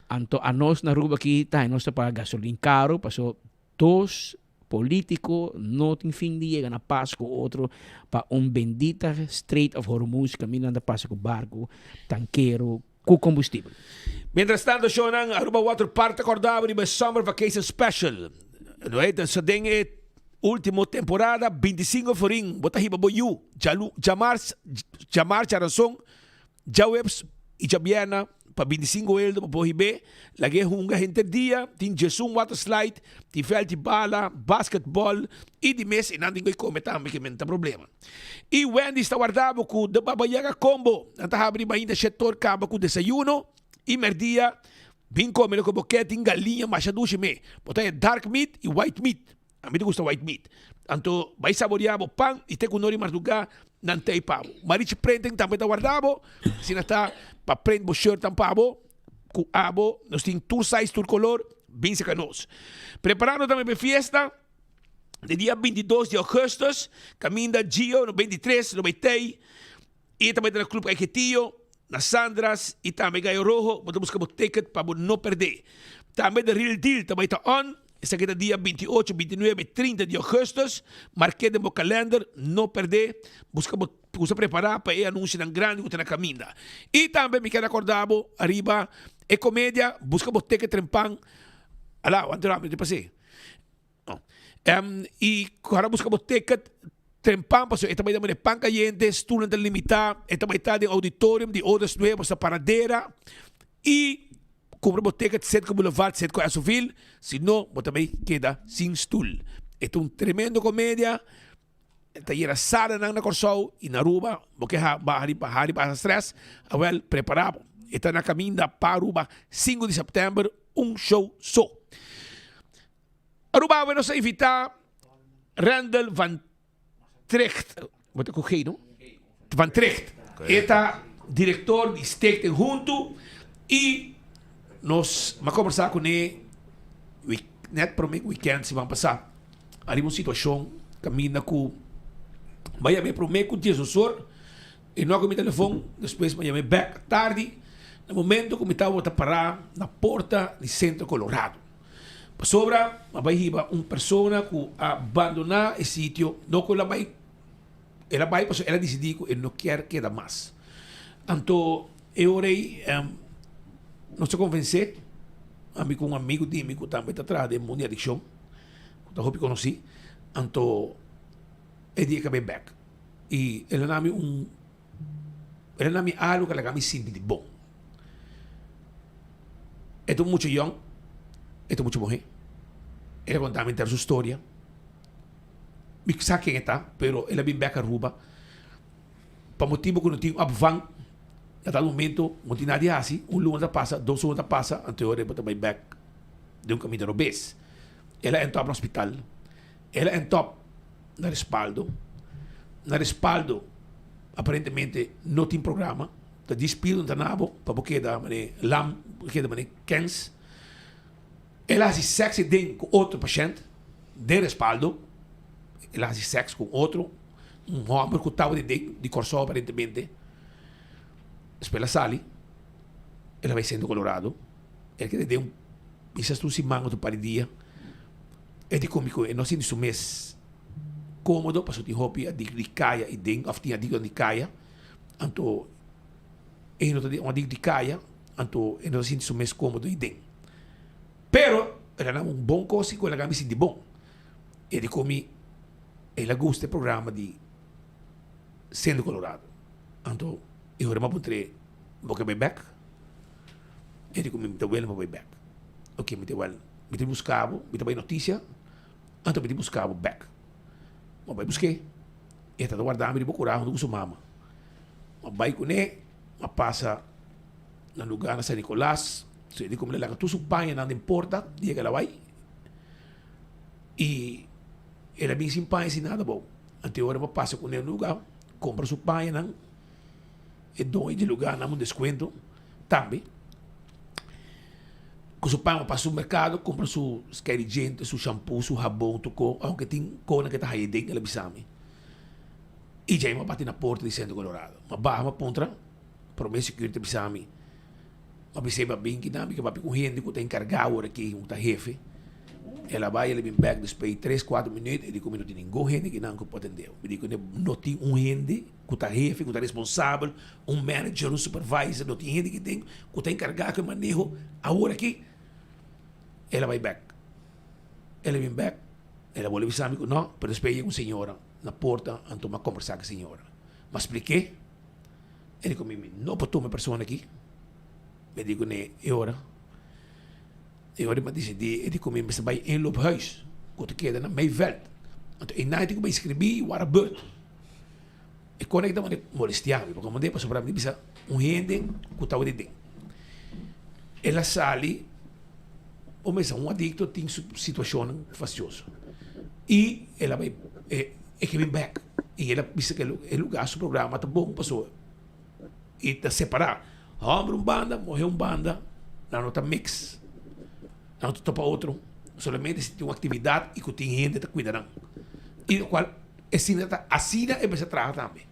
Anto anos na Aruba aki ta nos ta paga gasolin caro paso dos politico no tin fin di yega na pas cu otro pa un bendita Strait of Hormuz caminda nan ta pasa cu barco tankero cu combustibel. Mientras tanto shownan Aruba Water Park ta corda bo riba e Summer Vacation Special. No e ta den e ultimo temporada 25 florin bo ta hiba bo yu djalu djamars djamars djaranson Djaweps i djabierna pa 25 eldo pa por hib'é, lag'é hunga henter dia, tin djesun water slide, tin vèlt di bala, basketbòl i di mes e nan tin ku e kome tambe ke men ta problema. I Wendy's ta warda bo ku The Baba Yaga Combo, nan ta habri mainta shetor kaba ku desayuno i mèrdia, bin kome loke bo ke, tin galiña masha dushi me, bo ta haña dark meat i white meat. A mi ta gusta white meat. Anto bai saborea bo pan y te cu no di marduga nan tey pa bo. Marichi printing tambe ta warda bo. Asina ta pa print bo shirt tan pa bo cu abo. Nos tin tur size tur color. Bin seca nos. Preparando tambe pa e fiesta di dia 22 di augustus. Caminda Gio no 23 lo bay tey. Y tambe ta na Club Caiquetio, na Sandra's y tambe Gallo Rojo. Bo ta busca bo ticket pa bo no perde. Tambe The Real Deal ta bay ta on. Esaki ta dia 28, 29 y 30 di augustus. Mark'é den bo kalender, no perdé. Buska bo kusa prepará pa e anunsionan grandi ku ta na kaminda. I tambe mi kier akorda bo ariba e komedia, buska bo teke trempan. Ala, wantu rápido te pas'é. No. I kòrda buska bo ticket trempan pasobra e ta bai ta mane pan kayente, stulnan ta limitá, e ta bai ta den auditorium di Odas Nuevos na Paradera. I kumpra bo ticket Citgo Boulevard, Citgo Esso-ville, si no bo ta bay keda sin stoel. E ta un tremendo comedia, e ta yera salanan na Kòrsou i na Aruba, bo ke ha ba hari hari pasa stress, awel prepara bo. E ta na kaminda pa Aruba sinku di sèptèmber, un show so. Aruba awe nos a invita Randall van Tricht, bo ta ku G no? Van Tricht, e ta direktor di Stichting Huntu i nos a kombersá kuné nèt promé wikènt siman pasá ariba un situashon kaminda ku mi a yam'é promé ku diesdos or e no a ku mi telefòn despues mi a yam'é bèk tardi na momento ku mi tabata pará na porta di Sentro Colorado. Pasobra a bai hiba un persona ku a bandoná e sitio, no ku el a bai, el a bai pasobra el a disidí ku e no kier keda mas. Anto e ora ei nos a konvensé, ami ku un amigu di mi ku tambe ta traha den mundu di adikshon, ku ta hopi konosí, anto e di e kab'é bèk. I el a na mi un. El a na mi algu ku a laga mi sinti di bon. E ta un mucha yòn, e ta un mucha muhé. El a konta mi entero su storia. Mi sa ken e ta, pero el a bin bèk Aruba pa motibu ku no tin opvang. Na tal momento no tin nada di hasi, un luna ta pasa, dos luna ta pasa, anto e ora bo ta bai bèk den un kaminda robes. El a entòp na hospital, el a entòp na respaldo. Na respaldo aparentemente no tin programa, ta djis pidi un ta na bo pa bo keda manera lam, bo keda manera kens. El a hasi sèks den ku otro pashènt den respaldo, el a hasi sèks ku otro, un hòmber ku tabata den di Kòrsou aparentemente. Despues el a sali, el a bai Sentro Colorado, el keda den kisas un siman òf un par di dia. E di komi ku e no sinti su mes kómodo pasobra tin hopi adikto di kaya i den òf tin adiktonan di kaya anto e no ta un adikto di kaya anto e no ta sinti su mes kómodo i den. Pero el a nan un bon kos ku el a gana mi sinti bon. E di komi el a gusta e programa di Sendo Colorado anto e ora mi a puntr'é bo ke bai bèk? E di komi mi ta wele pa bai bèk. Oke mi ta wèl. Mi ta buska bo, mi ta bai notisia, anto mi ta buska bo bek. Mi a bai busk'é, e ta ta warda mi riba kura huntu ku su mama. Mi a bai kuné, mi a pasa na lugá na San Nicolas, su e di ku mi a laga tur su pañanan den porta, dia ku el a bai, i el a bin sin paña sin nada abou. Anto e ora mi a pasa kuné un lugá, kumpra su pañanan, e doño di lugá nan un deskuento tambe. Ku su pan pa su merkado kumpra su skei di djente, su shampoo, su habon, tur ko, aunke tin konan ke ta haya den, el a bisa mi. I djei mi a bati na porta di Sentro Colorado. Mi a baha mi a puntra, prome security a bisa mi, mi a bis'é mi a bin kinan, mi ke papia ku un hende ku ta enkargá awor aki, ku ta hefe. El a bai, el a bin bèk despues di tres, kuater minüt, e di ku mi no tin ningun hende kinan ku por atendé bo. Mi di ku no tin un hende ku ta hefe, ku ta responsabel, un manager, un supervisor, no tin hende ki den ku ta enkargá ku e maneho awor aki. El a bai bèk. El a bin bèk, el a bolbe bisa mi ku no, pero despues yega un señora na porta, anto mi a kombersá ku e señora. Mi a splik'é, e di ku mi, mi no por tuma e persona aki. Mi di kuné e ora, e ora mi a disidí, e di ku mi mester bai inloophuis ku ta keda na Meiveld. Anto einan e tin ku bai inskribí i wara bùrt. E kona ki tabata molestia mi, pasobra mi pasobra mi bisa un hende ku tabata den. El a sali, bo mester un adikto tin su situashonnan fastioso. I el a bai, e ke bin bèk i el a bisa ku e lugá su programa ta bon pasobra e ta separá hòmber un banda, muhé un banda, nan no ta mix, nan no ta topa otro, solamente si tin un aktividat i ku tin hende ta kuida nan. I lokual Esina ta asina e mester traha tambe.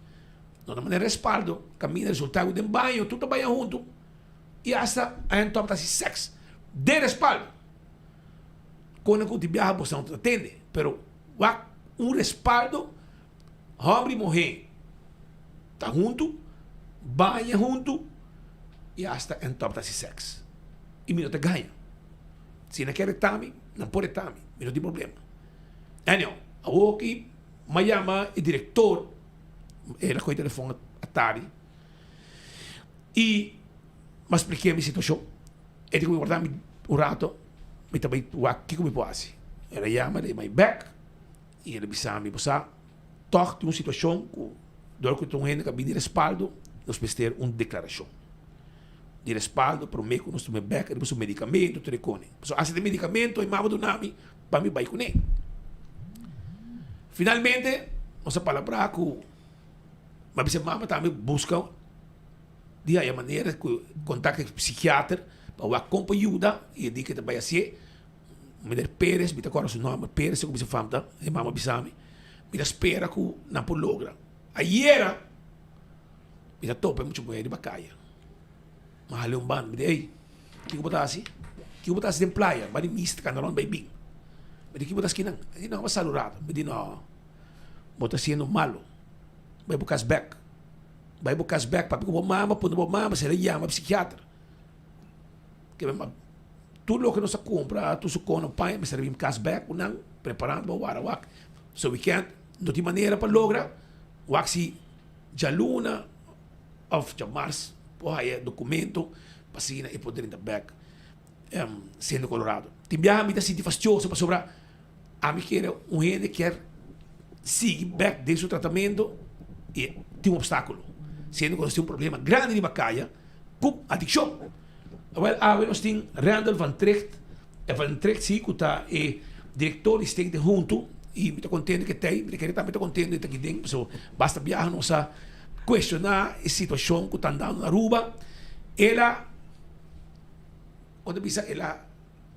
No ta manera respaldo, kaminda resulta ku den baño tur ta baña huntu i asta a hende tòg ta hasi sèks den respaldo. Kone ku di biaha boso no ta tende, pero wak un respaldo hòmber i muhé ta huntu, baña huntu i asta hende tòg ta hasi sèks. I mi no ta gaña. Si nan ke reta mi, nan por reta mi, mi no tin problema. Anyhow, awor ki m'a yama e director, el a coge telefon atardi y m'a spliké mi situacion. E di cu mi warda mi un rato, mi ta bay wak kico mi por haci. El a yama, el a yama mi bek y el a bisa mi, bo sa, tog tin un situacion cu dor cu tin un hende cu a bini respaldo, nos mester un declaracion di respaldo prome cu nos tuma e bek riba su medicamento tur e cone. Pasobra hasta e medicamento e mama duna mi. pa mi bai kuné. Finalmente nos a palabrá ku mi a bisa mama tambe buska di haya manera ku kontak ku psikiater pa wak kon pa yuda i e di ke ta bai hasié. Meneer Perez, mi ta kòrda su nòmber, Perez ta kuminsá fam ta, e mama a bisa mi, mi ta spera ku nan por logra. Ayera mi ta topa e mucha muhé riba kaya. Mi a hala un banda, mi di, ey, kiko bo ta hasi? Kiko bo ta hasi den playa? Ba di misa ta kanda rond bai bin. Mi di, kiko bo ta hasi kinan? E di, no, bo sali un rato. Mi di, no, bo ta hasiendo malo. Bai bo kas bek. Bai bo kas bek, papia ku bo mama, puntra bo mama si el a yama psikiater. Ke mi tur loke nos a kumpra, tur su kono paña, mester a bin kas bek ku nan, preparando pa wara wak. So weekend no tin manera pa logra wak si djaluna. òf djamars por haya dokumento pa asina e por drenta bèk Centro Colorado. Tin biaha mi ta sinti fastioso pasobra ami kere un hende kier sigui bèk den su tratamento i tin un obstákulo, siendo ku nos tin un problema grandi riba kaya ku adikshon. Awel awe nos tin Randall van Trigt, van Trigt si ku ta e direktor di Stichting Huntu i mi ta kontento ku e ta ei, mi ta kere tambe ta kontento e ta aki den pasobra basta biaha nos a kuestioná e situashon ku ta andando na Aruba. El a, kon ta bisa, el a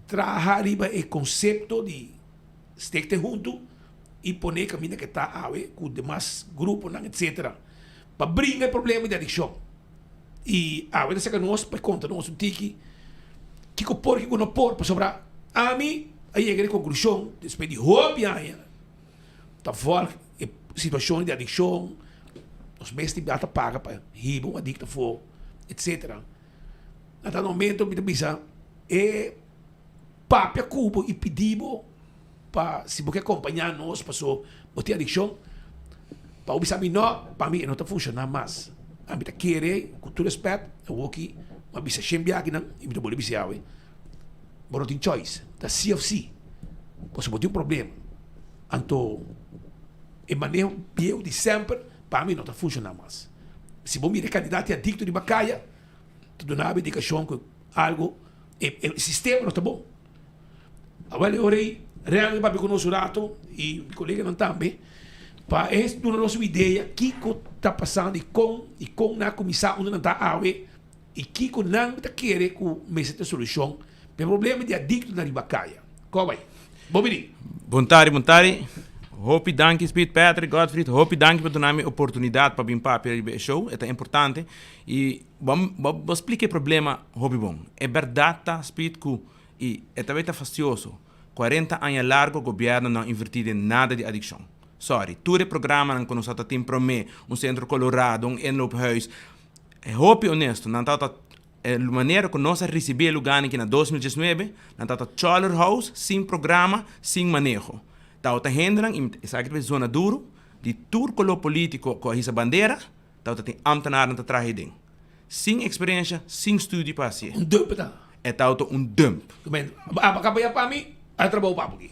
traha riba e konsepto di Stichting Huntu i pone kaminda ku e ta awe ku demas gruponan etsetera pa bringa e problema di adikshon. I awe ta saka nos pa e konta nos un tiki kiko por kiko no por pasobra ami a yega na e konklushon despues di hopi aña ta vòlg e situashon di adikshon nos mes tin ta paga pa hiba un adikto afó etsetera na tal momento mi ta bisa e papia ku bo i pidi bo pa si bo ke kompañá nos paso bo tin adikshon pa bo bisa mi no pa mi e no ta funshoná mas ami ta kere ku tur rèspèt awoki mi a bisa shen biakinan i mi ta bolbe bisa awe bo no tin choice ta si òf si pasobra bo tin un problema anto e maneho bieu di semper pa mi no ta funshoná mas si bo mira e kantidat di adikto riba kaya ta duna bo indikashon ku algo e sistema no ta bon. Awel e ora ei Randall papia ku nos un rato i mi koleganan tambe pa e duna nos un idea kiko ta pasando i kon i kon nan a kuminsá unda nan ta awe i kiko nan ta kere ku mester ta e solushon pa e problema di adiktonan riba kaya. Kòw bai? Bon bini. Bon tardi, bon tardi. Hopi danki Speed Patrick, Godfried, hopi danki pa duna mi oportunidat pa bin papia riba e show. E ta importante i bo bo splika e problema hopi bon. E bèrdat ta Speed ku I e ta bay ta fastioso. Cuarenta aña largo gobierno no a inverti den nada di adiccion. Sorry, tur e programanan cu nos a ta tin prome, un centro colorado, un inloophuis, e hopi honesto, nan tabata, e manera cu nos a ricibi e lugarnan aki na 2019, nan tabata choler house, sin programa, sin maneho. Tabata hendenan, y esaki ta bay zona duro, di tur color politico cu a hisa bandera, Tabata tin ambtenaarnan ta traha den. Sin experiencia, sin studie pa hacié. Un dump ta. E tabata un dump. Abo a caba ya pa mi, a trabou pa bo aki.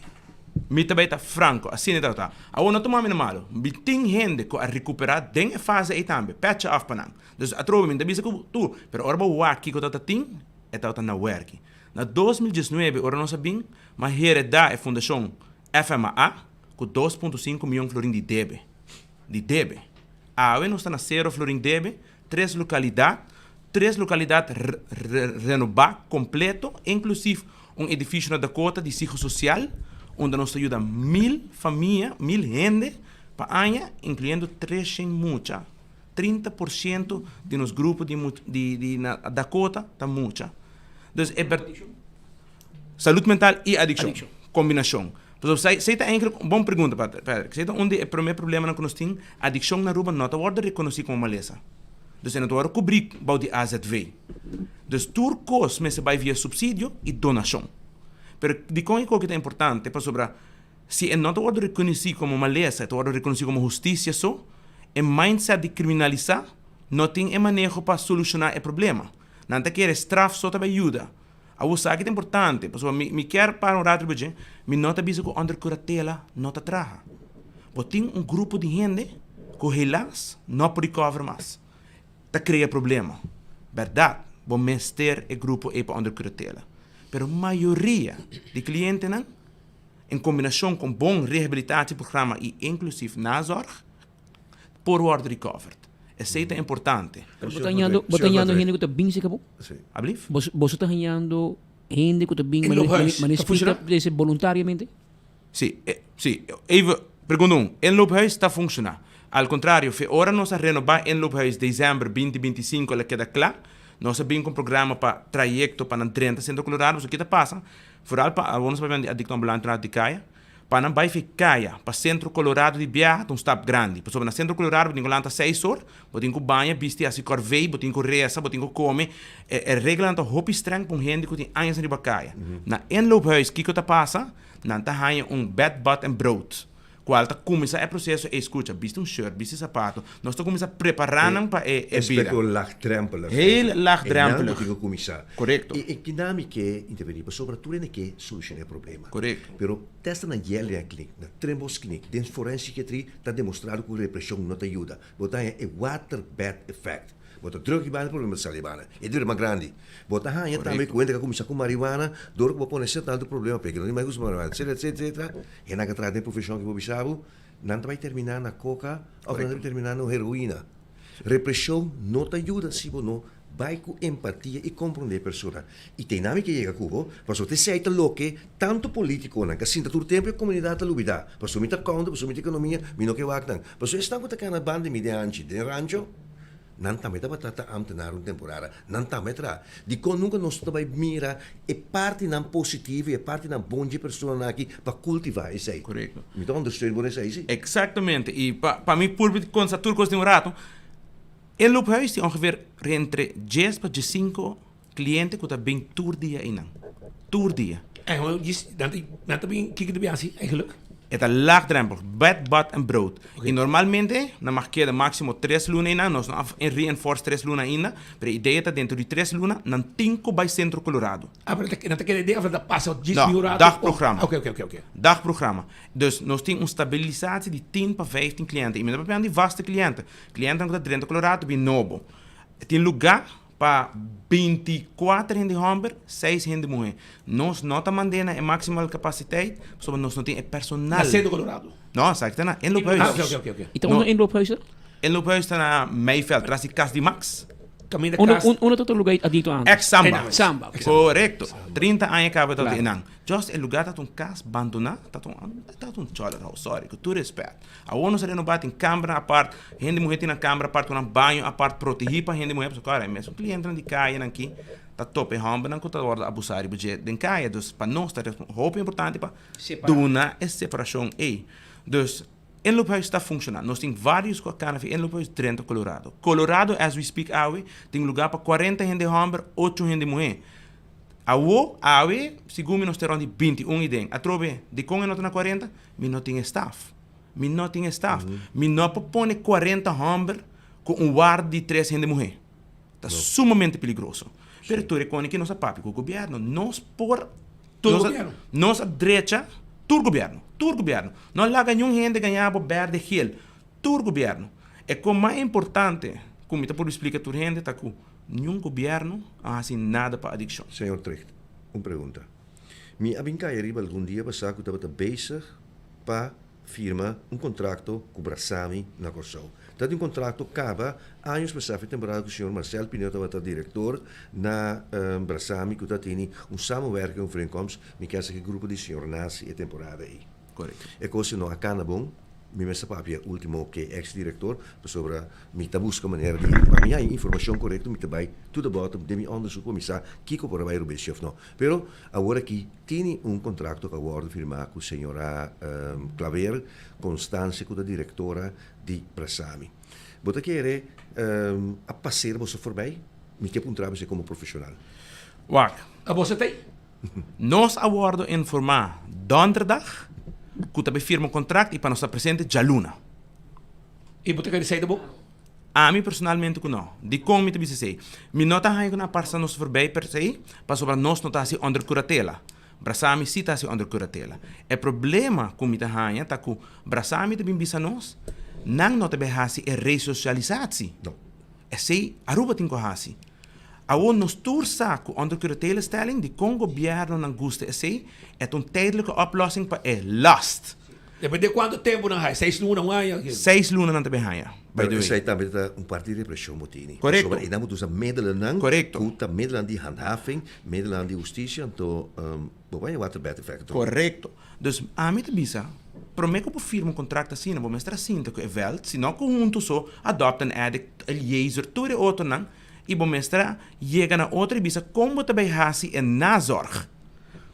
Mi ta bay ta franco, asina e tabata. Awor no tuma mi na malo. Mi tin hende cu a recupera den e fase ey tambe. Petje af pa nan. Dus atrobe mi no ta bisa cu tur, pero ora bo wak kico tabata tin, e tabata na werki. Na 2019 ora nos a bin, mi a hereda e fundacion FMA cu 2.5 miyon florin di debe. Di debe. Awe nos ta na Sero Florin Debe, tres lokalidat, tres lokalidat renobá kompleto, inklusief un edifisio na Dakota di Sigo Sosial, unda nos ta yuda mil famia, mil hende pa aña, inkluyendo treshen mucha. 30 por siento di nos grupo di di di na Dakota ta mucha. Dus e ber. Salud mental i adikshon. Kombinashon. Pasobra esei ta eigenlijk un bon pregunta, Patrick. Esei ta un di e promé problemanan ku nos tin. Adikshon na Aruba no ta wòrdu rekonosí komo malesa. Dus e no ta wòrdu kubrí bou di AZV. Dus tur kos mester bai via supsidio i donashon. Pero dikon e koki ta importante? Pasobra si e no ta wòrdu rekonosí komo malesa, e ta wòrdu rekonosí komo hustisia so, e mindset di kriminalisá no tin e maneho pa solushoná e problema. Nan ta kere straf so ta bai yuda. Awor sa ki ta importante, pasobra mi mi kier para un rato riba dje, mi no ta bisa ku under kuratela no ta traha. Bo tin un grupo di hende ku helaas no por recover mas. Ta krea problema. Bèrdat, bo mester e grupo ei pa under kuratela. Pero mayoria di klientenan, en kombinashon ku un bon rehabilitatieprogramma i inklusief nazorg, por wòrdu recovered. Esei ta importante. Pero bo ta hañando, bo ta hañando hende ku ta bin serka bo? Ablief? Boso, boso ta hañando hende ku ta bin mane, mane, mane splika dese boluntariamente? Sí, e, sí. Even, pregunta un, inloophuis ta funshoná. Al kontrario, fe ora nos a renobá inloophuis desèmber 2025 el a keda kla, nos a bin ku un programa pa trayekto pa nan drenta Sentro Colorado, pasobra ki ta pasa, foral pa awor nos a papia di adikto ambulante na di kaya, Pa nan bai fi kaya pa Sentro Colorado di biaha ta un stap grandi. Pasobra na Sentro Colorado bo tin ku lanta seis or, bo tin ku baña, bisti, hasi kòrvei, bo tin ku resa, bo tin ku kome. E e reglanan ta hopi strèng pa un hende ku tin añas riba kaya. Na inloophuis kiko ta pasa? Nan ta haña un bed, bad en brood. Cual ta cuminsa e proceso, ey scucha, bisti un shirt, bisti zapato. Nos ta cuminsa prepara nan pa e e bida. Aspecto laagdrempelig. Heel laagdrempelig. Einan bo tin cu cuminsa. Correcto. Y e kina mi ke interveni pasobra tur hende ke soluciona e problema. Correcto. Pero testa na Jellinek Kliniek, na Trimboskliniek, den forensichiatrie ta demostrado cu represion no ta yuda. Bo ta haña e waterbed effect. Bo ta druk e banda, e problema ta sali e banda. E dura mas grandi. Bo ta haña tambe cu hende ka cuminsa cu marihuana dor cu bo pone cierto tanto problema p'e no tin mas gusta marihuana, etcetera, etcetera, etcetera. Hende nan ka traha den profesion ki bo bisa bo, nan ta bai termina na coca of nan ta bai termina na heroina. Represion no ta yuda si bo no bai cu empatia y comprende e persona. Y te nan mi ke yega cu bo, pasobra esey ta loke tanto politiconan ka sinta tur tempo e comunidad ta lubida. Pasobra mi ta counter, pasobra mi ta economia, mi no ke wak nan. Pasobra esnan cu ta cana banda di mi den hanchi, den rancho, Nan tambe tabata ta ambtenaar un temporada. Nan tambe a traha. Dikon nunka nos no ta bai mira e partinan positivo i e partinan bon dje personanan aki pa kultivá esei? Korekto. Mi ta ondersteun bo na esei, si. Eksaktamente. I pa pa mi purbi konsa tur kos den un ratu, e loophuis tin ongeveer entre djes pa djesinku kliente ku ta bin tur dia einan. Tur dia. En hoe djis nan ta nan ta bin kiko ta bin hasi eigenlijk? E ta laagdrempelig, bed, bad en brood. I normalmente nan mag keda máksimo tres luna einan, nos no a reinforce tres luna ainda, pero e idea ta dentro di tres luna nan tin ku bai Centro Colorado. Ah, pero nan ta keda den of nan ta pasa djis No, mi un rato? dagprogramma. Oké, oké, oké, oké. Dagprogramma. Dus nos tin un stabilisatie di tin pa 15 kliente. I mi ta papiando di vaste kliente. Klientenan ku ta drenta Colorado bin nobo. Tin lugá Pa 24 hende hòmber, seis hende muhé. Nos no ta mand'é na e maximal kapasiteit, pasobra nos no tin e personal. Na Cerro Colorado? No, esaki ta na Inloophuis. Ah, oké, oké, oké, oké. I ta unda Inloophuis ta? Inloophuis ta na Meiveld, tras di kas di Max. Kaminda Unda, kas. unda ta otro lugá adikto antes? Ex Samba. Samba, oké. Korekto. 30 aña kaba ta Klaar. einan. Just e lugá ta un kas bandoná, ta un, ta un cholera house, sorry, ku tur respèt. Awor nos a renobá, tin kambernan apart, hende muhé tin nan kamber apart ku nan baño apart protegí pa hende muhé, pasobra kòrda e mesun klientenan di kayanan aki ta topa e hòmbernan ku ta wòrdu abusá riba dje den kaya. Dus pa nos ta hopi importante pa duna e separashon ei. Dus Inloophuis ta funshoná. Nos tin vários ku a kana fi Inloophuis drenta Colorado. Colorado as we speak awe tin lugá pa kuarenta hende hòmber, ocho hende muhé. Awo, awe, segun mi nos ta rònt di 21 i den. Atrobe, dikon e no ta na 40? Mi no tin e staf. Mi no tin e staf. Mi no por pone 40 hòmber ku un ward di tres hende muhé. Ta sumamente peligroso. Pero tur e koni ki nos a papia ku gobièrnu. Nos por. Tur nos a, gobièrnu. nos a drecha tur gobièrnu. Tur gobièrnu. No laga niun hende gaña bo bèrdè gel. Tur gobièrnu. E kon mas importante ku mi ta por splika tur hende ta ku niun gobièrnu a hasi nada pa adikshon. Señor Tricht, un pregunta. Mi a bin kai ariba algun dia pasá ku tabata bezig pa firma un kontrakto ku Brasami na Kòrsou. Ta di un kontrakto kaba años pasá fe temporada ku señor Marcel Pineo tabata direktor na Brasami ku ta teni un samenwerking overeenkomst mi kesa ku e grupo di señor Nasi e temporada ei. Korekto. E kos no a kana bon. Mi mester papia ultimo ke ex director pasobra mi ta buska manera di pa mi haña informacion korekto mi ta bai to the bottom den mi onderzoek pa mi sa kiko por a bai rubesje of no. Pero awor aki tini un contracto ku a wordo firma ku señora Claver Constancia ku ta directora di Brasami. Bo ta kere a pasera boso forbij? Mi ke puntra bo esei komo profesional. Wak. A boso ta ei? Nos a wordo informa donderdag cu ta bay firma un contract y pa nos ta presente djaluna. Y bo ta kere esey ta bo? Ami personalmente cu no. Dicon mi ta bisa esey? Mi no ta haña cu nan a pasa nos voorbij per se, pasobra nos no ta haci onder curatela. Brasami si ta haci onder curatela. E problema cu mi ta haña ta cu Brasami ta bin bisa nos, nan no ta bay haci e resocialisatie. No. Esey Aruba tin cu haci. Awor nos tur sa cu onder curatelestelling di con gobiernonan gusta esey, e ta un tijdelijke oplossing pa e last. Depende cuanto tempo nan haya, seis luna, un aña. Seis luna nan ta bay haya, by Pero the way. esey tambe ta un parti di represion bo tini. Corecto. Pasobra eynan bo ta usa medelennan Corecto. cu ta medelennan di handhaving, medelennan di husticia, anto bo bay waterbed effect. Corecto. Dus ami ta bisa, prome cu bo firma un contract asina, bo mester a sinta cu e veld, si no cu hunto so, adopt an addict, Eliezer, tur e otronan, i bo mester a yega na otro i bisa kon bo ta bai hasi e nazorg.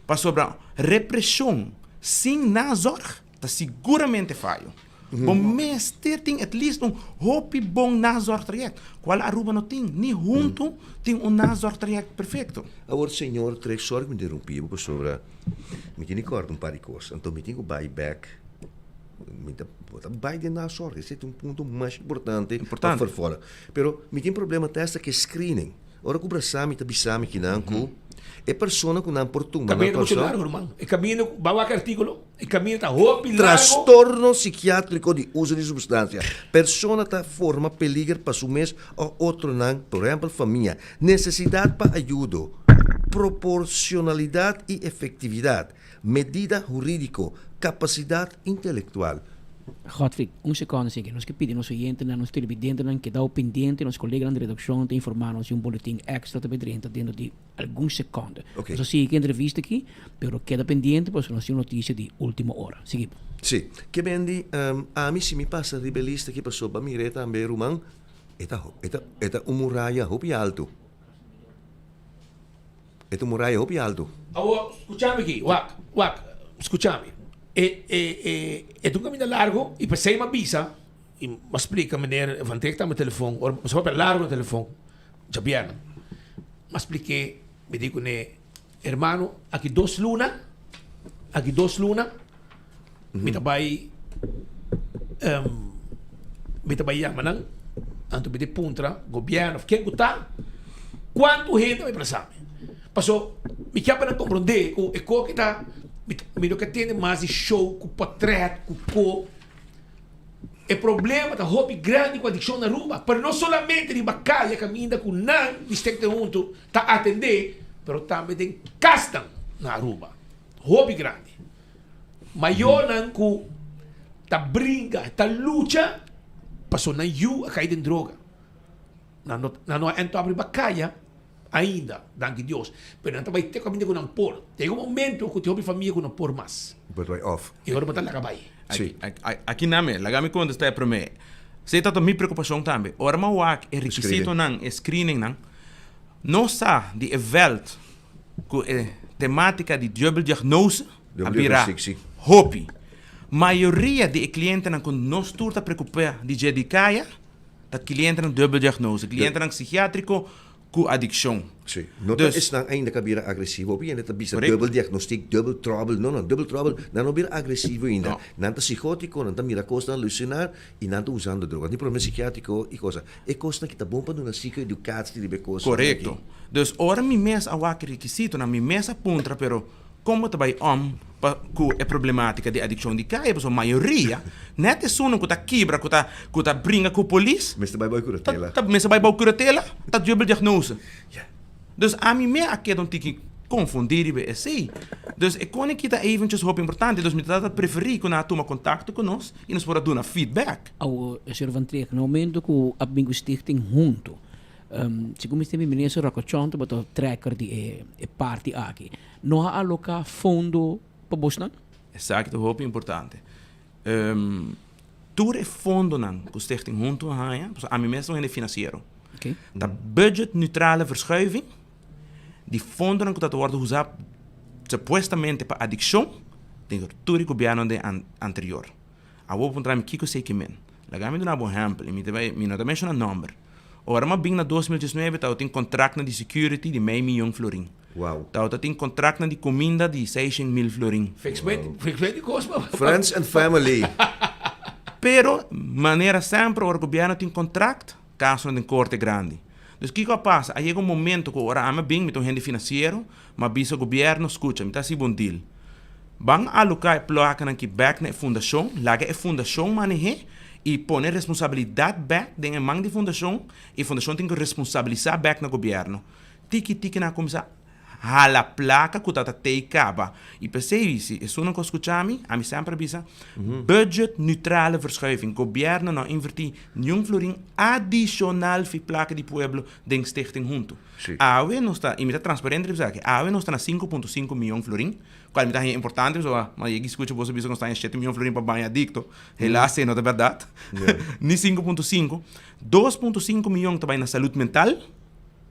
Pasobra represhon sin nazorg ta siguramente fayo. Bo mester tin at least un hopi bon nazorgtraject, kual Aruba no tin, ni huntu tin un nazorgtraject perfecto. Awor señor Trek, sorry ku mi interumpi bo pasobra mi tin di kòrda un par di kos, anto mi tin ku bai bèk. ta bo ta bai den nazorg. Esei ta un punto mas importante pa vervolg. Pero mi tin problema ta esta ku e screening. Ora ku brasa mi ta bisa mi kinan ku e persona ku nan por tuma na Kòrsou. Kaminda muchu largu ruman. E kaminda ku bo a wak e artíkulo, e kaminda ta hopi largu. Trastorno sikiátriko di uso di supstansia. Persona ta forma peliger pa su mes òf otronan, por ehèmpel famia. Nesesidat pa ayudo. Proporshonalidat i efektividat. Medida hurídiko. Kapasidat intelektual. Godfried, un sekondo sigui. Nos ke pidi nos oyentenan, nos televidentenan kedao pendiente, nos koleganan di redakshon ta informá nos di un boletin èkstra ta bai drenta dentro di algun sekondo. Oké. Nos a sigui ku e entrevista aki, pero keda pendiente pasobra nos tin un notisia di último ora. Sigui. Sí. Ke men di, ami si mi pasa riba e lista aki pasobra mir'é tambe ruman, e ta e ta e ta un muraya hopi altu. E ta un muraya hopi altu. Awor, skuchami aki, wak, wak, skuchami. E, e, e, e ta un kaminda largu i p'esei m'a bisa i m'a splika meneer Van Trek tambe telefon, ora nos a papia largu na telefon djabièrnè. M'a splik'é, mi di kuné, Hermano, aki dos luna, aki dos luna mi ta bai, mi ta bai yama nan, anto mi ta puntra gobièrnu òf ken ku ta, kuantu hende a bai presa mi. Paso mi kier pa nan komprondé ku e koki ta, mi no ke tende mas di show ku potrèt ku ko. E problema ta hopi grandi ku adikshon na Aruba, pero no solamente riba kaya kaminda ku nan di Stichting Hunto ta atendé, pero tambe den kasnan na Aruba. Hopi grandi. Mayornan ku ta bringa, ta lucha pasobra nan yu a kai den droga. Nan no nan no a end up riba kaya ainda, danki Dios, pero nan ta bai te kaminda ku nan por. Yega un momento ku tin hopi famia ku no por mas. Bo ta bai off. I ora bo ta laga bai. Si. Aki nan me, laga mi kontestá e promé. Esei ta mi preokupashon tambe. Ora mi a wak e rekisitonan, e screeningnan, nos sa di e vèlt ku e temátika di dubbeldiagnose a bira hopi. Mayoria di e klientenan ku nos tur ta preokupá di dje di kaya, ta klientenan dubbel diagnose, klientenan psikiatriko ku adikshon. Sí, no ta esnan ainda ku a bira agresivo. Hopi hende ta bisa dubbel diagnostik, dubbel trouble. No, no, dubbel trouble, nan no bira agresivo ainda. Nan ta psikotiko, nan ta mira kosnan, alusiná i nan ta usando droga. Nan tin problema psikiatriko i kosa. E kosnan ki ta bon pa duna psikoedukatie riba e kosnan aki. Korekto. Dus ora mi mes a wak e rekisitonan, mi mes a puntra pero Kon bo ta bai om pa ku e problematika di adikshon di kaya? Pasobra mayoria, nèt esunnan ku ta kibra, ku ta ku ta bringa ku polis, Mester bai bou kuratela. ta mester bai bou kuratela, ta dubbel diagnose. Dus ami me a keda un tiki konfundí riba esei. Dus e kone ki ta eventjes hopi importante, dus mi ta ta preferí ku nan a tuma kontakto ku nos i nos por a duna feedback. Awor, señor Van Treg, na momento ku a bin ku stichting hunto, segun mi stende mi minister Rocco Chong tabata trekker di e parti aki. No a aloká fondo pa bosnan? Esaki ta hopi importante. Tur e fondonan ku Stichting Hunto a haña, pasobra ami mes ta un hende finansiero, ta budget neutrale verschuiving di fondonan ku ta wòrdu usá supuestamente pa adikshon den tur e gobièrnunan den anterior. Awor bo puntra mi kiko esei ke men. Laga mi duna bo un ehèmpel, i mi ta bai, mi no ta menshoná nòmber. Ora mi a bin na 2019 tabatin kontraktnan di security di mei miyon florin. Wow. Tabata tin kontraktnan di kuminda di seishent mil florin. Fix met, fix met di kos pa. Friends and family. Pero manera semper ora gobièrnu tin kontrakt, kasonan den korte grandi. Dus kiko a pasa? A yega un momento ku ora ami a bin, mi ta un hende finansiero, mi a bisa gobièrnu, skucha, mi ta hasi bo un deal. Ban aloká e plakanan ki bèk na e fundashon, laga e fundashon maneh'é i pone responsabilidat bèk den e man di fundashon i fundashon tin ku responsabilisá bèk na gobièrnu. Tiki tiki nan a kuminsá hala plaka ku ta ta tei kaba. I p'esei, si esunnan ku a skucha mi, ami semper a bisa, budget neutrale verschuiving, gobièrnu no a invertí niun florin adishonal fi plaka di pueblo den Stichting Hunto. Awe nos ta, i mi ta transparente riba esaki, awe nos ta na 5.5 miyon florin, kual mi ta haña importante pasobra mi a yega i skucha boso bisa ku nos ta haña shete miyon florin pa baña adikto, helaas esei no ta bèrdat, ni 5.5, 2.5 miyon ta bai na salud mental,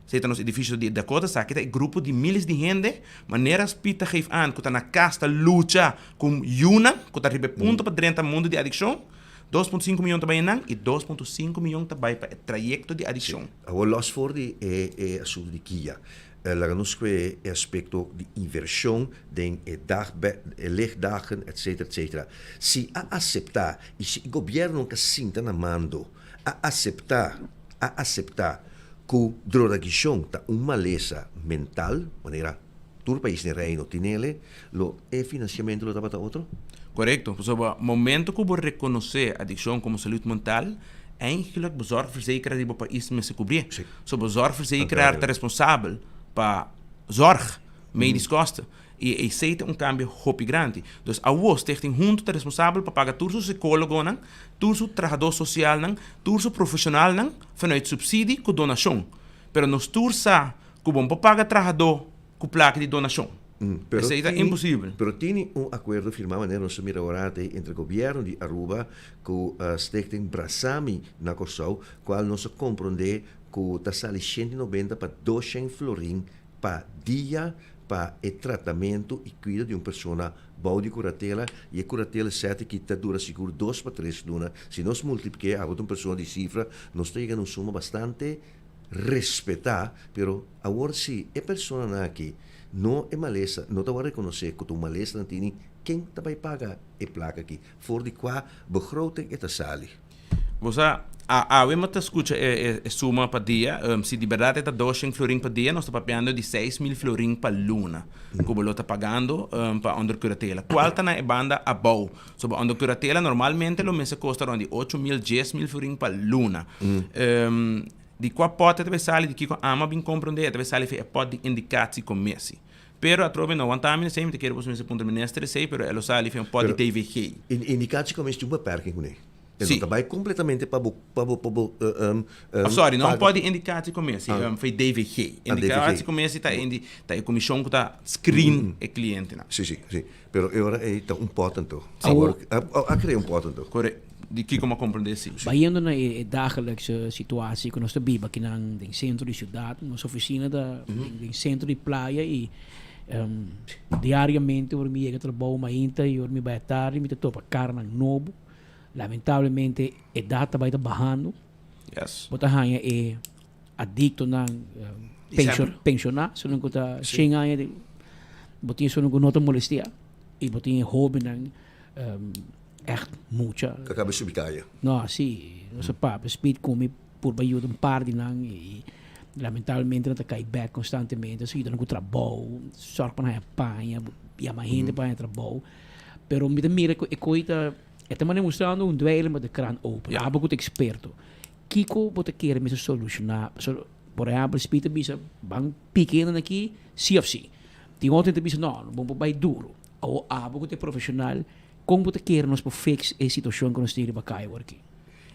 esei ta nos edifisio di Dakota, esaki ta e grupo di miles di hende, manera Pita geef aan, ku ta na kas ta lucha ku yunan ku ta riba e punto pa drenta mundu di adikshon. 2.5 miyon ta bai einan i 2.5 miyon ta bai pa e trayekto di adikshon. Awor los for di e e asuntu di kia. Laga nos kue e aspekto di invershon den e dag e ligdagen etcetera etcetera. Si a aseptá i si e gobièrnu ka sinta na mando a aseptá a aseptá ku drogadikshon ta un malesa mental manera tur pais den Reino tin ele, lo e finansiamentu lo tabata otro? Korekto, pasobra momento ku bo rekonosé adikshon komo salud mental, eigenlijk bo zorgverzekeraar di bo pais mester kubrié. So bo zorgverzekeraar ta responsabel pa zorg, medisch kosten. I esei ta un kambio hopi grandi. Dus awor Stichting Hunto ta responsabel pa paga tur su sikólogonan, tur su trahadó sosialnan, tur su profeshonalnan vanuit supsidi ku donashon. Pero nos tur sa ku bo no por paga trahadó ku plaka di donashon. Esei ta imposibel. Pero tini un akuerdo firmá manera nos a mira ora atei entre gobièrnu di Aruba ku Stichting Brasami na Kòrsou, kual nos a komprondé ku ta sali 190 pa 200 florin pa dia pa e tratamentu i kuido di un persona bou di kuratela i e kuratela sèt aki ta dura sigur dos pa tres luna. Si nos multipliké abo ta un persona di sifra nos ta yega na un suma bastante respetá, pero awor si e personanan aki no e malesa no ta wòrdu rekonosé ku ta un malesa nan tini, ken ta bai paga e plaka aki? For di kua begroting e ta sali? Bo sa, awe mi ta skucha e e suma pa dia, si di bèrdat e ta doshen florin pa dia, nos ta papiando di 6000 florin pa luna ku bo lo ta pagando pa onder kuratela. Kual ta na e banda abou? So bo onder kuratela normalmente lo mester kosta rond di 8000, 10000 florin pa luna. Di kua pòt e ta bai sali, di kiko ama bin komprondé, e ta bai sali for e pòt di indikatiecommissie. Pero atrobe no wanta mi esei, mi ta kere boso mester puntra minister esei, pero e lo sali for un pòt di DVG. Indikatiecommissie tin un beperking kuné. E no ta bai kompletamente pa bo, pa bo, pa bo, Oh, sorry, no un pòt di indikatiecommissie, for DVG. Indikatiecommissie ta e, ta e komishon ku ta screen e klientenan. Si, si, si. Pero e ora ei ta un pòt anto. Awor, a krea un pòt anto. Kore, di kiko mi a komprendé si. Bayendo na e dagelijkse situatie ku nos ta biba akinan den sentro di siudat, nos ofisina ta den sentro di playa i diariamente ora mi yega trabou mainta i ora mi bai atardi mi ta topa karnan nobo. Lamentablemente edat ta bai ta bahando. Bo ta haña e adictonan pensioná, esunnan ku ta shen aña, bo tin esunnan ku no ta molestia i bo tin e hóbennan ègt mucha. Ku a kaba subi kaya. No, si. Nos a papia speed ku mi purba yuda un par di nan i lamentablemente nan ta kai bèk konstantemente. Nos a yuda nan ku trabou, sòrg pa nan haña paña, yama hende pa haña trabou. Pero mi ta mira ku e koi ta, e ta manera mustrando un dweilen met de kraan open. Abo ku ta eksperto. Kiko bo ta kere mester solushoná? Pasobra, por ehèmpel, Speed ta bisa, Ban piki hende aki, sí òf sí. Tin otro hende ta bisa, No, bo por bai duru. Awor abo ku ta e profeshonal, kon bo ta kere nos por fix e situashon ku nos tin riba kaya awor aki?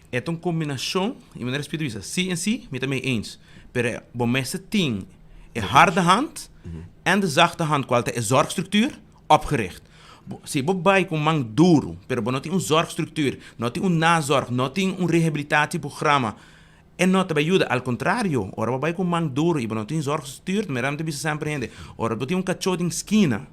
E ta un kombinashon, i manera Speed ta bisa, sí en sí, mi ta mee eens. Pero bo mester tin e harde hand en de zachte hand, kual ta e zorgstructuur, opgericht. Si bo bai ku man duru, pero bo no tin un zorgstructuur, no tin un nazorg, no tin un rehabilitatieprogramma, e no ta bai yuda. Al kontrario, ora bo bai ku man duru i bo no tin zorgstructuur, mira mi ta bisa semper hende, ora bo tin un kachó den skina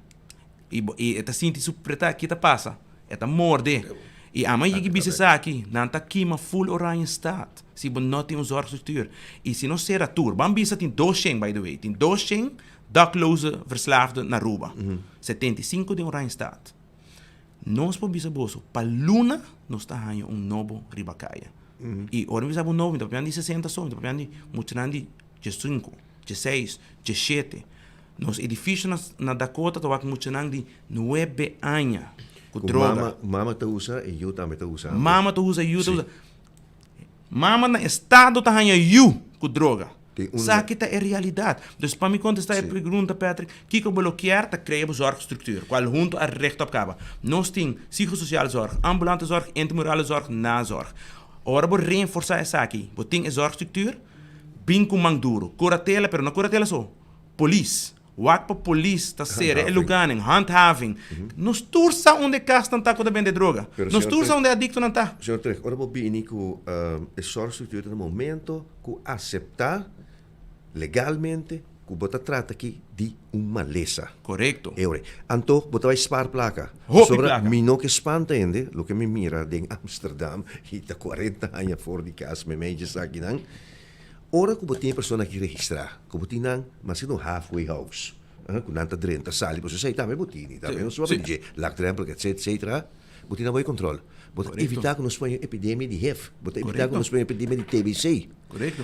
i bo i e ta sinti su preta, ki ta pasa? E ta morde. I ama yigi bisa esaki, nan ta kima full Oranjestad si bo no tin un zorgstructuur. I si no sera tur, ban bisa tin 200 by the way, tin 200 Dakloze verslaafden na Aruba, 75 den Oranjestad. Nos por bisa boso, pa luna nos ta haña un nobo riba kaya. I ora mi bisa bo nobo, mi ta papiando di 60 so, mi ta papiando di muchanan di diesinku, dieseis, diesshete. Nos edifisio na Dakota ta wak muchanan di nuebe aña ku droga. Mama ta usa i yu tambe ta usa. Mama ta usa, yu ta usa. Mama na estado ta haña yu ku droga. Esaki ta e realidat. Dus pa mi kontestá e pregunta, Patrick, kiko bo lo kier ta krea bo zorgstructuur, kual huntu a recht op kaba. Nos tin psychosociale zorg, ambulante zorg, intramurale zorg, nazorg. Ora bo reenforsá esaki, bo tin e zorgstructuur, bin ku man duru. Kuratela, pero no kuratela so, polis. Wak pa polis ta sera e lugánan, handhaving. Nos tur sa unda e kasnan ta ku ta bende droga. Nos tur sa unda e adiktonan ta. Señor Treg, ora bo bini ku e zorgstructuur ta na momento ku aseptá legalmente ku bo ta trata aki di un malesa. Korekto. E ora. Anto bo ta bai spaar plaka. Hopi plaka. Mi no ke spanta hende, loke mi mira den Amsterdam i ta 40 aña for di kas, meimei dje esakinan. Ora ku bo tin e persona aki registrá, ku bo tin nan mas ku un halfway house, ku nan ta drenta sali, pasobra esei tambe bo tini, tambe nos papia di dje, laagdrempelig etc etc, bo tin nan bo e control. Bo ta evitá ku nos pone un epidemia di hiv, bo ta evitá ku nos pone un epidemia di tbc.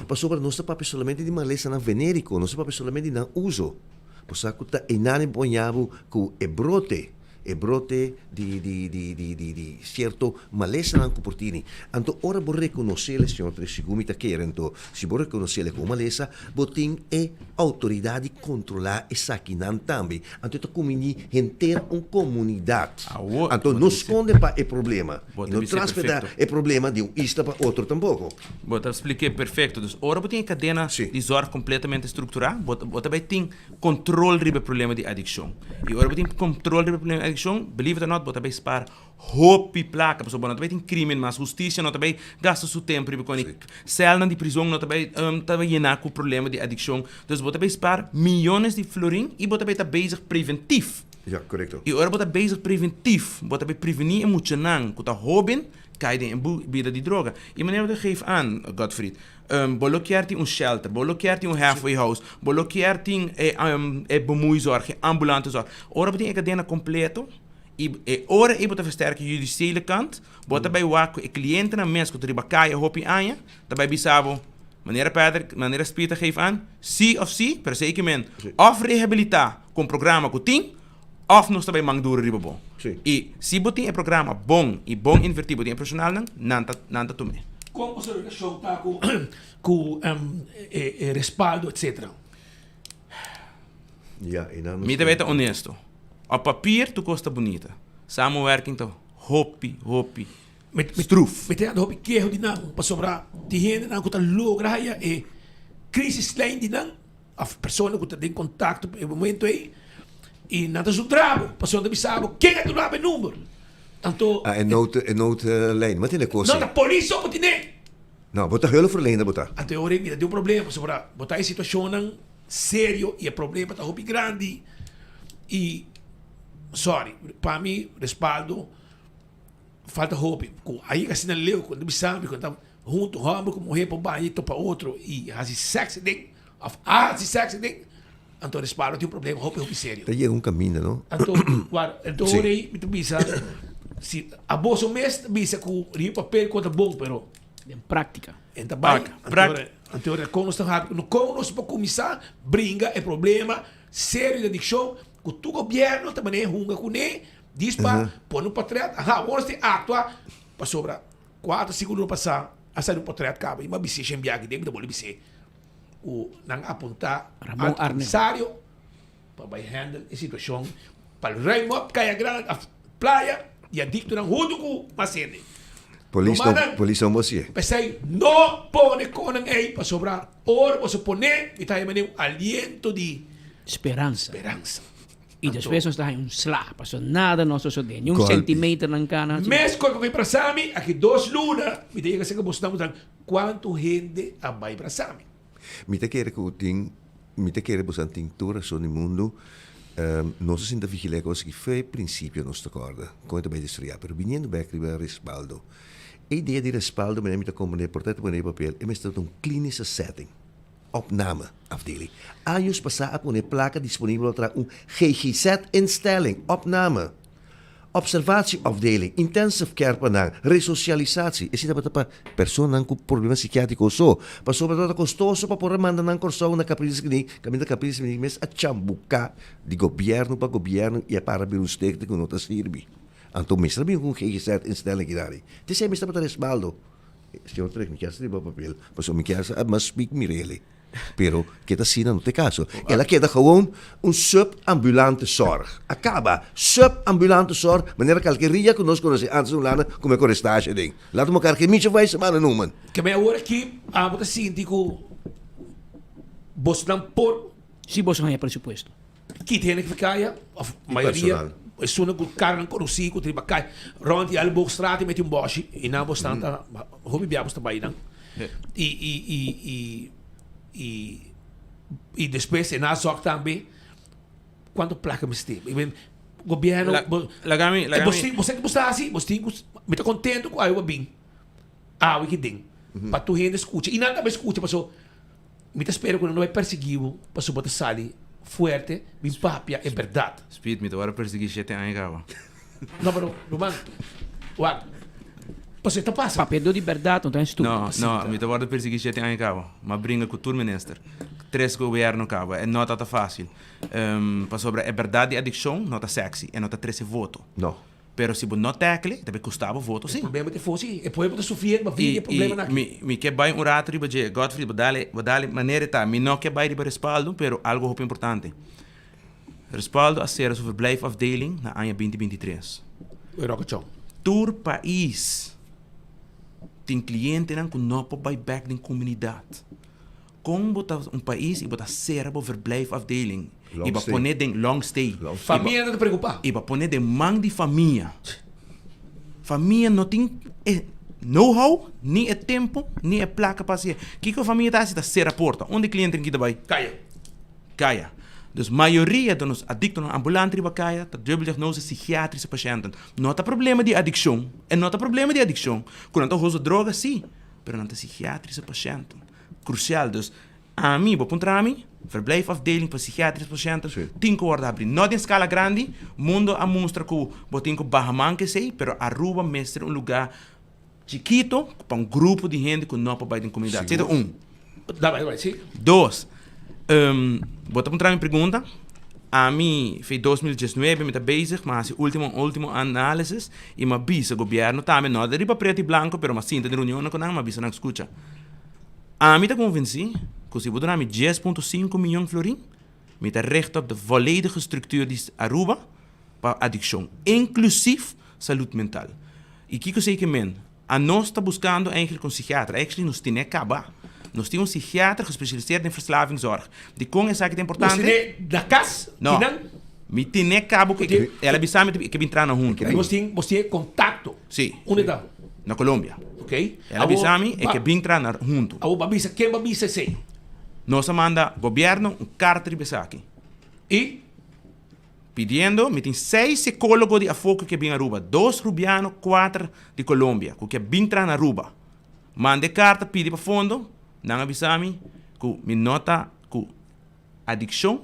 Pasobra nos ta papia solamente di malesanan venériko, nos ta papia solamente di nan uso. Bo sa ku ta einan bo haña bo ku e brote. E brote di di di di di di cierto malesanan cu por tini. Anto ora bo reconocele, señor Tres, segun mi ta kere anto, si bo reconocele como malesa, bo tin e autoridad di controla esakinan tambe. Anto e ta cumini henter un comunidad. Anto no sconde pa e problema. Y no traspeda e problema di un isla pa otro tampoco. Bo ta spliké perfecto. Dus ora bo tin e cadena di zorg completamente structura, bo bo ta bay tin Control riba e problema di adiccion. Y ora bo tin control riba e problema di adiccion, believe it or not, bo ta bay spaar hopi placa, pasobra bo no ta bay tin crimen mas, husticia no ta bay gasta su tempo riba con e celnan di prison no ta bay ta bay yena cu problema di adiccion. Dus bo ta bay spaar miyones di florin y bo ta bay ta bezig preventief. Ja, correcto. Y ora bo ta bezig preventief, bo ta bay preveni e muchanan cu ta hoben cay den e bida di droga. Y manera bo ta geef aan, Godfried, Bo lo kier tin un shelter, bo lo kier tin un halfway house, bo lo kier tin e e bemoeizorg, e ambulante zorg. Ora bo tin e kadena kompleto i e ora ei bo ta versterk e judisiële kant, bo ta bai wak ku e klientenan mes ku ta riba kaya hopi aña, ta bai bisa bo, manera Patrick, manera Speed a geef aan, si òf si, pero esei ke men òf rehabilitá ku un programa ku tin, òf nos ta bai man duru riba bo. I si bo tin e programa bon i bon invertí, bo tin e profeshonalnan, nan ta nan ta tum'é. Kon boso relashon ta ku ku e respaldo etcetera? Ya, i nan nos Mi ta bai ta honesto. Op papier tur kos ta bunita. Samenwerking ta hopi, hopi struf. Mi ta yanda hopi keho di nan pasobra tin hendenan ku ta logra haya e crisislijn di nan. Of persona ku ta den kontakto pa e momento ei i nan ta zundra bo pasobra nan ta bisa bo ken a duna bo e number. Anto. Ah, e nood, e noodlijn. Ma tene kos No, ta polis so bo tine. No, bo ta hulpverlener bo ta. Anto e ora ei mi ta den un problema pasobra bo ta den situashonnan serio i e problema ta hopi grandi i sorry pa mi respaldo falta hopi ku a yega asina leu ku nan ta bisa mi ku nan ta huntu hòmber ku muhé por baña i topa otro i hasi sèks den Of a hasi sèks den, anto respaldo tin un problema hopi hopi serio. Ta yega un kaminda, no? Anto, wak, anto Sí. ora ei mi ta bisa, si aboso mes ta bisa ku riba papel kon ta bon, pero Den práktika. En ta bai. Ak, Anto prak- ora, anto ora kon nos ta habi, no kon nos por kuminsá bringa e problema serio di adikshon ku tur gobièrnu ta manera hunga kuné, dis pa pone un portret, aha, awor nos tin aktua pasobra kuater sinku luna pasá a sali un portret kaba i mi a bis'é shen biaha den mi ta boli bis'é. ku nan a apuntá Ramon alto Arnhem. komisario pa bai handle e situashon pa ruim op Kaya Grandi of playa di adiktonan huntu ku mas hende. Polis no, Rumannan, polis no bo hasié. P'esei no pone konan ei pasobra ora boso pone mi ta haña manera un aliento di Speransa. speransa. I despues nos ta haña un sla pasobra nada no a sosodé, ni un Golpi. sentimeter nan kana. Mes kos ku mi brasa mi aki dos luna mi ta yega serka boso nan bo Cuanto hende a bay brasa mi? Mi ta kere cu tin, mi ta kere bosan tin tur rason di mundo. Nos a sinta vigila e cos aki fe principio nos ta corda con e ta bay destruya. Pero biniendo bek riba respaldo, e idea di respaldo manera mi ta comprende por ta e ta pone riba papel e mester ta un klinische setting, opname afdeling. Años pasa a pone placa disponibel pa traha un GGZ instelling, opname. Observatieafdeling, intensive care pa nan, resocialisatie, esei tabata pa personanan ku problema sikiatriko so, pasobra tabata kostoso pa por a manda nan Kòrsou na Capriles Kliniek, kaminda Capriles Kliniek mes a chambuká di gobièrnu pa gobièrnu i a para bira un stekte ku no ta sirbi. Anto mester a bin ku un GGZ-instelling aki. Te esei mes tabata respaldo. Señor Trek, mi kier sa riba papel, pasobra mi kier sa mas speak mi rele. Pero ke ta asina no ta e kaso. El a keda gewoon un subambulante zorg. A kaba. Subambulante zorg, manera kalke ria ku nos konosé antes na Hulanda ku mi a kore stage aden. Laat mekaar geen mietje vijf semana noemen. Ke mi awor aki abo ta sinti ku bosnan por. Si boso haña presupuesto. Kita hende ku kaya, of mayoria esunnan ku karanan konosí ku ta riba kaya. Rònt di Elleboogstraat i meti un bòshi i nan bo stan ta hopi bia bo sta bai nan. I i i i i i despues e nazorg tambe kuantu plaka mester. I men gobièrnu bo Laga mi laga bo mi bo sa ki bo sta hasi bo tin ku mi ta kontentu ku awe bo a bin awe ki den pa tur hende skucha i nan tambe skucha paso. Mi ta spera ku nan no bai persiguí bo pasobra bo ta sali fuerte bin papia e bèrdat. Speed, mi ta wòrdu persiguí shete aña kaba. No, pero ruman, wak, pasobra e ta pasa. Papia dor di bèrdat no ta estupido. No, no, mi ta wòrdu persiguí shete aña kaba. Mi a bringa ku tur minister, tres gobièrnu kaba. E no tabata fásil. Pasobra e bèrdat di adikshon no ta sexy, e no ta trese voto. No. Pero si bo no tackle, ta bay custa bo voto si. E problema ta for si. E pueblo ta sufriendo pa via di e problemanan aki. I mi ke bay un rato riba dje. Godfried, bo dale, bo dale manera e ta. Mi no ke bay riba respaldo, pero algo hopi importante. Respaldo a cera su verblijfafdeling na aña binti binti tres. Oye Rocochon. Tur pais tin clientenan cu no por bay bek den comunidad. Kon bo ta un pais y bo ta cera bo verblijfafdeling y bo pone den long stay. Famia no ta preocupa. Y bo pone den man di famia. Famia no tin e know how, ni e tempo, ni e placa pa haci. Kico famia ta haci? Ta cera porta. Unda e cliente ki ta bay? Caya. Caya. Dus mayoria di nos adictonan ambulante riba caya ta dubbel diagnose psichiatrische patiënten. No ta problema di adiccion. E no ta problema di adiccion. Cu nan ta usa droga, si. Pero nan ta psichiatrische patiënten. Crucial, dus ami, bo puntra ami, verblijfafdeling pa psichiatrisch patiënten tin cu wordo habri. No den scala grandi, mundo a mustra cu bo tin cu baha man cu esey, pero Aruba mester un lugar chikito pa un grupo di hende cu no por bay den comunidad. Esey ta un. Dos, bo ta puntra mi pregunta, ami fe 2019 mi ta bezig, mi a haci ultimo ultimo análisis y mi a bisa gobierno tambe, no riba preto y blanco, pero mi a sinta den reunionnan cu nan, mi a bisa nan, scucha, Ami ta konvensí ku si bo duna mi 10.5 miyon florin, mi ta richt op de volledige structuur di Aruba pa adikshon, inklusief salud mental. I kiko esei ke men? Anos ta buskando eigenlijk un psikiater. Actually nos tene kaba. Nos tin un psikiater gespecialiseerd den verslavingszorg. Dikon esaki ta importante? Nos tene na kas? No. Kinan? Mi tene kaba ku el a bisa mi e ke bin traha nan huntu. Bos tin bos tin e kontakto? Si. Unda e ta? Na Colombia. Ok. El a bisa mi e ke bin traha nan huntu. Awor bo a bisa ken bo a bisa esei? Nos a manda gobierno un karta riba esaki. I? Pidiendo, mi tin seis psicologo di afó ku ke bin Aruba, dos Rubiano, kuater di Colombia, ku ke bin traha na Aruba. Manda e karta pidi pa fondo, nan a bisa mi ku mi no ta ku Adikshon,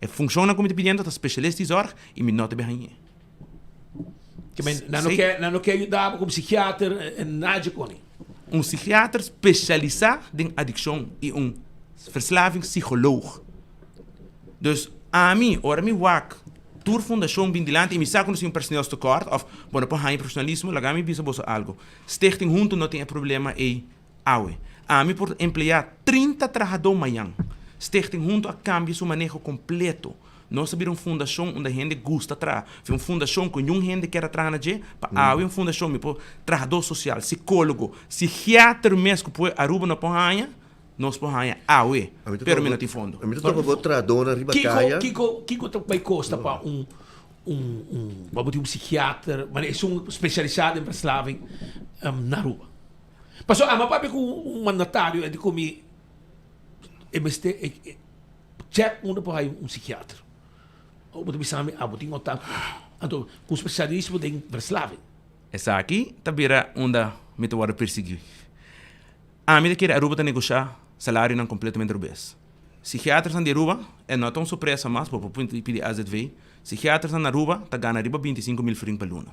E funshonnan ku mi ta pidiendo ta spesialist di zòrg i mi no ta bin hañ'é. Ke men, nan no ke, nan no ke yuda bo ku un psikiater en nadie koni. Un psikiater spesialisá den adikshon i un verslavingspsycholoog. Dus ami, ora mi wak tur fundashon bin dilanti i mi sa ku nos tin un personeelstekort òf bo no por haña profesionalismo, laga mi bisa boso algu. Stichting Hunto no tin e problema ei. Awe, ami por empleá 30 trahadó mañan. Stichting Hunto a kambia su maneho kompleto. Nos a bira un fundashon unda hende gusta traha. Fi un fundashon ku niun hende kier a traha na dje, pa awe un fundashon mi por trahadó sosial, sikólogo, sikiater mes ku por Aruba no por haña, nos por haña awe. Pero mi no tin fondo. Ami ta topa bo trahadónan riba kaya. Kiko, kiko ta bai kosta pa un un un pa bo tin un sikiater, manera esun spesialisá den verslaving na Aruba? Pasobra ama papia ku un mandatario e di ku mi e mester e check unda por hay un psikiater. Bo ta bisa mi abo tin kontak anto ku un spesialismo den verslaving. Esaki ta bira unda mi ta wòrdu persiguí. Ami ta kere Aruba ta negoshá salarionan kompletamente rubes. Psikiatersnan di Aruba, e no ta un sorpresa mas, bo por pidi AZV, psikiatersnan na Aruba ta gana riba 25 mil florin pa luna.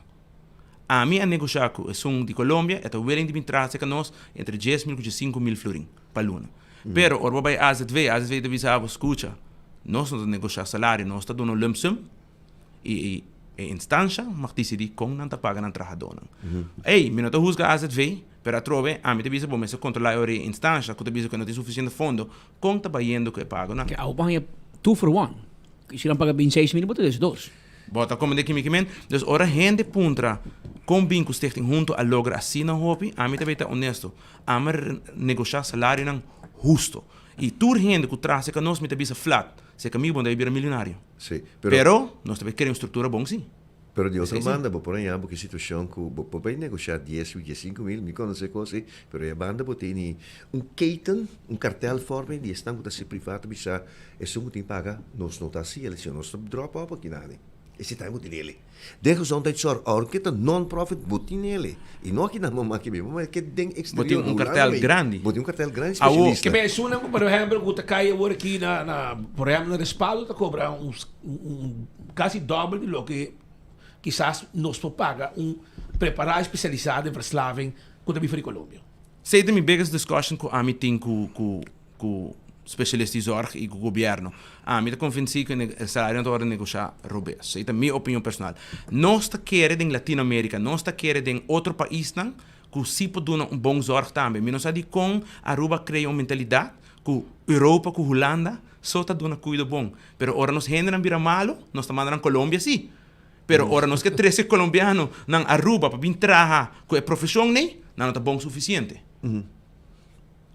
Ami a negoshá ku esun di Colombia, e ta willing di bin traha serka nos entre 10.000 ku 15.000 florin pa luna. Pero ora bo bai AZV, AZV ta bisa bo, skucha, nos no ta negoshá salario, nos ta duna un lump sum i e instansha mag disidí kon nan ta paga nan trahadónan. Ey, mi no ta husga AZV, pero atrobe ami ta bisa bo mester kontrolá e ora e instansha ku ta bisa ku e no tin sufisiente fondo, kon ta bayendo ku e pagonan. Ke awo bo haña two for one. Si nan paga 26.000 bo ta 12. Bo ta komende kimi kimen. Dus ora hende puntra kon bin ku Stichting Hunto a logra asina hopi, ami ta bay ta honesto. Ami a negosha salarionan husto. I tur hende ku traha serka nos mi ta bisa flat, serka mi bo no ta bay bira milionario. Sí, pero nos ta bay krea un struktura bon sí. Pero di otro banda bo por haña bo ki situashon ku bo por bay negosha dies u diesinku mil, mi konosé kos ei, pero e banda bo tene un keten, un kartel forme di esnan ku ta hasi privat ta bisa esun ku tin paga nos no ta hasi, el a disi nos ta drop off aki nani. Esei tambe bo tin ele. Den gezondheidszorg, aunke ta non-profit, bo tin ele. I no aki na mama aki mi, bo ke den Bo exterior, tin na un Hulanda kartel mi. grandi. Bo tin un kartel grandi Awo. spesialista. Ke personanan ku por ehèmpel ku ta kai awor aki na na por ehèmpel na Respaldo ta kobra un un kasi dòbel di loke kisas nos por paga un prepará espesialisá den verslaving ku ta bin for di Colombia. Esei ta mi biggest discussion ku ami tin ku ku ku specialist di zorg y ku gobierno. Ami ta convenci ku e salario no ta worde negocia robes. Esei ta mi opinion personal. Nos ta kere den Latino America, nos ta kere den otro paisnan ku si por duna un bon zorg tambe. Mi no sa dikon Aruba a crea un mentalidad ku Europa ku Hulanda so ta duna cuido bon. Pero ora nos hendenan bira malo, nos ta manda nan Colombia si. Pero ora nos ke trece Colombiano nan Aruba pa bin traha ku e profesion nei, nan no ta bon suficiente.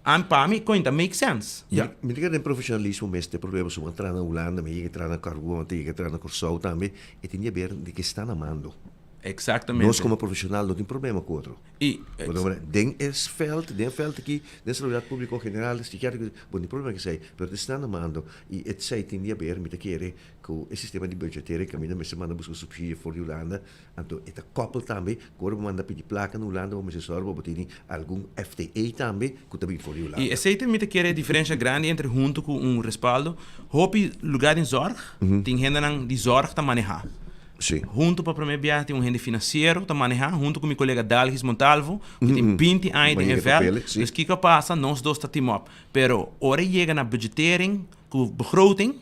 Ami pa mi coin ta make sense. Ya. Mi ta kere den profesionalismo mes te problema su. Mi a traha na Hulanda, mi a yega traha na Aruba, mi ta yega traha na Kòrsou tambe. E tin di haber di ke sta na mando. Exactamente. Nos komo profesional no tin problema ku otro. I. Bo ta komprende? Den e veld, den e veld aki, den salubridad publico general, psikiatriko, bo no tin problema ku esei. Pero te sta na mando i esei tin di haber, mi ta kere, ku e sistema di budgetering kaminda mester manda buska subsidio for di Hulanda. Anto e ta koppel tambe ku ora bo manda pidi plaka na Hulanda bo mester sòru pa bo tene algun FTE tambe ku ta bin for di Hulanda. I esei ta mi ta kere e diferensha grandi entre hunto ku un respaldo. Hopi lugá den zòrg tin hendenan di zòrg ta manehá. Sí. Hunto pa promé biaha tin un hende finansiero ta manehá hunto ku mi kolega Dalgis Montalvo ku tin binti aña den e vèlt. Dus kiko a pasa nos dos ta team up. Pero ora e yega na budgetering ku begroting.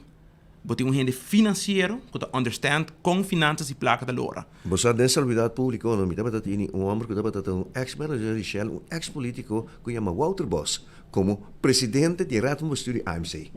Bo tin un hende financiero cu ta understand con finanzas y placa ta lora. Bo sa den salubridad publico no, mi tabata tini un homber cu tabata ta un ex manager di Shell, un ex politico cu yama Wouter Bos como presidente di e Raad van Bestuur di AMC.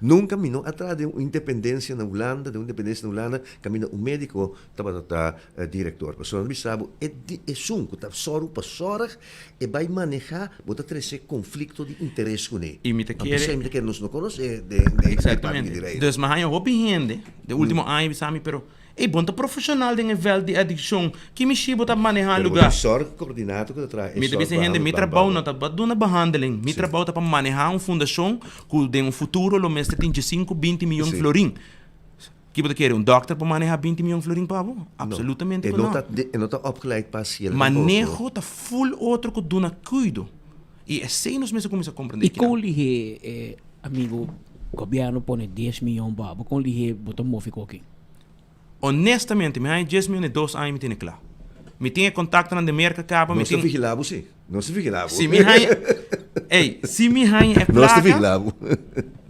Nunca mi no a traha den un independencia na Hulanda, den un independencia na Hulanda caminda un medico tabata ta director. Pasobra mi bisa bo e di esun cu ta soru pa zorg E bai maneha, bo ta trece conflicto di interes cune. Y mi ta Anto kere. esey mi ta kere nos no conoce den den e parti Exactamente. di Reino. Dus mi haña hopi hende de ultimo aña bisa mi pero ey bo no ta profesional den e veld di adiccion, ki mishi bo ta maneha Pero bo lugar? tin zorg coordinator cu ta traha e Mi ta zorg bisa hende mi behandelplan pa trabou bo. no ta pa duna behandeling, mi Si. trabou ta pa maneha un fundacion cu den un futuro lo mester tin djesinku 20 miyon Si. florin. Ki bo ta kere, un dòkter por manehá 20 mion florin pa bo? No. Absolutamente E ku no no. ta, e no ta opgeleid pa hasiel tampoco. Maneho ta full otro ku duna kuido. I esei nos mester kuminsá komprendé I kinan. kon lihé, eh, amigo, gobièrnu pone dies mion pa bo? Kon lihé bo ta move ku aki? Honestamente, mi haña dies mion e dos aña mi tene kla. Mi tin e kontaktonan den Merka kaba, mi Nos ta tin. vigilá bo si. Nos ta vigilá bo. Si mi haña, ey, si mi haña e Nos ta plaka, vigilá bo.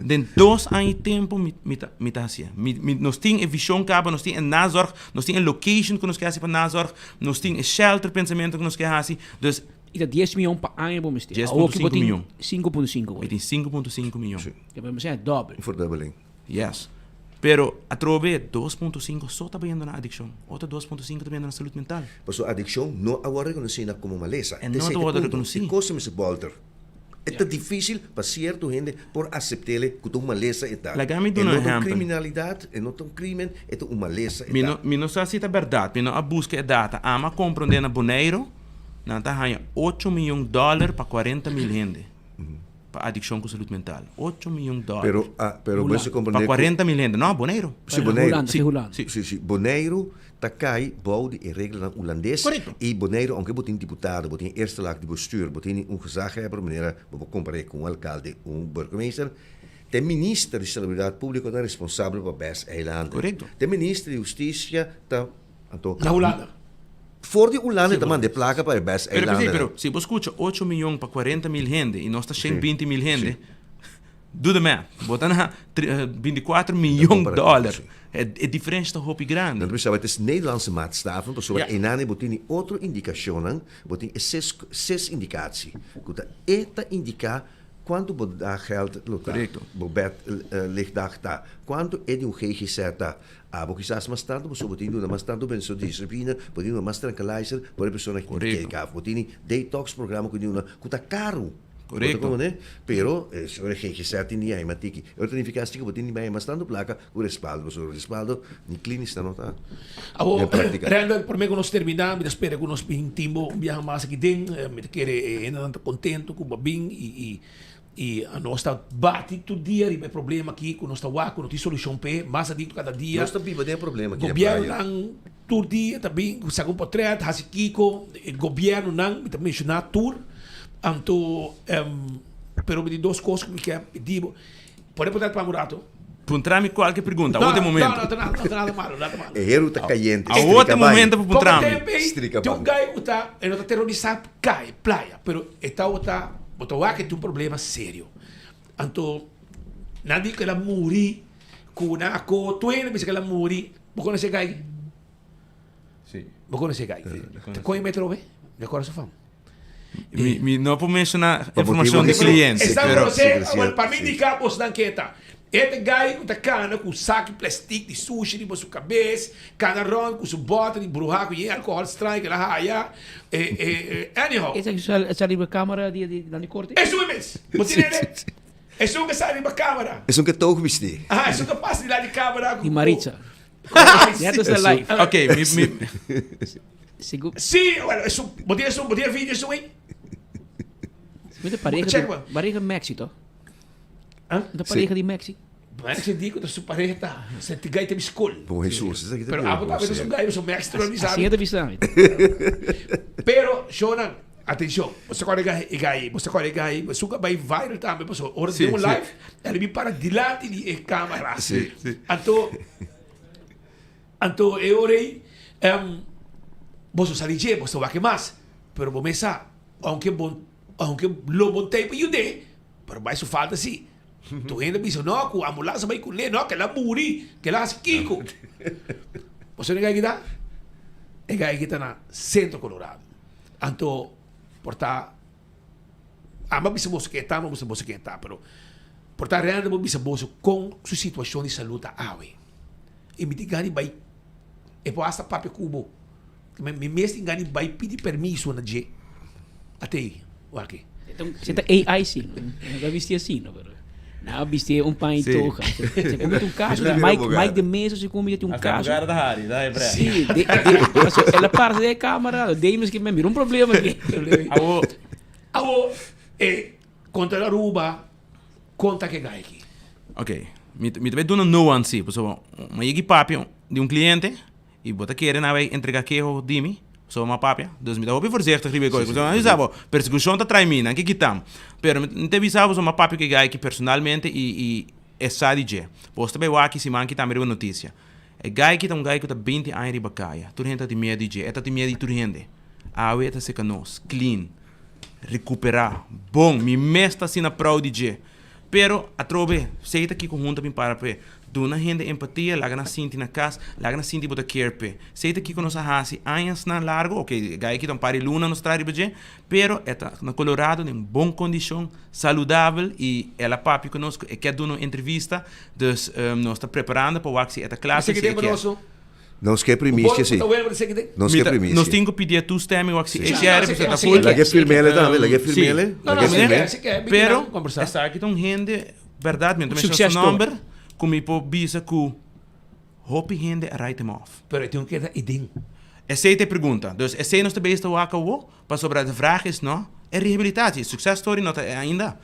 den dos aña i tempu mi, mi ta, mi ta hasié. Mi, mi, nos tin e vishon kaba, nos tin e nazorg, nos tin e location ku nos ke hasi pa nazorg, nos tin e shelter pensamentu ku nos ke hasi. Dus. I ta dies mion pa aña bo mester. Dies Awor punto ki bo sinku tin mion. 5.5 Mi tin 5.5 mion. Sí. Ya bo mester dòbel. Un verdubbeling. Yes. Pero atrobe 2.5 so ta bayendo na adiccion. Otro 2.5 ta bayendo na salud mental. Pasobra adiccion no a worde reconoci na como malesa. E no ta worde reconoci. E cosa mester bolter. E ta dificil pa cierto hende por aceptele cu ta un malesa e ta. Laga mi E duna no un ta un ehempel. criminalidad, e no ta un crimen, e ta un malesa e Mi ta. no, mi no sa si ta berdad, mi no a busca e data. Ama comprende na Boneiro, nan ta haña ocho miyon dollar pa cuarenta mil hende. Pa adiccion cu salud mental. Ocho miyon dollar. Pero, ah, pero bo mester comprende Pa cu. cuarenta mil hende. No, Boneiru. Si, Boneiru. Hulanda, Si, si Hulanda. si, si, si. Boneiru ta cay bou di e reglanan Hulandes. Correcto. Y Boneiru, aunke bo tin diputado, bo tin eerste laag di bestuur, bo tin un gezaghebber, manera bo por compare cu un alcalde, un burgemeester, t'e minister di Salubridad Publico ta responsabel pa bes eilanden. Correcto. T'e minister di Husticia ta. Anto. Na Hulanda. For di Hulanda e ta manda e plaka pa e bes Pero p'esei, eilandennan. pero si bo skucha ocho miyon pa kuarenta mil hende i nos ta shen binti mil hende, do the math, bo ta na 24 miyon dòler. E diferensha ta hopi grandi. Nan ta bisa het is Nederlandse maatstaven, pasobra Ja. einan bo tin otro indikashonnan, bo tin e ses ses indikatie, ku ta e ta indiká Kuantu bo daggeld lo ta? Korekto. Bo bed ligdag ta? Kuantu e di un ggz ta? Abo kisas mas tantu pasobra bo tin duna mas tantu benzodiazepina, bo tin duna mas tranquilizer por e persona ki tin Korekto. keka. Bo tin detox programa ku tin duna ku ta karu. Bo ta Korekto. komprende? Pero ora ggz tin di haña mas tiki. E ora ta nifiká si ku bo tin di haña mas tantu plaka ku respaldo. Pasobra respaldo ni klínisnan no ta Awor, den práktika. Randall, promé ku nos terminá, mi ta spera ku nos bin tin bo un biaha mas aki den. Mi ta kere e hendenan ta kontentu ku bo a bin i i. I nos ta bati tur dia riba e problema aki ku nos ta wak ku no tin solushon p'e, mas adikto kada dia. Nos ta biba den e problema aki na playa. Gobièrnunan tur dia ta bin saka un potret, hasi kiko, e gobièrnunan, mi ta menshoná tur. Anto, pero mi tin dos kos ku mi ke pidi bo. Pone potret pa mi un rato. Puntra mi kualke pregunta, awor ta e momento. No, no, no, no ta nada malo, nada malo. E heru ta kayente, Awor ta e strika bai. momento pa puntra mi. Poko tempu ei, tin un guy ku ta, e no ta terorisá kai, playa, pero e tabata, bo ta wak e tin un problema serio. Anto, nan di ku el a muri, ku nan a koho tur hende bisa ku el a muri. Bo konosé e guy aki? Si. Bo konosé e guy? Si, mi konosé. Ta kohe metro be? Mi a kòrda su fam. Mi, mi no por menciona informacion di cliente, Esnan pero... conoce, awel pa mi indica bosnan ken e ta. E ta guy cu ta cana cu saki plastic di sushi riba su cabes, cana rond cu su boter di bruha cu yen alcohol straño cu el a haya, e, e, e, anyhow. Esa cu sali riba camera di, di, di corte? Esun e mes. Bo tin hende? Esun cu sali riba camera. Esun cu toog bisti. Aha, esun cu pasa dilanti di camera. Di Maritza. Net as a live. Ok, mi, mi... Sigur. Sí, bueno, esun, bo tin esun, bo tin e video esun ei? Mi ta pareha Check di, man. pareha Maxi toch? Huh? Ta pareha di Maxi. Maxi di ku ta su pareha ta, se ti gai ta mi skol. Bon Jesus, esaki ta Pero bira abo bon tambe ta su serio. gai, so Maxi ta lo Así ta bisa mi. Pero, shownan, atencion, bo sa kòrda e gai, e gai, bo sa kòrda e gai, esun ku a bai viral tambe, pasobra ora Sí, den un sí. live, el a bin para dilanti di e camera. Sí, sí. Anto, Anto e ora ei, boso sa di dje, boso ta wak e mas, pero bo mes sa, ounke bo, ounke lo bo t'ei pa yud'é, pero bai su falta si. Tur hende a bisa, no, ku ambulans a bai kuné, no, kila muri, kila hasi kiko. Boso no e gai kita? E gai kita na Centro Colorado. Anto por ta, amo a bisa boso ken ta, amo a bisa boso ken ta, pero por ta rende bo bisa boso kon su situashon di salud ta awe. I mi tin gana di bai, e por hasta papia ku bo. Mi mes tin gana di bai pidi permiso na dje. Ate ei, wak aki. Si ta AI si, no ta bisti asina, pero nan a bisti un pan y toga. Se come un caso di Mike, Mike de Meza se come un caso. Sí, de, de, el a parse de camera, Dames que me mira un problema aquí. Awo, awo, eh, contra Aruba, Konta ke gai aki. Ok, mi mi ta bai duna nuance si, pasobra mi a yega papia di un cliente y bo ta kere nan a bai entrega keho di mi, pasobra mi a papia, dus mi ta hopi voorzichtig riba e kos, pasobra nan bisa bo, persecucion ta trai mi, nan ke kitam, pero mi ta bisa bo pasobra mi a papia ku e gai aki personalmente y y e sa di dje. Bo ta bai wak e siman aki tambe riba noticia. E gai aki ta un gai ku ta binti aña riba kaya, tur hende ta tin miedu di dje, e ta tin miedu di tur hende. Awe e ta seka nos, clean. Recuperá. Bon, mi mes ta asina proud di dje. Pero, atrobe, esei ta kiko hunta bin para p'e. Duna hende empatia, laga nan sinti na kas, laga nan sinti bo ta care p'e. Esei ta kiko nos a hasi añasnan largo, ok, e gai aki ta un par di luna nos traha riba dje, pero e ta na Colorado den bon kondishon, saludabel i el a papia ku nos ku e kier duna un entrevista, dus nos ta preparando pa wak si e ta kla si e kier. Nos ke primicia si. Nos ke primicia. Nos tin ku pidié toestemming wak si HR pasobra ta full. Laga e firmele tambe, laga e firmele. Laga e firmele. Pero esaki ta un hende berdad mi no ta menciona su nomber ku mi por bisa ku hopi hende a write him off. Pero e tin ku keda e den. Esei ta e pregunta. Dus esei nos ta bezig ta wak awo pasobra de vraag is no e rehabilitatie. E succes story no ta ainda.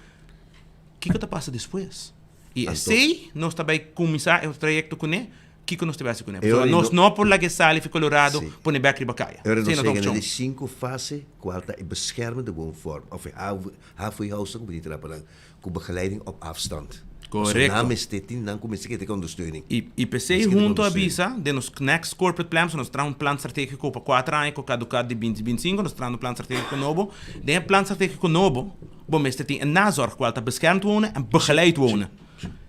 Kiko ta pasa despues? I esei nos ta bai kuminsá e trayekto kuné. Kiko nos ta bai hasi kuné? Pasobra nos no por laga e sali fi Colorado pone bek riba kaya. E ora nos Esei no ta yega na opshon. di sinku fase kual ta e beschermende woonvorm of e HVHouse ku bo tin trapa nan ku begeleiding op afstand. Pasobra Korekto. nan mester tin nan ku mester keda ku ondersteuning. I p'esei Mester keda ku hunto a ondersteuning. bisa den nos next corporate plan, pasobra nos traha un plan strategiko pa kuater aña ku kaduká di binti binti sinku, nos traha un plan strategiko nobo. Den e plan strategiko nobo bo mester tin e nazorg kual ta beschermd wonen en begeleid wonen.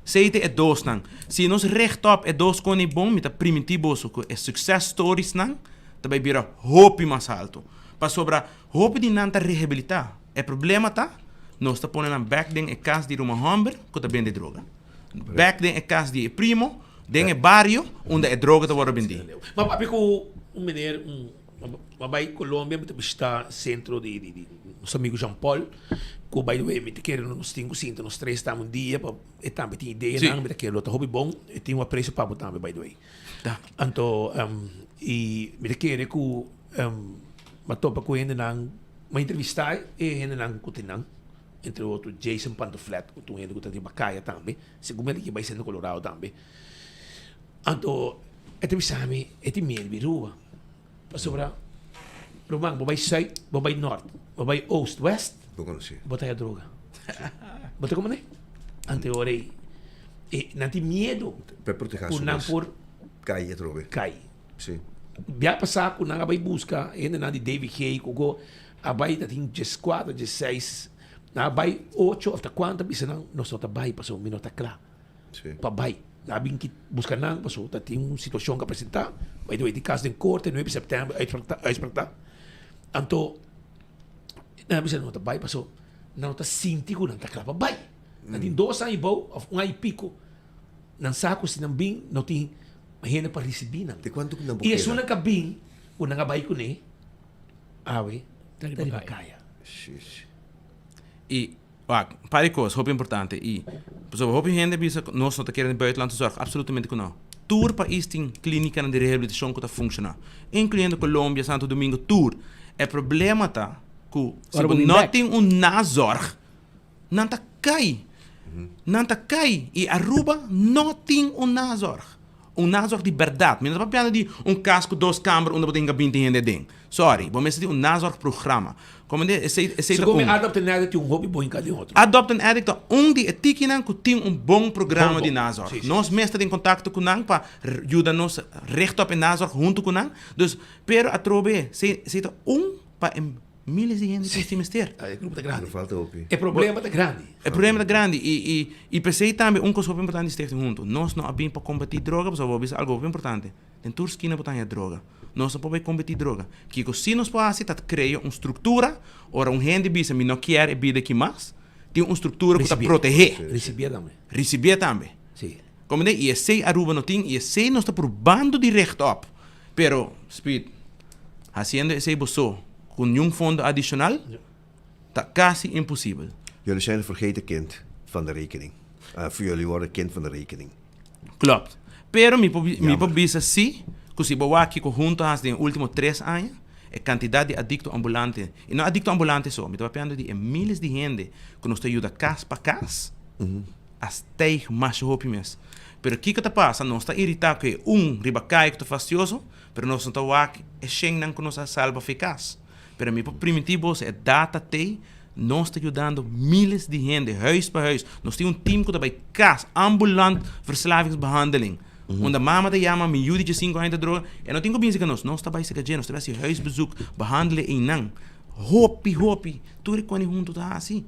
Sei ta e dosnan. Si nos richt op e dos kon ei bon, mi ta primintí boso ku e success storiesnan ta bai bira hopi mas haltu. Pasobra hopi di nan ta rehabilitá. E problema ta, nos ta pone nan bèk den e kas di ruman hòmber ku ta bende droga. Bèk den e kas di e primo, den e bario unda e droga ta wòrdu bendí. Ma papia ku un meneer, un Ma bai Colombia mi ta bishita centro di di di nos amigo Jean Paul cu by the way mi ta kere nos tin cu sinta nos tres tambe un dia pa e tambe tin ideanan mi ta kere lo ta hopi bon e tin un aprecio pa bo tambe by the way anto y mi ta kere cu mi a topa cu hendenan mi a entrevista e hendenan cu tin nan. Entre otro Jason Pantoflet ku ta un hende ku ta riba kaya tambe, segun mi a liki bai Seno Colorado tambe. Anto e ta bisa mi e tin miedu di Aruba pasobra ruman bo bai sùit, bo bai nòrt, bo bai oost, wèst, bo ta haya droga. Bo ta komprende? Anto e ora ei e nan tin miedu ku nan por kai atrobe. Kai. Bia pasá ku nan a bai buska hendenan di DVG ku go A bai ta tin djeskuater, djesseis, nan a bai ocho of ta kuantu a bisa nan nos no ta bai pasobra mi no ta kla pa bai. Nan a bin ki buska nan pasobra ta tin un situashon ku a presentá, by the way tin kas den korte nuebe sèptèmber uitspraak ta uitspraak ta. Anto nan a bisa nan no ta bai pasobra nan no ta sinti ku nan ta kla pa bai. Nan tin dos aña i bou of un aña i piko nan sa ku si nan bin no tin hende pa risibí nan. I esunnan ku a bin ku nan a bai kuné. Awe ta riba kaya. I wak, un par di kos hopi importante i pasobra hopi hende bisa ku nos no ta kere den buitenlandse zorg, absolutamente ku no. Tur pais tin klinikanan di rehabilitashon ku ta funshoná, inkluyendo Colombia, Santo Domingo, tur. E problema ta ku si bo no tin un nazorg, nan ta kai. Nan ta kai. I Aruba no tin un nazorg. Un nazorg di bèrdat. Mi no ta papiando di un kas ku dos kamber unda bo ta hinka binti hende aden. Sorry, bo mester tin un nazorgprogramma. Komende, esei, esei ta Segun mi un. Adopt an Addict tin un hopi bon hinka den otro. Adopt an Addict ta un di e tikinan ku tin un bon programa Bon, di bon. nazorg. Sí, sí, Nos sí. mes ta den kontakto ku nan pa yuda nos richt op e nazorg huntu ku nan. Dus, pero atrobe, esei, esei ta un pa e Miles di hende tin mester. E grupo ta grandi. No falta hopi. E problema ta grandi. E problema ta grandi i i i p'esei tambe un kos hopi importante di Stichting Hunto. Nos no a bin pa kombatí droga pasobra bo a bisa algu hopi importante. Den tur skina bo ta haña droga. Nos no por bai kombatí droga. Kiko sí nos por hasi ta krea un struktura ora un hende bisa mi no kier e bida aki mas, tin un struktura ku ta proteh'é. Risibié tambe. Risibié tambe. Sí. Komprendé? I esei Aruba no tin i esei nos ta probando di recht op. Pero, Speed, haciendo esey bo so cu niun fondo adicional ta casi imposibel. Jullie zijn het vergeten kind van de rekening. Of jullie worden kind van de rekening. Klopt. Pero mi por mi por bisa si cu si bo wak kico hunto a haci den e ultimo tres aña, e cantidad di adicto ambulante, y no adicto ambulante so, mi ta papiando di e miles di hende cu nos ta yuda cas pa cas, a stijg masha hopi mes. Pero kiko ta pasa? Nos ta irita ku e un riba kai ku ta fastioso, pero nos no ta wak e shennan ku nos a salba for e kas. Pero mi por primintí boso, e data t'ei, nos ta yudando miles di hende, huis pa huis. Nos tin un team ku ta bai kas, ambulant verslavingsbehandeling. Unda mama ta yama, mi yu di diesinku aña ta droga, e no tin ku bin seka nos. Nos ta bai seka dje, nos ta bai hasi huisbezoek, behandel einan. Hopi, hopi, tur e koni huntu ta hasi.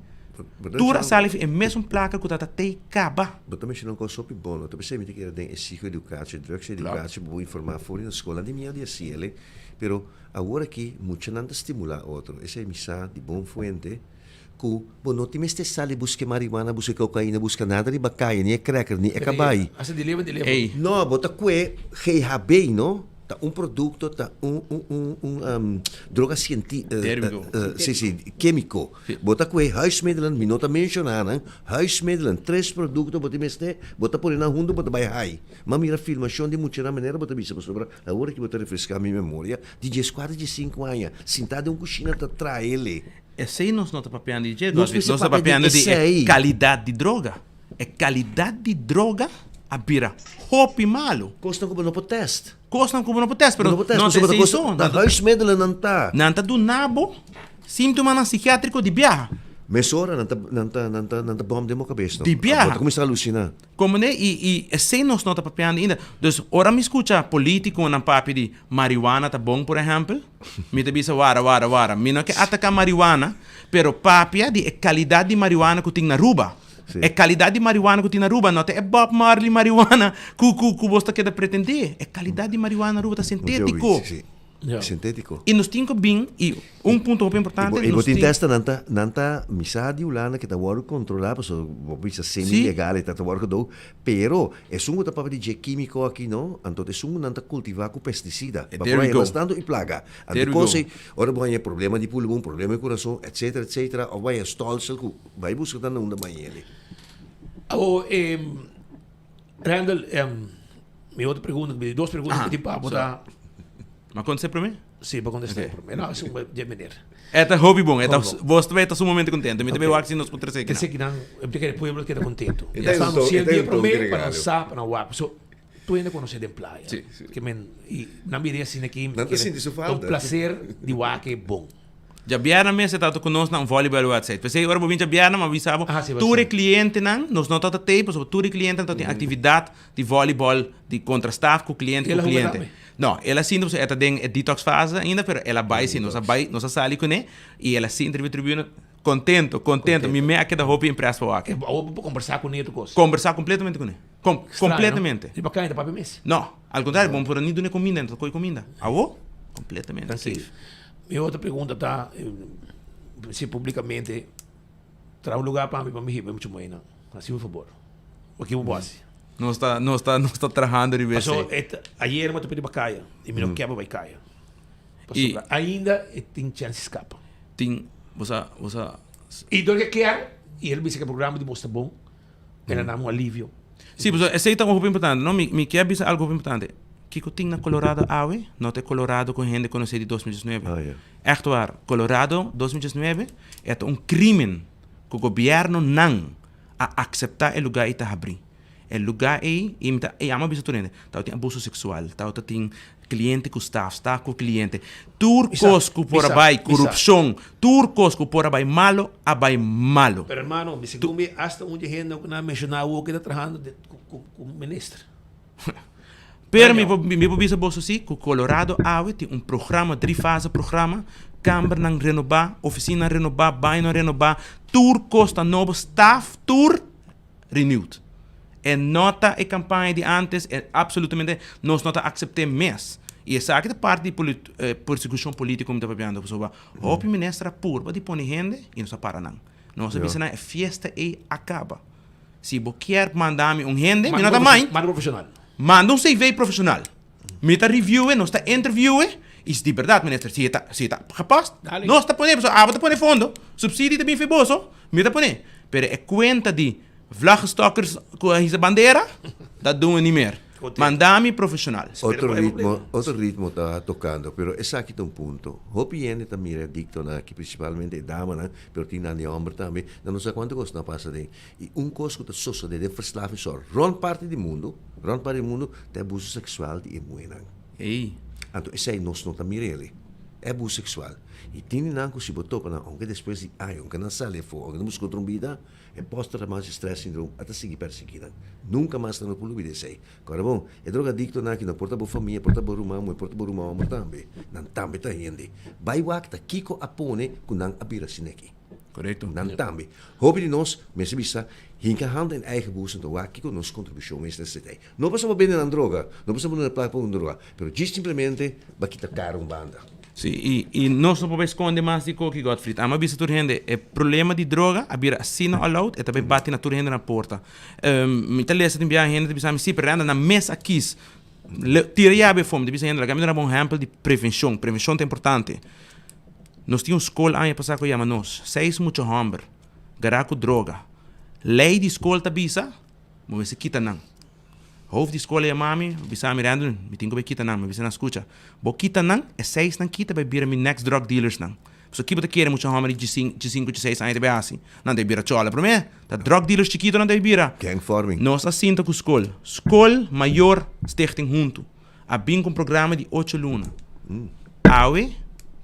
Tur a sali fi e mesun plaka ku ta ta tei kaba. Bo ta menshona un kos hopi bon, no ta p'esei mi ta kere den e psico-educatie, drugs-educatie, bo por informá for di na skol, nan tin miedu di hasi el, pero awor aki muchanan ta stimulá otro, esei mi sa di bon fuente ku bo no tin mester sali buska e marihuana, buska e kokaina, buska nada riba kaya, ni e cracker, ni e kabai. No, bo ta kue GHB, no? Ta un producto, ta un un un un droga cienti si si kemiko. Bo ta kohe huismiddelen, mi no ta menciona nan, huismiddelen, tres producto bo tin mester, bo ta pone nan hunto bo ta bay hay. M'a mira filmacion di muchanan manera bo ta bisa pasobra awor aki bo ta refresca mi memoria di dieskuater diesinku aña sinta den un cushina ta traele. Esey nos no ta papiando di dje, Nos nos mester ta papia di papiando di e esey. calidad di droga. E calidad di droga a bira hopi malo. Cosnan cu bo no por test. Cosnan cu bo no por test, pero Bo no por test, no ta pasobra ta esey cos, so. ta huismiddelen nan ta. Nan ta duna bo Síntomanan sikiátriko di biaha. Mesora nan ta nan ta nan ta nan ta bòm den bo kabes no. Di biaha. Bo ta kuminsá alusiná. Komo ne i i esei nos no ta papiando ainda. Dus ora mi skucha polítikonan papia di marihuana ta bon por ehèmpel, mi ta bisa wara wara wara mi no ke ataká marihuana pero papia di e kalidat di marihuana ku tin na Aruba. E kalidat di marihuana ku tin na Aruba no ta e Bob Marley marihuana ku ku ku bos ta keda pretendé. E kalidat di marihuana na Aruba ta sintétiko. Sintétiko. I nos tin ku bin i un punto hopi importante I bo nos tin tin. testa nan ta nan ta misa di Hulanda ke ta wòrdu kontrolá pasobra bo bisa semi Sí. legal e ta ta wòrdu gedou pero esun ku ta papia di dje kímiko aki no anto ta esun ku nan ta kultivá ku pestisida There pa we por haña go. mas tantu i plaga anto There we kos go. ei ora bo haña problema di pulmon problema di kurason etsetera etsetera òf bo haña stòlsel ku bai buska ta na unda bo haña el'e. Awo Randall, mi otro pregunta, mi di dos pregunta Aha, ku tin pa bo so. ta. Ma kon se promé? Si, bo contesta okay. prome. No, es un dje meneer. E ta hopi bon. E ta, bos ta ta sumamente contento. Mi ta wak si nos por trece kinan. Trece kinan, e e pueblo keda contento. Ya sa si el dia prome pa nan sa, pa nan wak. So, tur hende conoce den playa. Si, si. Ke men, y nan bira asina aki. Nan ta sinti su falta. Ta un placer di wak e bon. Djabièrnè mes e tabata ku nos na un volleyball wedstrijd. P'esei ora bo bin djabièrnè mi a bisa bo, tur e klientenan, nos no tabata tei pasobra tur e klientenan tabatin aktividat di volleyball di kontra staf ku kliente ku kliente. No, el a sinti pasobra e ta den e detox fase ainda, pero el a bai si, nos a bai, nos a sali kuné i el a sinti riba e tribuna kontento, kontento. Mi mes a keda hopi imprès pa wak. Awor bo por kombersá kuné tur kos? Kombersá kompletamente kuné. Kompletamente. Riba kaña ta papia mes? No, al kontrario, bo no por ni dun'é kuminda, e no ta kohe kuminda. Awor, kompletamente safe. Mi otro pregunta ta si publicamente traha un lugar pa mi pa mi hiba mucha muhernan. Haci un fabor. Waki bo por haci? Nos ta nos ta nos ta trahando riba esey. Paso e ayer mi ta pidi pa caya y mi no kier pa bay caya. Pasobra ainda e tin chance di scapa. Tin bo sa bo sa. Y dor ke kier y el bisa ke programa di bos ta bon el a dami un alivio. Si pasobra esey ta un hopi importante no mi mi kier bisa algo hopi importante. Kiko tin na Colorado awe no ta e Colorado ku hende konosé di 2019. Ègt waar, Colorado 2019 e ta un krimen ku gobièrnunan a akseptá e lugá ei ta habrí. E lugá ei, i mi ta yama bisa tur hende, tabatin abuso seksual, tabata tin kliente ku staf, staf ku kliente. Tur kos ku por a bai korupshon, tur kos ku por a bai malo a bai malo. Pero hermano, mi segun mi hasta un di e hende ku nan a menshoná awor ku ta trahando ku minister. Pero mi por mi por bisa boso si ku Colorado awe tin un programa, dri fase programa, kambernan renobá, ofisinanan renobá, bañonan renobá, tur kos ta nobo, staf tur renewed. E no ta e kampaña di antes, e absolutamente nos no ta aksept'é mes. I esaki ta parti di poli persekushon polítiko mi ta papiando pasobra hopi minister a purba di pone hende i nos a para nan. Nos a bisa nan e fiesta ei a kaba. Si bo kier manda mi un hende, mi no ta mind. Manda profesional. Manda un CV profesional. Mi ta review e, nos ta interview e, y si di berdad minister, si e ta, si e ta gepast, nos ta pone, pasobra abo ta pone fondo, subsidie ta bin fi boso, mi ta pone. Pero e cuenta di vlaggenstokkers cu a hisa bandera, dat doen we niet meer. Manda mi profesional. Otro ritmo, otro ritmo ta tocando, pero esaki ta un punto. Hopi hende ta mira e adictonan aki, principalmente e damanan, pero tin nan di homber tambe, nan no sa cuanto cos nan pasa den. I un kos ku ta sosodé den verslavingszorg rònt parti di mundu, rònt parti di mundu, ta e abuso seksual di e muhénan. Ey. Anto esei nos no ta mira el'e. E abuso seksual. I tin di nan ku si bo topa nan, ounke despues di aña, ounke nan sali afó, ounke nan buska otro un bida, e post-traumatic stress syndrome a ta sigui persiguí nan. Nunka mas nan no por lubida esei. Kòrda bon, e drogadiktonan aki no por ta bo famia, por ta bo ruman muhé, por ta bo ruman hòmber tambe. Nan tambe ta hende. Bai wak ta kiko a pone ku nan a bira asin'aki. Korekto. Nan tambe. Hopi di nos mester bisa, hinka handa en eigen boezem ta wak kiko nos kontribushon mester ta ei. No pasobra bo bende nan droga, no pasobra bo duna plaka pa un droga, pero djis simplemente bo a kita kara un banda. Si, i i nos no por bai skonde mas di koki, Godfried. Amo a bisa tur hende, e problema di droga a bira asina aloud, e ta bai bati na tur hende na porta. Mi ta lesa tin biaha hende ta bisa mi, si, pero Randall, nan mes a kis tira yabi afó. Mi ta bisa hende, laga mi duna bo un ehèmpel di prevenshon. Prevenshon ta importante. Nos tin un skol aña pasá ku yama nos, seis mucha hòmber gará ku droga. Lei di skol ta bisa, bo mester kita nan. Hoofd di skol a yama mi, a bisa mi, Randolin, mi tin ku bai kita nan. Mi a bisa nan, skucha, bo kita nan, e seisnan kita bai bira mi next drug dealersnan. Pasobra ki bo ta kere mucha hòmber di djesinku, djeseis aña ta bai hasi? Nan ta bai bira chòla promé. Ta drug dealers chikito nan ta bai bira. Gang forming. Nos a sinta ku skol. Skol, mayor, stichting huntu. A bin ku un programa di ocho luna. Awe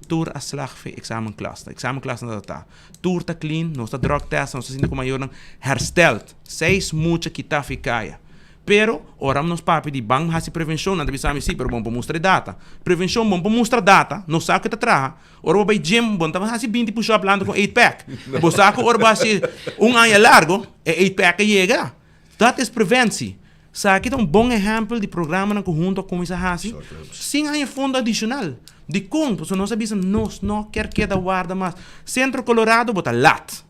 tur a slag fe examenklas. Ta examenklas nan ta ta. Tur ta clean, nos ta drug test, nos ta sinti ku mayornan hersteld. Seis mucha kita fi kaya. Pero, ora nos papia di ban hasi prevenshon, nan ta bisa mi, si, pero bon por mustra e data. Prevenshon, bon por mustra data, nos sa ku e ta traha. Ora bo bai gym, bo no ta hasi binti push up lanta ku un eight pack. Bo sa ku ora bo hasi un aña largo, e eight pack a yega. Dat is preventie. Esaki ta un bon ehèmpel di programanan ku huntu a kuminsá hasi sin haña fondo adishonal. Dikon? Pasobra nos a bisa nos no kier keda warda mas. Sentro Colorado bo ta lat.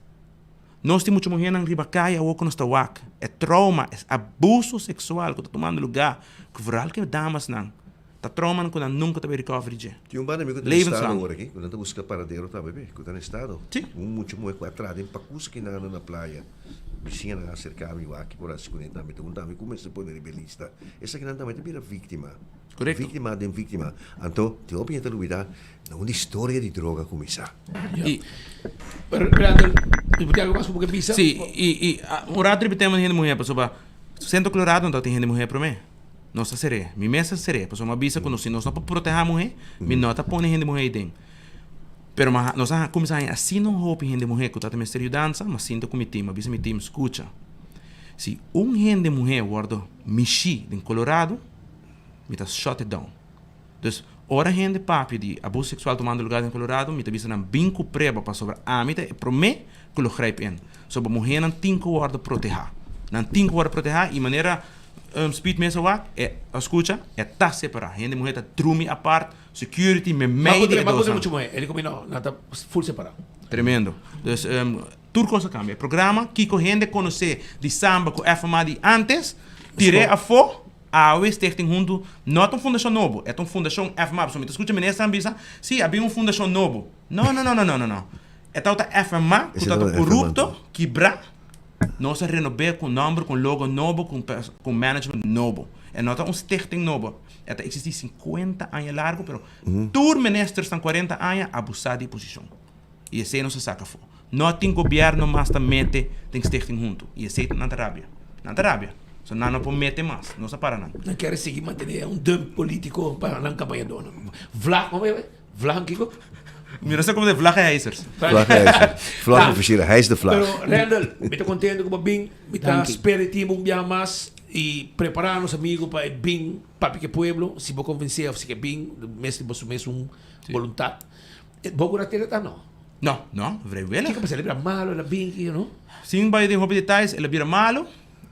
Nos tin mucha muhernan riba kaya awor ku nos ta wak. E trauma, e abuso seksual ku ta tumando lugá, ku vooral ku e damasnan. Ta traumanan ku nan nunka ta bay recover di dje. Tin un banda mi ku ta na estado awor aki, ku nan ta buska paradero tambe be, ku ta na estado. Un mucha muhe ku a traha den pakus aki nan na playa. Bisiñanan a aserka mi wak por hasi kuné tambe. Ta un tambe ku mester pone riba e lista. Esakinan tambe ta bira víktima. Víktima den víktima. Anto tin hopi hende ta lubida na unda historia di droga a kuminsá. I Randall, bo tin algu mas ku bo ke bisa? Sí, i un rato riba e tema di hende muhé pasobra Centro Colorado no tabatin hende muhé promé. Nos ta ser'é. Mi mes ta ser'é. Pasobra mi a bisa ku si nos no por protehá muhé, mi no ta pone hende muhé ei den. Pero mi a nos a kuminsá haña asina un hopi hende muhé ku tabata mester yudansa, mi a sinta ku mi tim, mi a bisa mi tim, Skucha, si un hende muhé wòrdu mishí den Colorado, mi ta shut it down. Dus, ora hende papia di abuso seksual tumando lugá den Colorado, mi ta bisa nan bin ku prueba pasobra ami ta e promé ku lo grijp in. Soba muhénan tin ku wòrdu protehá. Nan tin ku wòrdu protehá i manera Speed mes a wak, e a skucha, e ta separá. Hende muhé ta drumi apart, security memei di e dosnan. Muchu muhé, e di ku mi no, nan ta full separá. Tremendo. Dus, tur kos a kambia. E programa, kiko hende konosé di samba ku FMA di antes, tir'é afó. Awe Stichting Huntu no ta un fundashon nobo, e ta un fundashon FMA. Pasobra mi ta skucha ministernan bisa, sí, a bin un fundashon nobo. No, no, no, no, no, no, no. E tabata FMA ku tabata korupto, kibrá. Nos a renob'é ku nòmber, ku logo nobo, ku ku management nobo. E no ta un stichting nobo. E ta eksistí sinkuenta aña largu, pero tur ministersnan kuarenta aña abusá di e posishon. I esei nos a saka afó. No tin gobièrnu mas ta mete den Stichting Huntu. I esei nan ta rabia. Nan ta rabia. So nan no por mete mas. Nos a para nan. Nan kere sigui mantené un dump polítiko pa nan kampañadónan. Vlag, komo yama? Vlag kiko? Mi no sa komo ta vlaggenhijsers. Vlaggenhijsers. Vlag ofisier, hijs de vlag. Pero Randall, mi ta kontento ku bo a bin. Mi ta spera di tin bo un biaha mas i prepará nos amigu pa e bin papia ku e pueblo. Si bo konvensé òf si ke bin, mes di boso mes un boluntat. Bo ku na tele ta no? No, no, vrijwillig. Kiko pasa? El a bira malo, el a bin ki, no? Sin bai den hopi detayes, el a bira malo,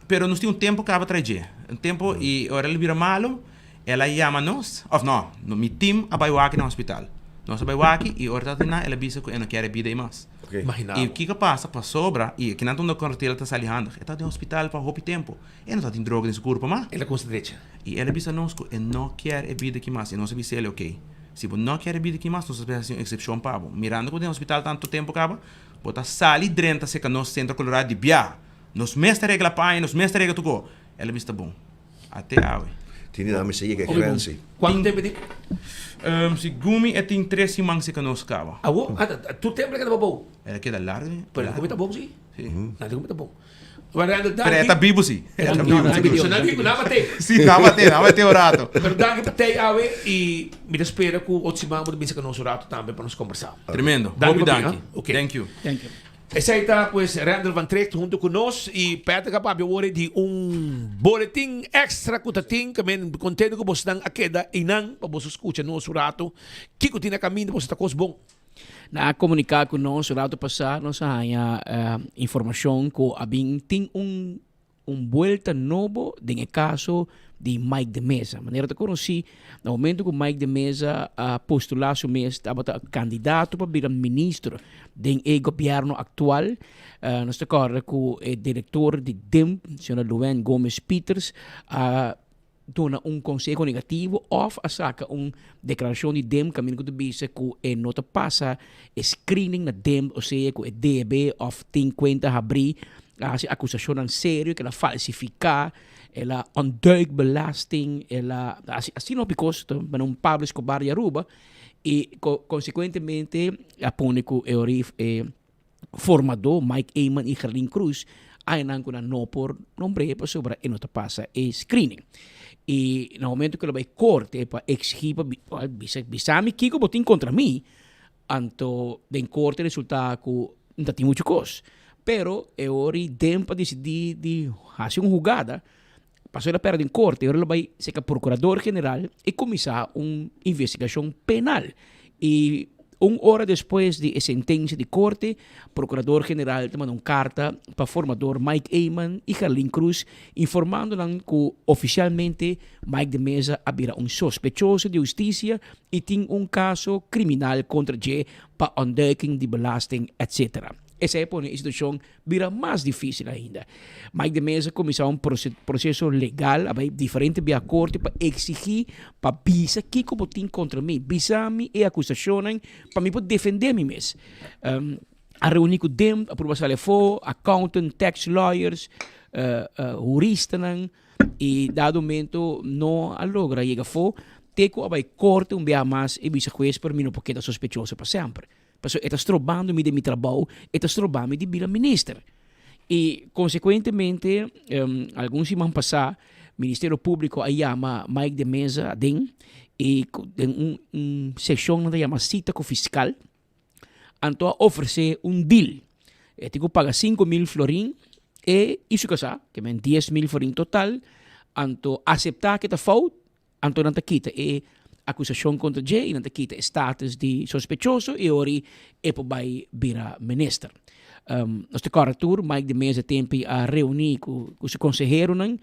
pero nos tin un tempo kaba trae dje. Un tempo i ora el a bira malo, el a yama nos, of no, mi team a bai wak na hospital. Nos a bai wak i ora ta na el a bisa ku e no kier e bida ei mas. Imagina I bo. kiko a pasa? Pasobra, i kinan ta unda kortela ta sali handig, e ta den hospital pa hopi tempo. E no ta tin droga den su kurpa mas. El a kuminsa drecha. I el a bisa nos ku e no kier e bida aki mas. I nos a bisa el, ok, si bo no kier e bida aki mas, nos ta hasi un eksepshon pa bo. Mirando ku bo den hospital tantu tempu kaba, bo ta sali drenta serka nos Sentro Colorado di biaha. Nos mes ta regla paña, nos mes ta regla tur ko. El a bisa ta bon. Ate awe. Tini nan mester yega e grens ei. Kuantu tempu e tin? Segun mi e tin tres siman serka nos kaba. Awo? Tur tempu el a keda babou? El a keda largu. Pero el a kuminta bon si. Si. El a kuminta bon. Pero e ta bibu si. E ta bibu. So nan bibu, nan bat'é. Si, nan bat'é, nan bat'é un rato. Pero danki pa tei awe i mi ta spera ku otro siman bo ta bin saka nos un rato tambe pa nos kombersá. Tremendo. Danki Hopi pa bin, danki. ha? Ok. Thank you. Thank you. Esei ta pues Randall van Tricht hunto ku nos i Patrick a papia awor di un boletin extra ku ta tin ke men kontento ku bosnan a keda einan pa boso skucha nos un rato kiko tin na kaminda boso ta kos bon. Nan a komuniká ku nos rato pasá, nos a haña informashon ku a bin tin un un buelta nobo den e kaso di Mike de Meza. Manera ta konosí, na momento ku Mike de Meza a postulá su mes tabata kandidato pa bira ministro den e gobièrnu aktual, nos ta kòrda ku e direktor di DIMP, señora Luann Gomez Pieters, a duna un conseho negativo of a saca un declaracion di dem caminda cu ta bisa cu e no ta pasa e screening na dem osea cu e debe of tin cuenta habri a haci acusacionnan serio cu el a falsifica el a ontduik belasting el a haci asina hopi cos ta manera un Pablo Escobar di Aruba y consecuentemente a pone cu e ora e formadó Mike Eman i Gerlin Cruz a nan ku nan no por nombr'é pasobra e no ta pasa e screening. I na momento ku el a bai korte pa eksigí pa bisa bisa mi kiko bo tin kontra mi, anto den korte resultá ku no ta tin muchu kos. Pero e ora i den pa disidí di hasi un hugada, pasobra el a pèrdè den korte, e ora el a bai serka prokurador general i kuminsá un investigashon penal. I un ora despues di e sentensia di korte, Prokurador General ta manda un karta pa formador Mike Eman i Gerlin Cruz informando nan ku ofisialmente Mike de Meza a bira un sospechoso di hustisia i tin un kaso kriminal kontra dje pa ontduiking di belasting etc. Esei a pone e situashon bira mas difísil ainda. Mike de Meza a kuminsá un proseso legal, a bai diferente bia korte pa eksigí pa bisa kiko bo tin kontra mi, bisa mi e akusashonnan pa mi por defendé mi mes. A reuní ku dem, a purba sali afó, accountant, tax lawyers, huristanan i dado momento no a logra yega afó te ku a bai korte un biaha mas i bisa hues pero mi no por keda sospechoso pa semper. Pasobra e ta strobando mi den mi trabou, e ta stroba mi di bira minister. I konsekuentemente algun siman pasá Ministerio Públiko a yama Mike de Meza aden i den un un seshon nan ta yama sita ku fiskal, anto a ofresé un deal. E tin ku paga 5000 florin e i su kasá, ke men 10000 florin total, anto aseptá ke ta fout Anto nan ta kita e akusashon kontra dje i nan ta kita e status di sospechoso i ori e por bai bira minister. Nos ta kòrda tur Mike de Meza tempi a reuní ku ku su konseheronan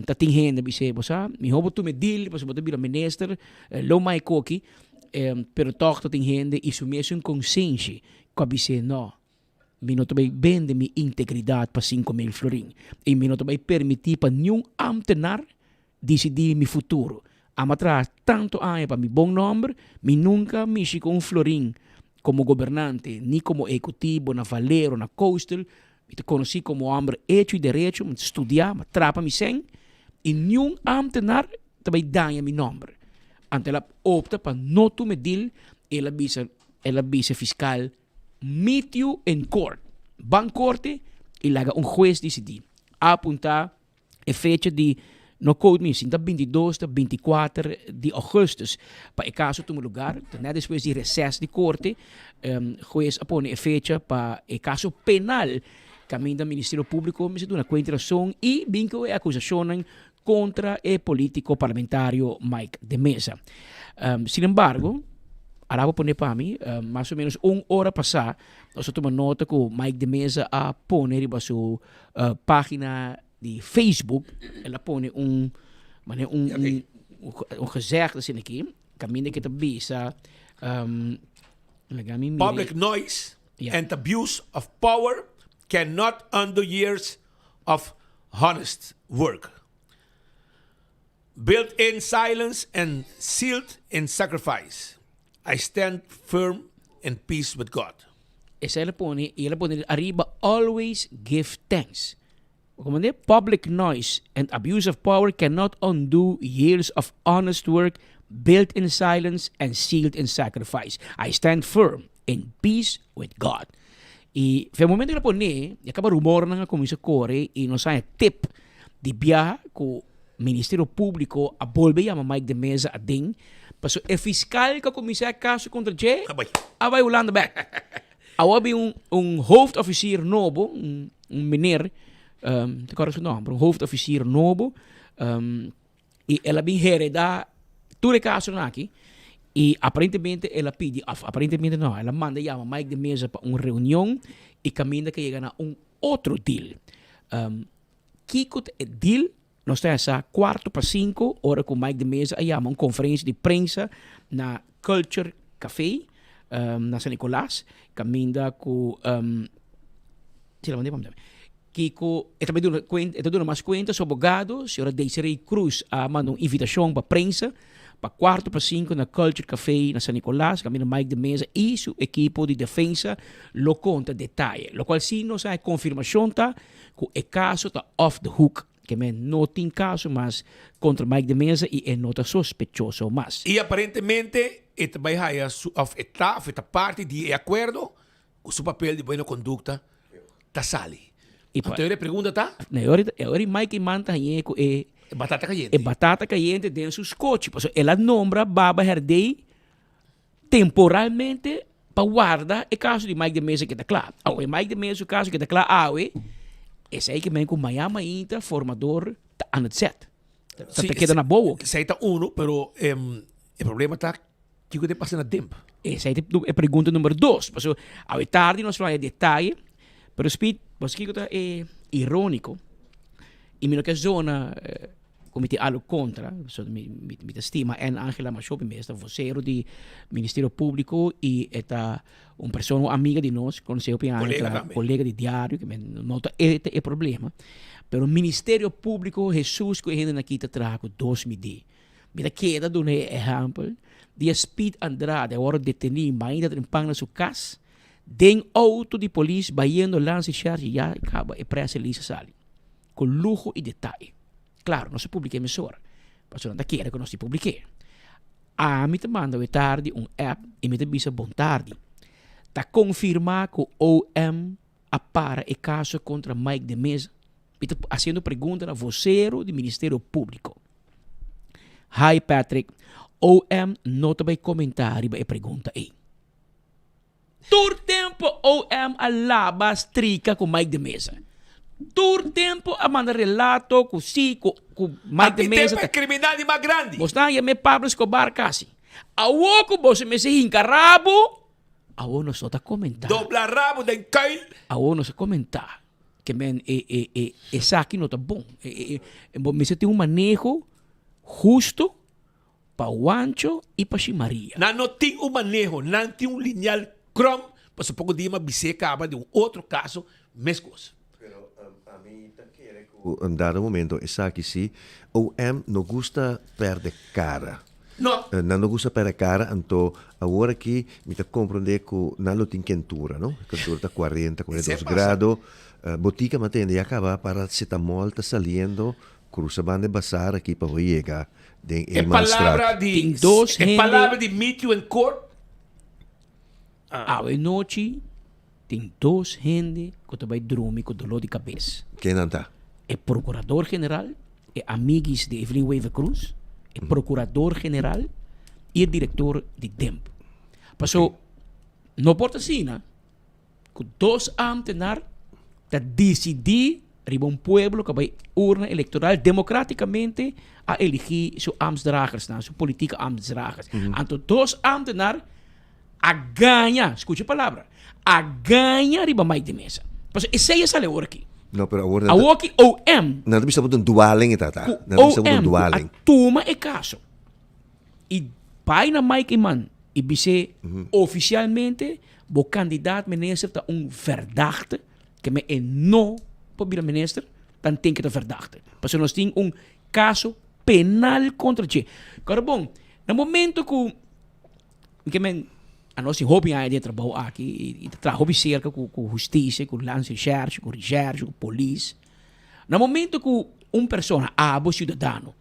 ta tin hende bis'é bo sa mihó bo tuma e deal pasobra bo ta bira minister lo mai koki pero tòg ta tin hende i su mesun konsenshi ku a bis'é nò. Mi no ta bai bende mi integridat pa 5000 florin i mi no ta bai permití pa niun ámtenar disidí mi futuro. Amo a traha tantu aña pa mi bon nòmber, mi nunka mishi ku un florin komo gobernante ni komo ehekutibo na Valero, na Coastal. Mi ta konosí komo hòmber hecho i derecho, mi ta studiá, mi a trapa mi sèn i niun ámtenar ta bai daña mi nòmber. Anto el a opta pa no tuma e deal i el a bisa el a bisa e fiskal Meet you in court. Ban korte i laga un hues disidí. A apuntá e fecha di, no quote me, si ta bintidos ta bintikuater di ougùstùs pa e kaso tuma lugar. Ta nèt despues di reses di korte, hues a pone e fecha pa e kaso penal kaminda Ministerio Públiko mester duna kuenta rason i bin ku e akusashonnan kontra e polítiko parlamentario Mike de Meza. Sin embargo, a rabo pone pa mi, mas o menos un ora pasá nos a tuma nota ku Mike de Meza a pone riba su página di Facebook, el a pone un manera un un un gezegde asina aki, kaminda ke ta bisa, laga mi mira. Public noise and abuse of power cannot undo years of honest work. Built in silence and sealed in sacrifice. I stand firm in peace with God. Esei el a pone y el a pone ariba always give thanks. Como ne? Public noise and abuse of power cannot undo years of honest work built in silence and sealed in sacrifice. I stand firm in peace with God. Y fe momento que la pone, ya caba rumornan a cuminsa core y nos haña tip di biaha cu Ministerio Publico a bolbe yama Mike de Meza aden, paso e fiscal cu a cuminsa e caso contra dje a bay Hulanda bek. Awor bin un un hoofdofficier nobo, un un meneer, te acorda su nomber, un hoofdofficier nobo, Y el a bin hereda tur e casonan aki y aparentemente el a pidi, of aparentemente no, el a manda yama Mike de Meza pa un reunion y caminda ke yega na un otro deal. Kico ta e deal? Nos ta hasa cuarto pa cinco ora cu Mike de Meza a yama un conferencia di prensa na Culture Café na San Nicolas caminda cu, si la manda pa mi tambe. Kiko e ta bai duna kuenta, e ta duna mas kuenta, su abogado, señora Desiree Cruz a manda un invitashon pa prensa pa kuarto pa sinku na Culture Café na San Nicolas, kaminda Mike de Meza i su ekipo di defensa lo konta detaye. Lokual si nos a haña konfirmashon ta ku e kaso ta off the hook, ke men no tin kaso mas kontra Mike de Meza i e no ta sospechoso mas. I aparentemente e ta bai haya su of e ta of e ta parti di e akuerdo Ku su papel di buena kondukta ta sali. Anto e pregunta ta? E ora e ora Mike Eman ta hañ'é ku e batata kayente. E batata kayente den su skochi. Pasobra el a nombra Baba Herdey temporalmente pa warda e kaso di Mike de Meza keda kla. Awe Mike de Meza su kaso keda kla awe, esei ke men ku mañana mainta formador ta aan het zet. Ta keda na bowo. Esei ta uno, pero e problema ta Kiko ta pasa na Demp? Esei ta e pregunta number dos. Pasobra awe tardi nos lo haya detaye, pero Speed, bo sa kiko ta e iróniko? I mi no ke zona. ku mi tin algu kontra, pasobra mi mi ta stima Ann Angela masho mi mes ta vocero di Ministerio Públiko i e ta un persona, un amiga di nos, konosé hopi aña Kolega kla, tambe. kolega di diario, ke men no ta e ta e problema. Pero Ministerio Públiko, Hesus ku e hendenan aki ta traha ku dos midí. Mi ta keda duna e ehèmpel di e Speed Andrade a wòrdu detení mainta trempan na su kas den outo di polis bayendo Lansi Sherchi ya kaba e press release a sali ku luho i detaye. Klaro nos a publik'é mesora pasobra nan ta kere ku nos tin publik'é. Ami ta manda awe tardi un app i mi ta bisa bon tardi. Ta konfirmá ku OM a para e kaso kontra Mike de Meza? Mi ta hasiendo pregunta na vocero di Ministerio Públiko. Hi Patrick, OM no ta bai komentá riba e pregunta ei. Tur tempu OM a laba strika ku Mike de Meza. Tur tempu a manda relato ku si ku ku Mike de Aki Meza tempu ta. e kriminal di mas grandi. Bos ta yam'é Pablo Escobar kasi. Awor ku boso mester hinka rabu, awor nos no ta komentá. Dobla rabu den kuil. Awor nos a komentá ke men e e e esaki no ta bon. E e e bo mester tin un maneho husto Pa Wancho i pa Shi Maria. Nan no tin un maneho, nan tin un lineal krom, pasobra poko dia m'a bis'é kaba di un otro kaso meskos. Pero ami ta kere ku un dado momento esaki si, OM no gusta perde kara. No. Nan no gusta perde kara, anto awor aki mi ta komprende ku nan lo tin kentura, no? Kentura ta kuarenta, kuarenta i dos grado. Botika m'a tende ya kaba paracetamol ta saliendo Cruza banda e basar aki pa bo yega den E Emanstraat. palabra di Tin dos e hende. palabra di meet you in court. Awe nochi tin dos hende ku ta bai drumi ku doló di kabes. Ken nan ta? E prokurador general, e amiguis di Evelyn Wever Croes, e prokurador general i e direktor di DEMP. Paso no por ta asina. Ku dos ámtenar ta disidí riba un pueblo ku a bai urna elektoral demokratikamente a eligí su ambtsdragersnan, su politike ambtsdragers. Anto dos ámtenar a gaña, skucha e palabra, a gaña riba Mike de Meza. Pasobra esei a sali awor aki. No, pero awor nan ta. Awor aki OM. Nan ta bisa bo ta un dwaling e tata. Ku Nan ta bisa bo ta OM un ku a dwaling. tuma e kaso i bai na Mike Eman i bis'é ofisialmente Bo kandidaat minister ta un verdachte, ke men e no por bira minister, dan tin ke ta verdachte. Pasobra nos tin un kaso penal kontra dje. Kòrda bon, na momento ku ke men anos tin hopi aña den e trabou aki i ta traha hopi serka ku ku hustisia, ku landsrecherche, ku recherche, ku polis. Na momento ku un persona, abo siudadano,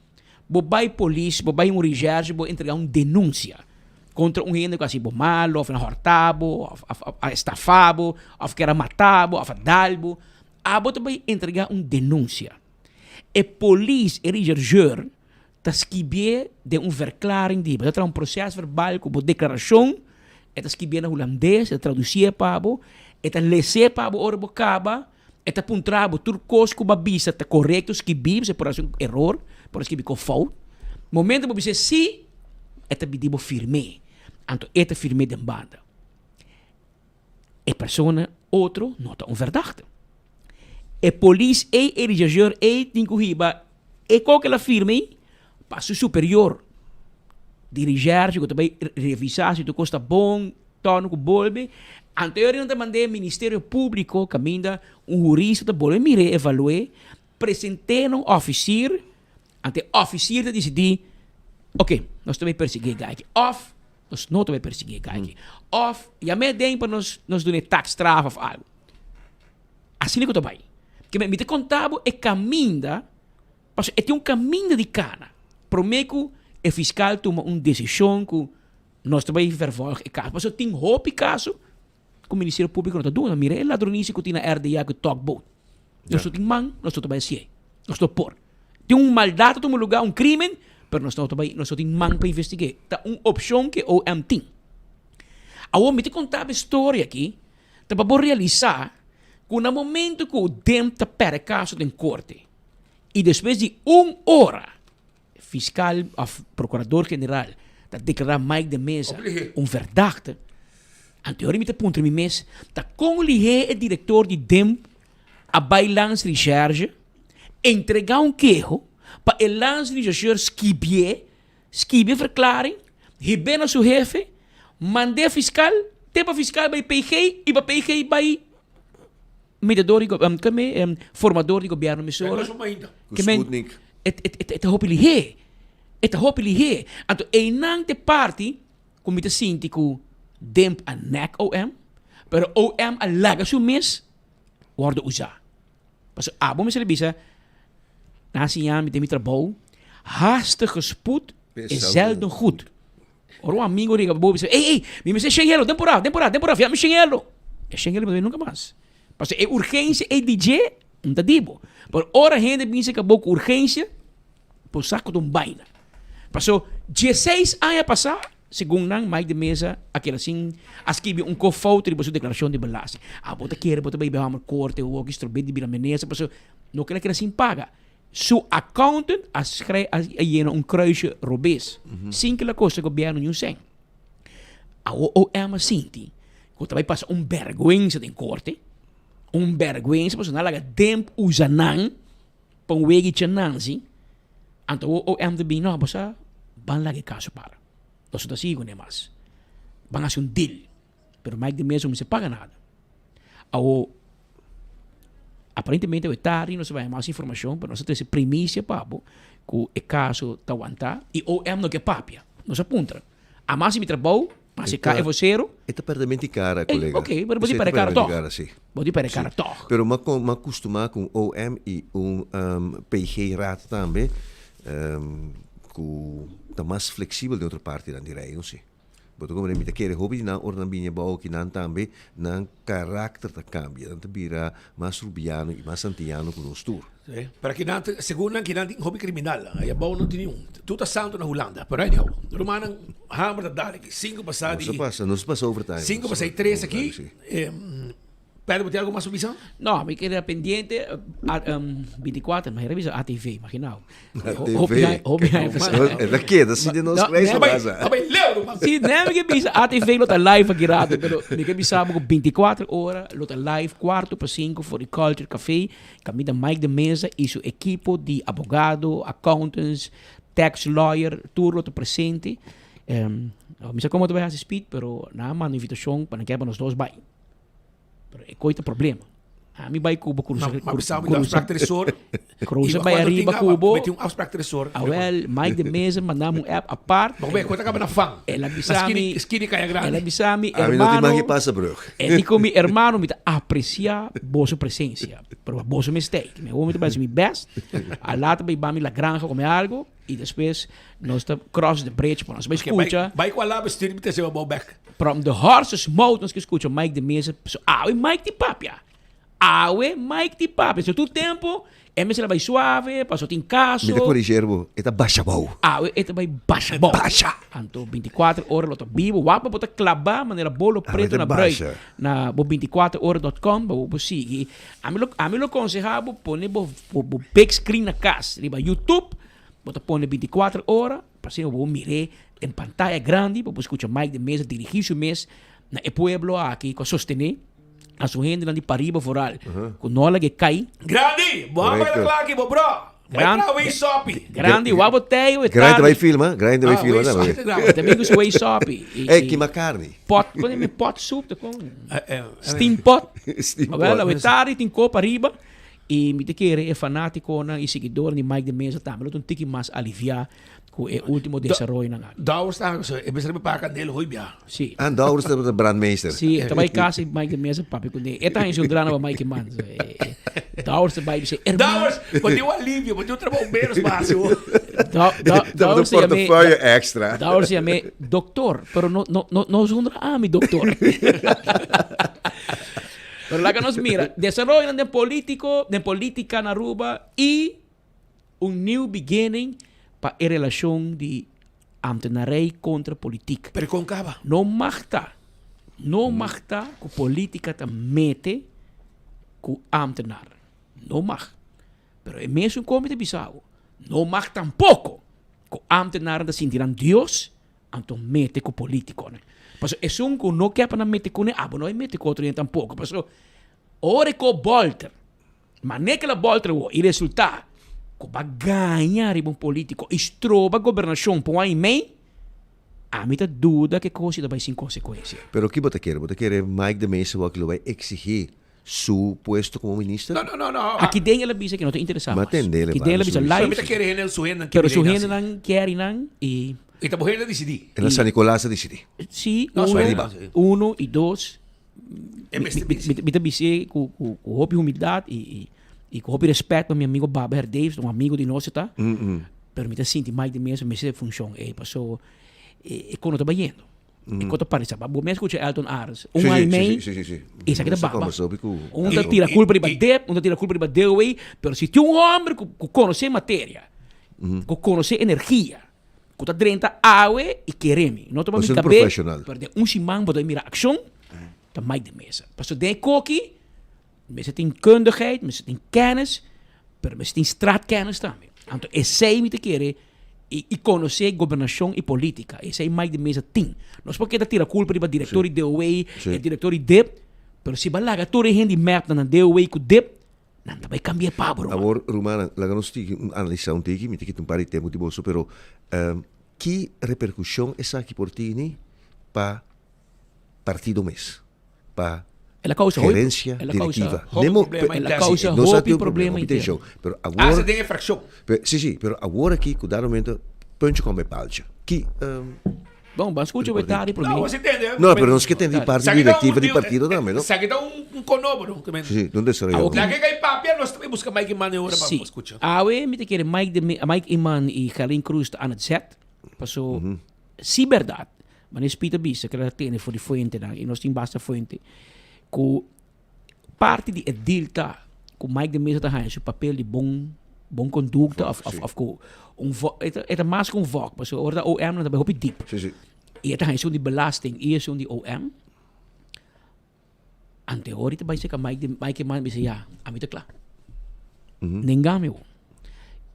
Bo bai polis, bo bai un recherche, bo entrega un denuncia contra un hende cu a haci bo malo, of a horta bo, of a estafa bo, of kier a mata bo, of a dal bo. Abo ta bai entrega un denuncia. E polis, e rechercheur, ta skibié den un verklaring di bo. Ta traha un proces verbal cu bo declaracion, e ta skibié na hulandes, e ta traducié pa bo, e ta lesé pa bo ora bo caba. E ta puntra bo tur kos ku bo a bisa ta korekto skibí, bo por hasi un eror, por a skibi ku fout. Momento bo bisa sí, e ta pidi bo firm'é. Anto e ta firm'é den banda. E persona otro no ta un verdachte. E polis ei, e rechercheur ei tin ku hiba e kos ku el a firma ei pa su superior di recherche ku ta bai revisá si tur kos ta bon. Torno ku bolbe, anto e ora nan ta mand'é Ministerio Públiko kaminda un hurista ta bolbe mir'é, evalu'é, present'é na un òfisir, anto e òfisir ta disidí, oke, nos ta bai persiguí e gai aki òf nos no ta bai persiguí e gai aki, òf yam'é aden pa nos nos dun'é taakstraf òf algu. Asina ku ta bai. Ke mi ta konta bo e kaminda, pasobra e tin un kaminda di kana promé ku e fiskal tuma un desishon ku Nos ta bai vervolg e kaso. Pasobra tin hopi kaso ku Ministerio Públiko no ta duna. Mira e ladronisia ku tin na RDA ku tugboat. Nos no tin man, nos no ta bai hasié. Nos no por. Tin un maldat ta tuma lugá, un krímen, pero nos no ta bai, nos no tin man pa investig'é. Ta un opshon ku e OM tin. Awor mi ta konta bo e storia aki ta pa bo realisá ku na momento ku dem ta pèrdè kaso den korte i despues di un ora Fiscal of Procurador General ta declara Mike de Meza un verdachte, anto mi ta puntra mi mes, ta con lihé e director di DEMP a bay langs recherche, entrega un keho, Pa e landsrechercheur skibié, skibi e verklaring, hib'é na su hefe, mand'é fiscal, te pa fiscal bai PG y pa PG bai mediador di go-, keme, formador di gobierno mesora. Ku Sputnik. E, e, e ta hopi lihé. E ta hopi lihé. Anto einan t'e parti ku mi ta sinti ku Demp a nek OM, pero OM a laga su mes wòrdu usá. Pasobra abo mester a bisa, nan a siña mi den mi trabou, haastige spoed is zelden goed. Ora un amigo riga bo bisa, ey, ey, mi mester shen helo, den pora, den pora, den pora, fia mi shen helo. E shen helo mi ta bini nunca mas. Pasobra e urgencia ey di dje, no ta di bo. Pero ora hende bin cerca bo cu urgencia, bo sa cu ta un baina. Pasobra dieseis aña pasa, segun nan, Mike de Meza a keda sin a skibi un ko fout riba su declaracion di belasting. Abo ta kere bo ta bay bay hamer corte, hoki, strobet di bira minister, pasobra no keda keda sin paga. Su accountant a schrij a yena un kruisje robes, sin ke la kosta gobierno ni un cent. Awo OM a sinti ku ta bai pasa un bergwensa den korte, un bergwensa pasobra nan a laga demp usa nan pa un wegi chanansi, anto awo OM ta bin no bo sa ban laga e kaso para, nos no ta sigui kuné mas, ban hasi un deal, pero Mike de Meza no mester paga nada. Awo aparentemente awe tardi nos a bai mas informacion pero nos a trece primicia pa bo cu e caso ta wanta y OM no ke papia. Nos a puntra. Amas di mi trabou, mas e ca e vocero. E ta perde menti cara, colega. Ok, pero bo di perde cara toch. Bo di perde cara toch. Pero m'a m'a custuma cu un OM y un PG raad tambe cu ta mas flexibel den otro partinan di Reino si. Bo ta komprende? Mi ta kere hopi di nan ora nan bini abou aki nan tambe nan karakter ta kambia. Nan ta bira mas rubiano i mas antiano ku nos tur. Sí. Pero aki nan, segun nan, kinan tin hopi kriminal. Ai abou no tin niun. Tur ta santu na Hulanda. Pero anyhow, rumannan, hamber ta dal aki. Sinku pasá di. Nos a pasa, nos a pasa overtime. Sinku pasá di tres aki. Pedro, bo tin algo mas pa bisa? No, mi keda pendiente 24, ma hera bisa ATV, imaginao. ATV. Hopi aña pasá. E ta keda si den nos krijs No, pasa. A bai leu, ruman. Si, nee, mi ke bisa ATV lo ta live aki rato, pero mi ke bisa bo ku 24 ora lo ta live kuarto pa sinku for di Culture Café, kaminda Mike de Meza i su ekipo di abogado, accountants, tax lawyer, tur lo ta presente. Mi sa komo ta bai hasi speed, pero nan a manda invitashon pa nan ke pa nos dos bai. Pero e koi ta problema. Ami bai ku bo cruza. Ma bisa mi afspraak tres or. Cruza bai ariba ku bo. Meti un afspraak tres or. Awel, Mike de Meza manda mi un app apart. Ma koi ta kaba na fan. El a bisa mi. Skini Kaya Grande. El a bisa mi Ami no tin hermano. mag di pasa brug. E di ku mi hermano mi ta aprecia boso presencia. Pero pa boso mistake. Mi awor mi ta bai haci mi best. A later bai bami La Granja come algo. Y despues nos ta cross the bridge pa nos bai scucha. Bai cu a bestuur mi ta seba bo bek. From the horse's mouth nos ke scucha Mike de Meza. So awe Mike di papia. Awe Mike di papia. So tur tempo e mester a bai suave paso tin caso. Mi ta corrigeer bo, e ta basha bou. Awe e ta bai basha bou. Basha! Anto 24 ora lo ta bibo. Wak bo ta claba manera bolo preto na bruid. Na bo 24 ora dot com bo bo sigui. Ami lo ami lo conseha bo pone bo bo big screen na cas riba YouTube bo ta pone 24 ora pa asina bo mir'é den pantaya grandi pa bo scucha Mike de Meza dirigi su mes na e pueblo aki cu a sostene a su hendenan di pariba vooral cu no a laga e cay. Grandi! Bo a baila cla aki bo bro! Bai traha wey sopi! Grandi wak bo tei we Grandi tardi. bai filma, grandi bai filma Ah, wey sopi. Ta bin ku su wey sopi. Ey, kima carni. Pot, kon mi pot soup ta kon? Steam pot. Steam pot. Awel, we tardi tin kop ariba y mi ta kere e fanaticonan y siguidornan di Mike de Meza tambe lo ta un tiki mas alivia ku e ultimo desaroyonan aki. Dowers ta e mester a paga kandel hoy bia. Si. Ah, Dowers ta brandmeester. Si, e ta bai kas di Mike de Meza papia kuné. E ta haña su drana pa Mike man. Dowers ta bai bisa, hermano. Dowers, bo tin un alivio, bo tin un trabou menos fácil. Dowers ta yam'é. Portafolio extra. Dowers ta yam'é doktor, pero no, no, no, no zundra ami doktor. Pero laga nos mira, desaroyonan den politico, den politica na Aruba y un new beginning pa e relacion di ambtenarij contra politiek. Pero con caba? No mag ta, no mag ta cu politica ta mete cu ambtenar. No mag. Pero e mesun con mi ta bisa bo, no mag tampoco cu ambtenarnan ta sinti nan Dios, anto mete cu politiconan. Pasobra esun cu no kier pa nan mete cune, abo no a mete cu otro hende tampoco. Pasobra ora e ko bolter, Mane ke la bolter awor i resultá. Ku bo a gaña riba un polítiko i stroba gobernashon pa un aña i mei, ami ta duda ku e kos ta bai sin konsekuensia. Pero ki bo ta kere? Bo ta kere Mike de Meza wak lo bai exigí su puesto como minister? No, no, no, no. Aki den el a bisa ku no ta interesá mas. Aki den el a bisa live. Mi ta kere hende su hendenan Pero su hendenan kere nan i. I ta bo hende a disidí. E na San Nicolas a disidí. Sí, uno, uno i dos. Mi ta bis'é ku hopi humildat i ku hopi rèspèt pa mi amigo Baba Herdeus, un amigo di nos e ta, pero mi ta sinti Mike de Meza mester e funshon ei paso e kon no ta bayendo, e kon ta paralisá. Bo mes skucha Elton Arends, un aña i mei esaki ta baba. Un ta tira kulpa riba dep, un ta tira kulpa riba DOW, pero si tin un hòmber ku konosé materia, ku konosé energia, Ku ta drenta awe i kere mi. No tuma mi kabé, pero den un siman bo ta mira akshon, ta Mike de Meza. Pasobra den e koki, mester tin kundigheid, mester tin kennis, pero mester tin straatkennis tambe. Anto esei mi ta kere i konosé gobernashon i politika. Esei Mike de Meza tin. Nos por keda tira kulpa riba direktor di DOW, e direktor di dip, pero si bo a laga tur e hende di mep na nan DOW ku dip, Nan ta bai cambia e pabo, ruman. Awor, rumannan, laga nos tiki un analisa un tiki, mi ta kita un par di tempo di boso, pero ki repercusion esaki por tini pa partido mes, pa El a causa hopi, gerencia el a causa directiva? Hopi Nemo, problema pe, el a interno. causa nos a hopi tin un problema, problema hopi interno. tension, pero awor, Hasta den e fraccion. pe, si, si, pero awor aki cu dado momento puntje komt bij paaltje. Ki, Bon, ban scucha bo e tardi prome. No, bo tende. No, pero nos ke tende di parti directiva di partido tambe, no? Sa ki ta un konobo, no? Si, si, un desaroyador. La ke kai papia, nos ta bai buska Mike Eman e ora pa scucha. Awe mi ta kere Mike de Mike Eman y Gerlin Cruz ta aan het zet. Paso, si berdad, manera Speed a bisa, ke la tende for di fuentenan, y nos tin basta fuente, ku parti di e deal ta ku Mike de Meza ta haña su papel di bon bon kondukta of of of ku un vo e ta e ta mas ku un vok pasobra ora ta OM nan ta bai hopi dip. Sí, sí. I e ta haña esun di belasting i esun di OM. Anteori ta bai seka Mike de Mike Eman bisa ya ami ta kla. Nenga mi bo.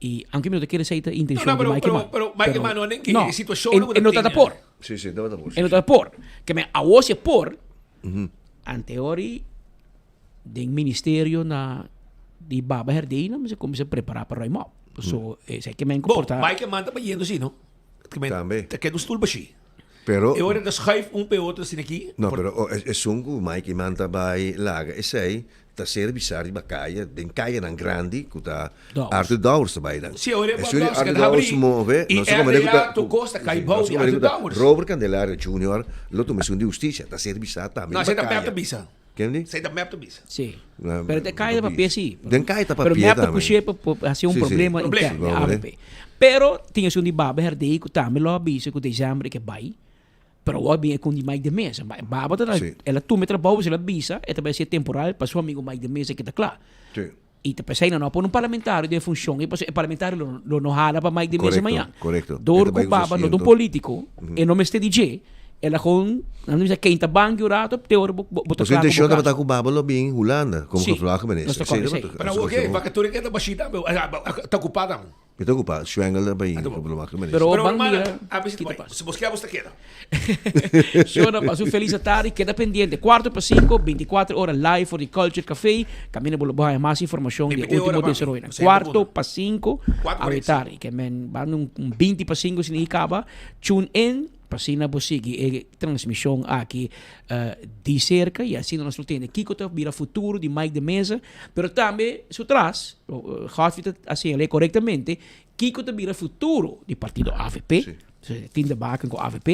I aunke mi no ta kere esei ta intenshon No, no, di pero Mike pero Eman. pero Mike Pero Eman no a nenga no, e situashon e ku e ta no ta tin. por. Sí, sí, no ta por. E no ta por. Ke men awor si e por. Anteori den ministerio na di Baba Herdé nan mester cuminsa prepara pa ruim op. So esey ke men Bo, comporta. Mike Eman ta bayendo si no? Ke men Tambe. ta keda un stoel bashi. Pero E ora ta schuif un pe otro asina aki. No, pero oh, esun cu Mike Eman ta bay laga esey ta ser bisa riba kaya, den kayanan grandi ku ta Dowers. Arthur Dowers ta bai dan. Si, ora e Esun di Dowers Arthur keda Dowers habrí move, i no sé como RDA ku ta, tur kos ta kai si, bou no sé di como Arthur ku ta Dowers. Robert Candelario Junior lo tuma esun di hustisia, ta ser bisa tambe No, riba esei ta mep kaya. ta bisa. Ken di? Esei ta mep ta bisa. Si. Na, Pero den kaya ta papia si. Den kaya ta Pero papia mep ta tambe. push'é pa pa hasi un Si, si. problema Problema. interno, di AVP. Pero tin esun di Baba Herdé ku tambe lo a bisa ku december e ke bai. Pero awor bin e con di Mike de Meza. Baba ta Sí. el a tuma e trabou, el a bisa, e ta bai ser temporal pa su amigo Mike de Meza kita kla. Sí. Y ta pesey nan no a pone un parlamentario den funcion, y pasobra e parlamentario lo, lo no hala pa Mike de Meza Correcto, mañan. correcto. Door E ta cu bai cu su Baba no ta un asiento. politico, e no mester di dje, el a gewoon, nan ta bisa keinta banki un rato, te ora bo, bo, bo ta Pasobra kla cu bo intencion tabata caso. cu Baba lo bin Hulanda como Sí, gevraagd nos minister. ta Sí, corda tabata- esey. Pero awor ke vacature ke ta bashita, ta ocupa dan. Mi ta ocupa, Schwengel ta bay geblomagde minister. Pero Pero ban hermana, mira a veces kita bai, pasa. si bos kia bos ta keda. Shona, pasa un feliz atardi. Keda pendiente. Cuarto pa cinco, 24 ora live for di Culture Café. Caminda bo lo bo haya mas informacion di e Repite ultimo ora, papi. desaroyonan. Bo senta Cuarto puna. pa cinco, Cuatro awe cuarenta y cinco. tardi. Ke men banda un 20 pa cinco si ni caba. Tune in. Pa asina bo sigui e transmision aki di cerca y asina nos lo tende kico ta bira futuro di Mike de Meza, pero tambe su tras, Godfrey ta a señal'é corectamente, kico ta bira futuro di partido avp, tin de baken cu avp,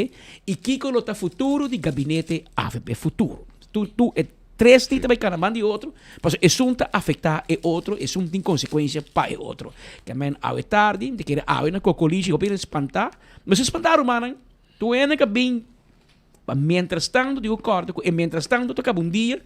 y kico lo ta futuro di gabinete avp futuro. Tur tur e tres tin ta bai cana man di otro, pasobra esun ta afecta e otro, esun tin consecuencia pa e otro. Ke men awe tardi, mi ta kere awe na Cocolishi, hopi hende spanta. Mester spantá rumannan, tur hende ka bin pa mientrastanto digo kòrda ku e mientrastanto ta kaba un dia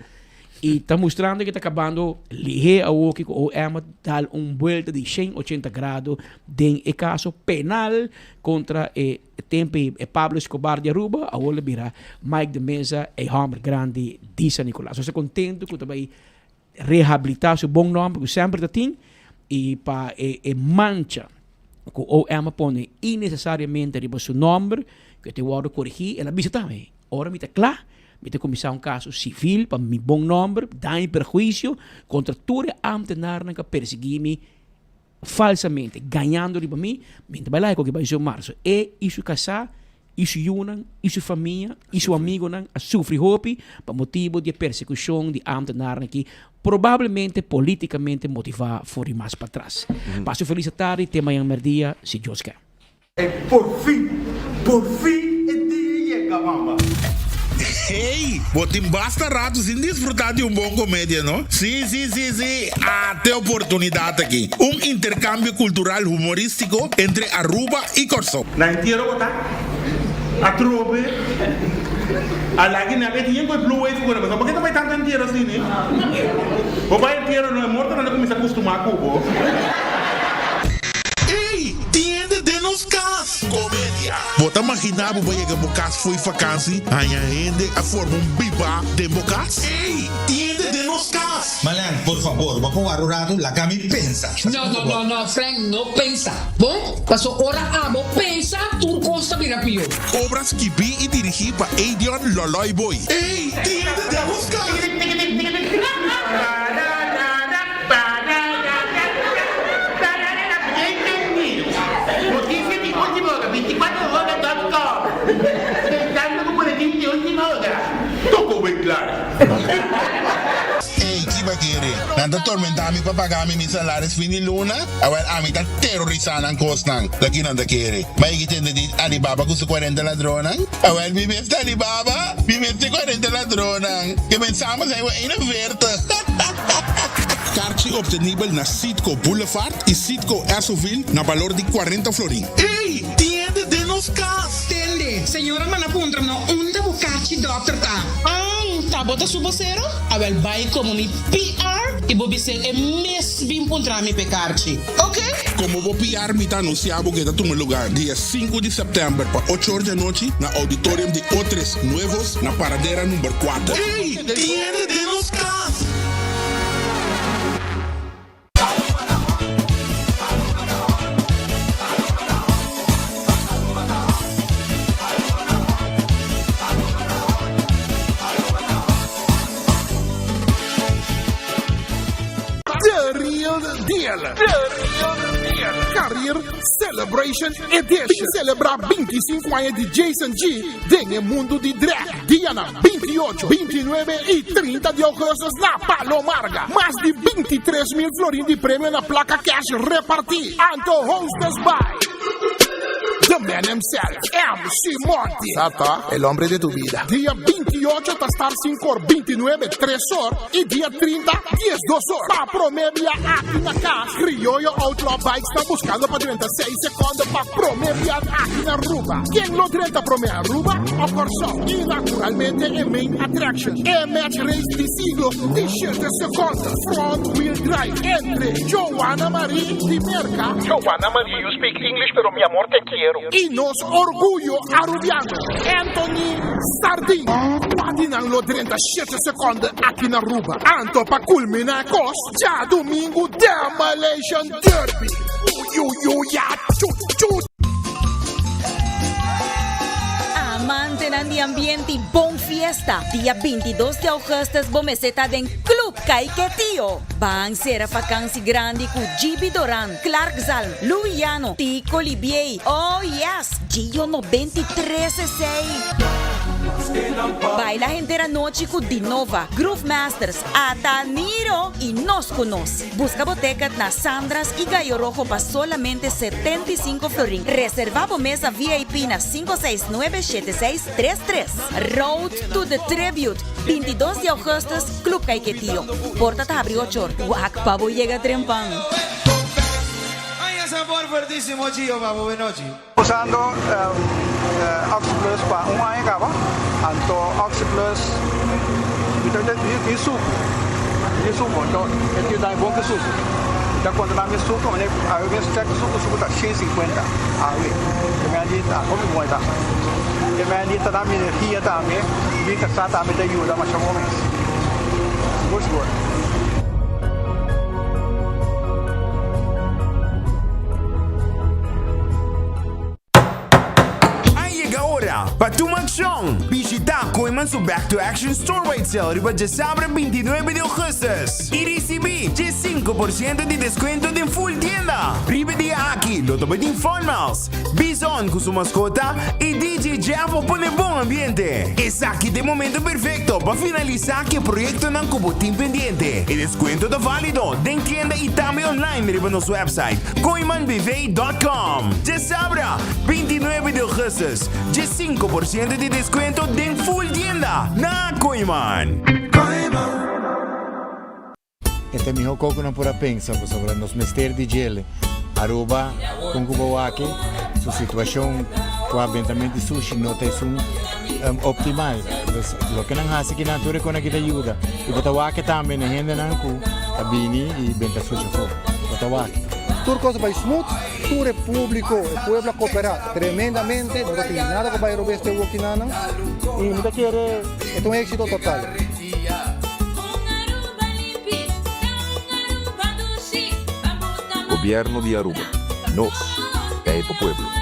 i ta mustrando ke ta kabando lihé awoki ku OM a dal un buelta di shen ochenta grado den e kaso penal kontra e tempu e Pablo Escobar di Aruba awor lo bira Mike de Meza e hòmber grandi di San Nicolas. Nos ta kontentu ku ta bai rehabilitá su bon nòmber ku semper ta tin i pa e e mancha ku OM a pone innesesariamente riba su nòmber ku e tin wòrdu korigí. El a bisa tambe, Ora mi ta kla, mi ta kuminsá un kaso sivil pa mi bon nòmber, daño i perhuisio kontra tur e ámtenarnan ku a persiguí mi. falsamente, gañando riba mi, mi ta bai laga koki bai zo marzo. E i su kasá, i su yunan, i su famia, i su amigonan a sufri hopi pa motibu di e persekushon di ámtenarnan aki, probablemente polítikamente motivá for di mas patras. Pasa un felis atardi, te mañan mèrdia, si Dios ke. E por fin, por fin e dia yega, mama. Hey, bo tin basta rato sin disfruta di un bon comedia, no? Sí, sí, sí, sí, ate oportunidad aki. Un intercambio cultural humoristico entre Aruba y Corsou. Na entiero bo ta atrobe a lagi nan e tin ku e blue wave ku nan pasobra bo ke ta bai tantu entiero asina bo bai entiero no e mortonan ta kuminsa kustumá ku bo. Ey, tin hende den nos kas! Komedia. Bo ta maginá bo bo yega bo kas fo'i fakansi, haña hende a forma un bibá den bo kas? Ey, tin hende den nos kas! Malan, por fabor, bo por wara un ratu, laga mi pensa. No, no, no, no, Frank, no pensa. Bon, paso ora abo pensa, tur kos ta bira pió. Obra skibí i dirigí pa Edion Loloy Boy. Ey, tin hende den nos kas! Noticia di ultima ora, 24 hora dot com, Pensando cu boletin di ultima ora. Toko wey klaar. Ey, ki ba kere? Nan ta tormenta mi pa paga mi mi salaris fin di luna? Awel, ami ta terorisa nan kosnan. Ta ki nan ta kere? Ma e ki tende di Alibaba ku su kuarenta ladronnan? Awel, mi mes ta Alibaba, mi mes ta e kuarenta ladronnan. Ke mensamos ei bo 41. Karchi obtenibel na Citgo Boulevard y Citgo Essoville na balor di 40 florin. Ey! Tin hende den nos cas! Tende, señora manda puntra no unda bo karchi dokter ta. An, ta bo ta su bosero? Awel bai komo mi PR i bo bis'é e mes bin puntra mi p'e karchi. Ok? Komo bo PR mi ta anunsiá bo ku e ta tuma lugar dia sinku di sèptèmber pa ocho or di anochi na Auditorium di Otres Nuevos na Paradera number kuater. Ey! Tin hende den nos kas! The Real Deal. The Real Deal. Career Celebration Edition. Bin celebra 25 aña di Jason G den e mundo di drag. Dianan 28, 29 y 30 di augustus na Palo Marga. Mas di 23 mil florin di premio na placa cash reparti. Anto hostess by The man himself, MC Monty. Sata, el hombre de tu vida. Dia 28 ta start 5 or, 29 3 or y dia 30 10 2 or. Pa prome bia aki na cas, Criollo Outlaw Bikes ta buscando pa drenta 6 seconde pa prome bia aki na Aruba. Ken lo drenta prome Aruba o Corsou? Y naturalmente e main attraction, e match race di siglo di 7 seconde, front wheel drive entre Joanna Marie di Merca, Joanna Marie, you speak English pero mi amor te quiero. Y nos orguyo Arubiano, Anthony Sardin. Cua di nan lo drenta shete seconde aki na Aruba? Anto pa culmina e cos, djadomingo Demolition Derby. Uyuyuya chu chu. Amantenan di ambiente y bon fiesta, dia 22 di augustus bo mester ta den Club Caiquetio. Ban cera vakantie grandi cu GB Doran, Clark Zalm, Louis Llano, Tico Libiey, oh yes, Gio 93 esey. Baila henter anochi cu Dinova, Groove Masters, Ata Niro y Nos Cu Nos. Busca bo ticket na Sandra's y Gallo Rojo pa solamente 75 florin. Reserva bo mesa VIP na 569 7633. Road to the Tribute, 22 di augustus, Club Caiquetio. Porta ta habri ocho or. Wak pa bo yega trempan. Ay sabor fuertísimo Gio pa bo nochi. Usando Oxi Plus pa un aña caba, anto Oxi Plus mi ta di sucu, di sucu, anto e tin dami bon ki sucu. Mi ta controla mi sucu, mane awe mes check sucu, sucu ta 150 awe. E mei di ta hopi bon e ta. E mei di ta dami energia tambe, mi casa tambe ta yuda masha bon mes. Sigur sigur. A yega ora pa tuma accion! Bishita Kooyman su Back to Action Store Wide Sale riba djasabre 29 di augustus y ricibi dje 5. 5% di deskuento den full tienda. Riba e dia aki lo ta bai tin Fun Miles, Bison ku su maskota i DJ Jeff pa pone bon ambiente. Esaki ta e momento perfekto pa finalisá ku e proyektonan ku bo tin pendiente. E deskuento ta válido den tienda i tambe online riba nos website kooimanbv dòt kòm. Djasabra, 29 di ougùstùs, 5% di deskuento den full tienda na Kooiman. E ta e miho ko ku nan por a pensa pasobra nos mester di djele. Aruba kon ku bo wak su situashon ku abentamento di sushi no ta esun optimal. Dus loke nan hasi kinan tur e kon aki ta yuda. I bo ta wak tambe na hendenan ku ta bini i benta sushi afó. Bo ta wak. Tur kos a bai smooth, tur e publico, e pueblo a coopera tremendamente, no ta tin nada ku bai robes te wokinanan i mi ta kere e ta un exito total. Gobierno di Aruba. Nos ta e pa pueblo.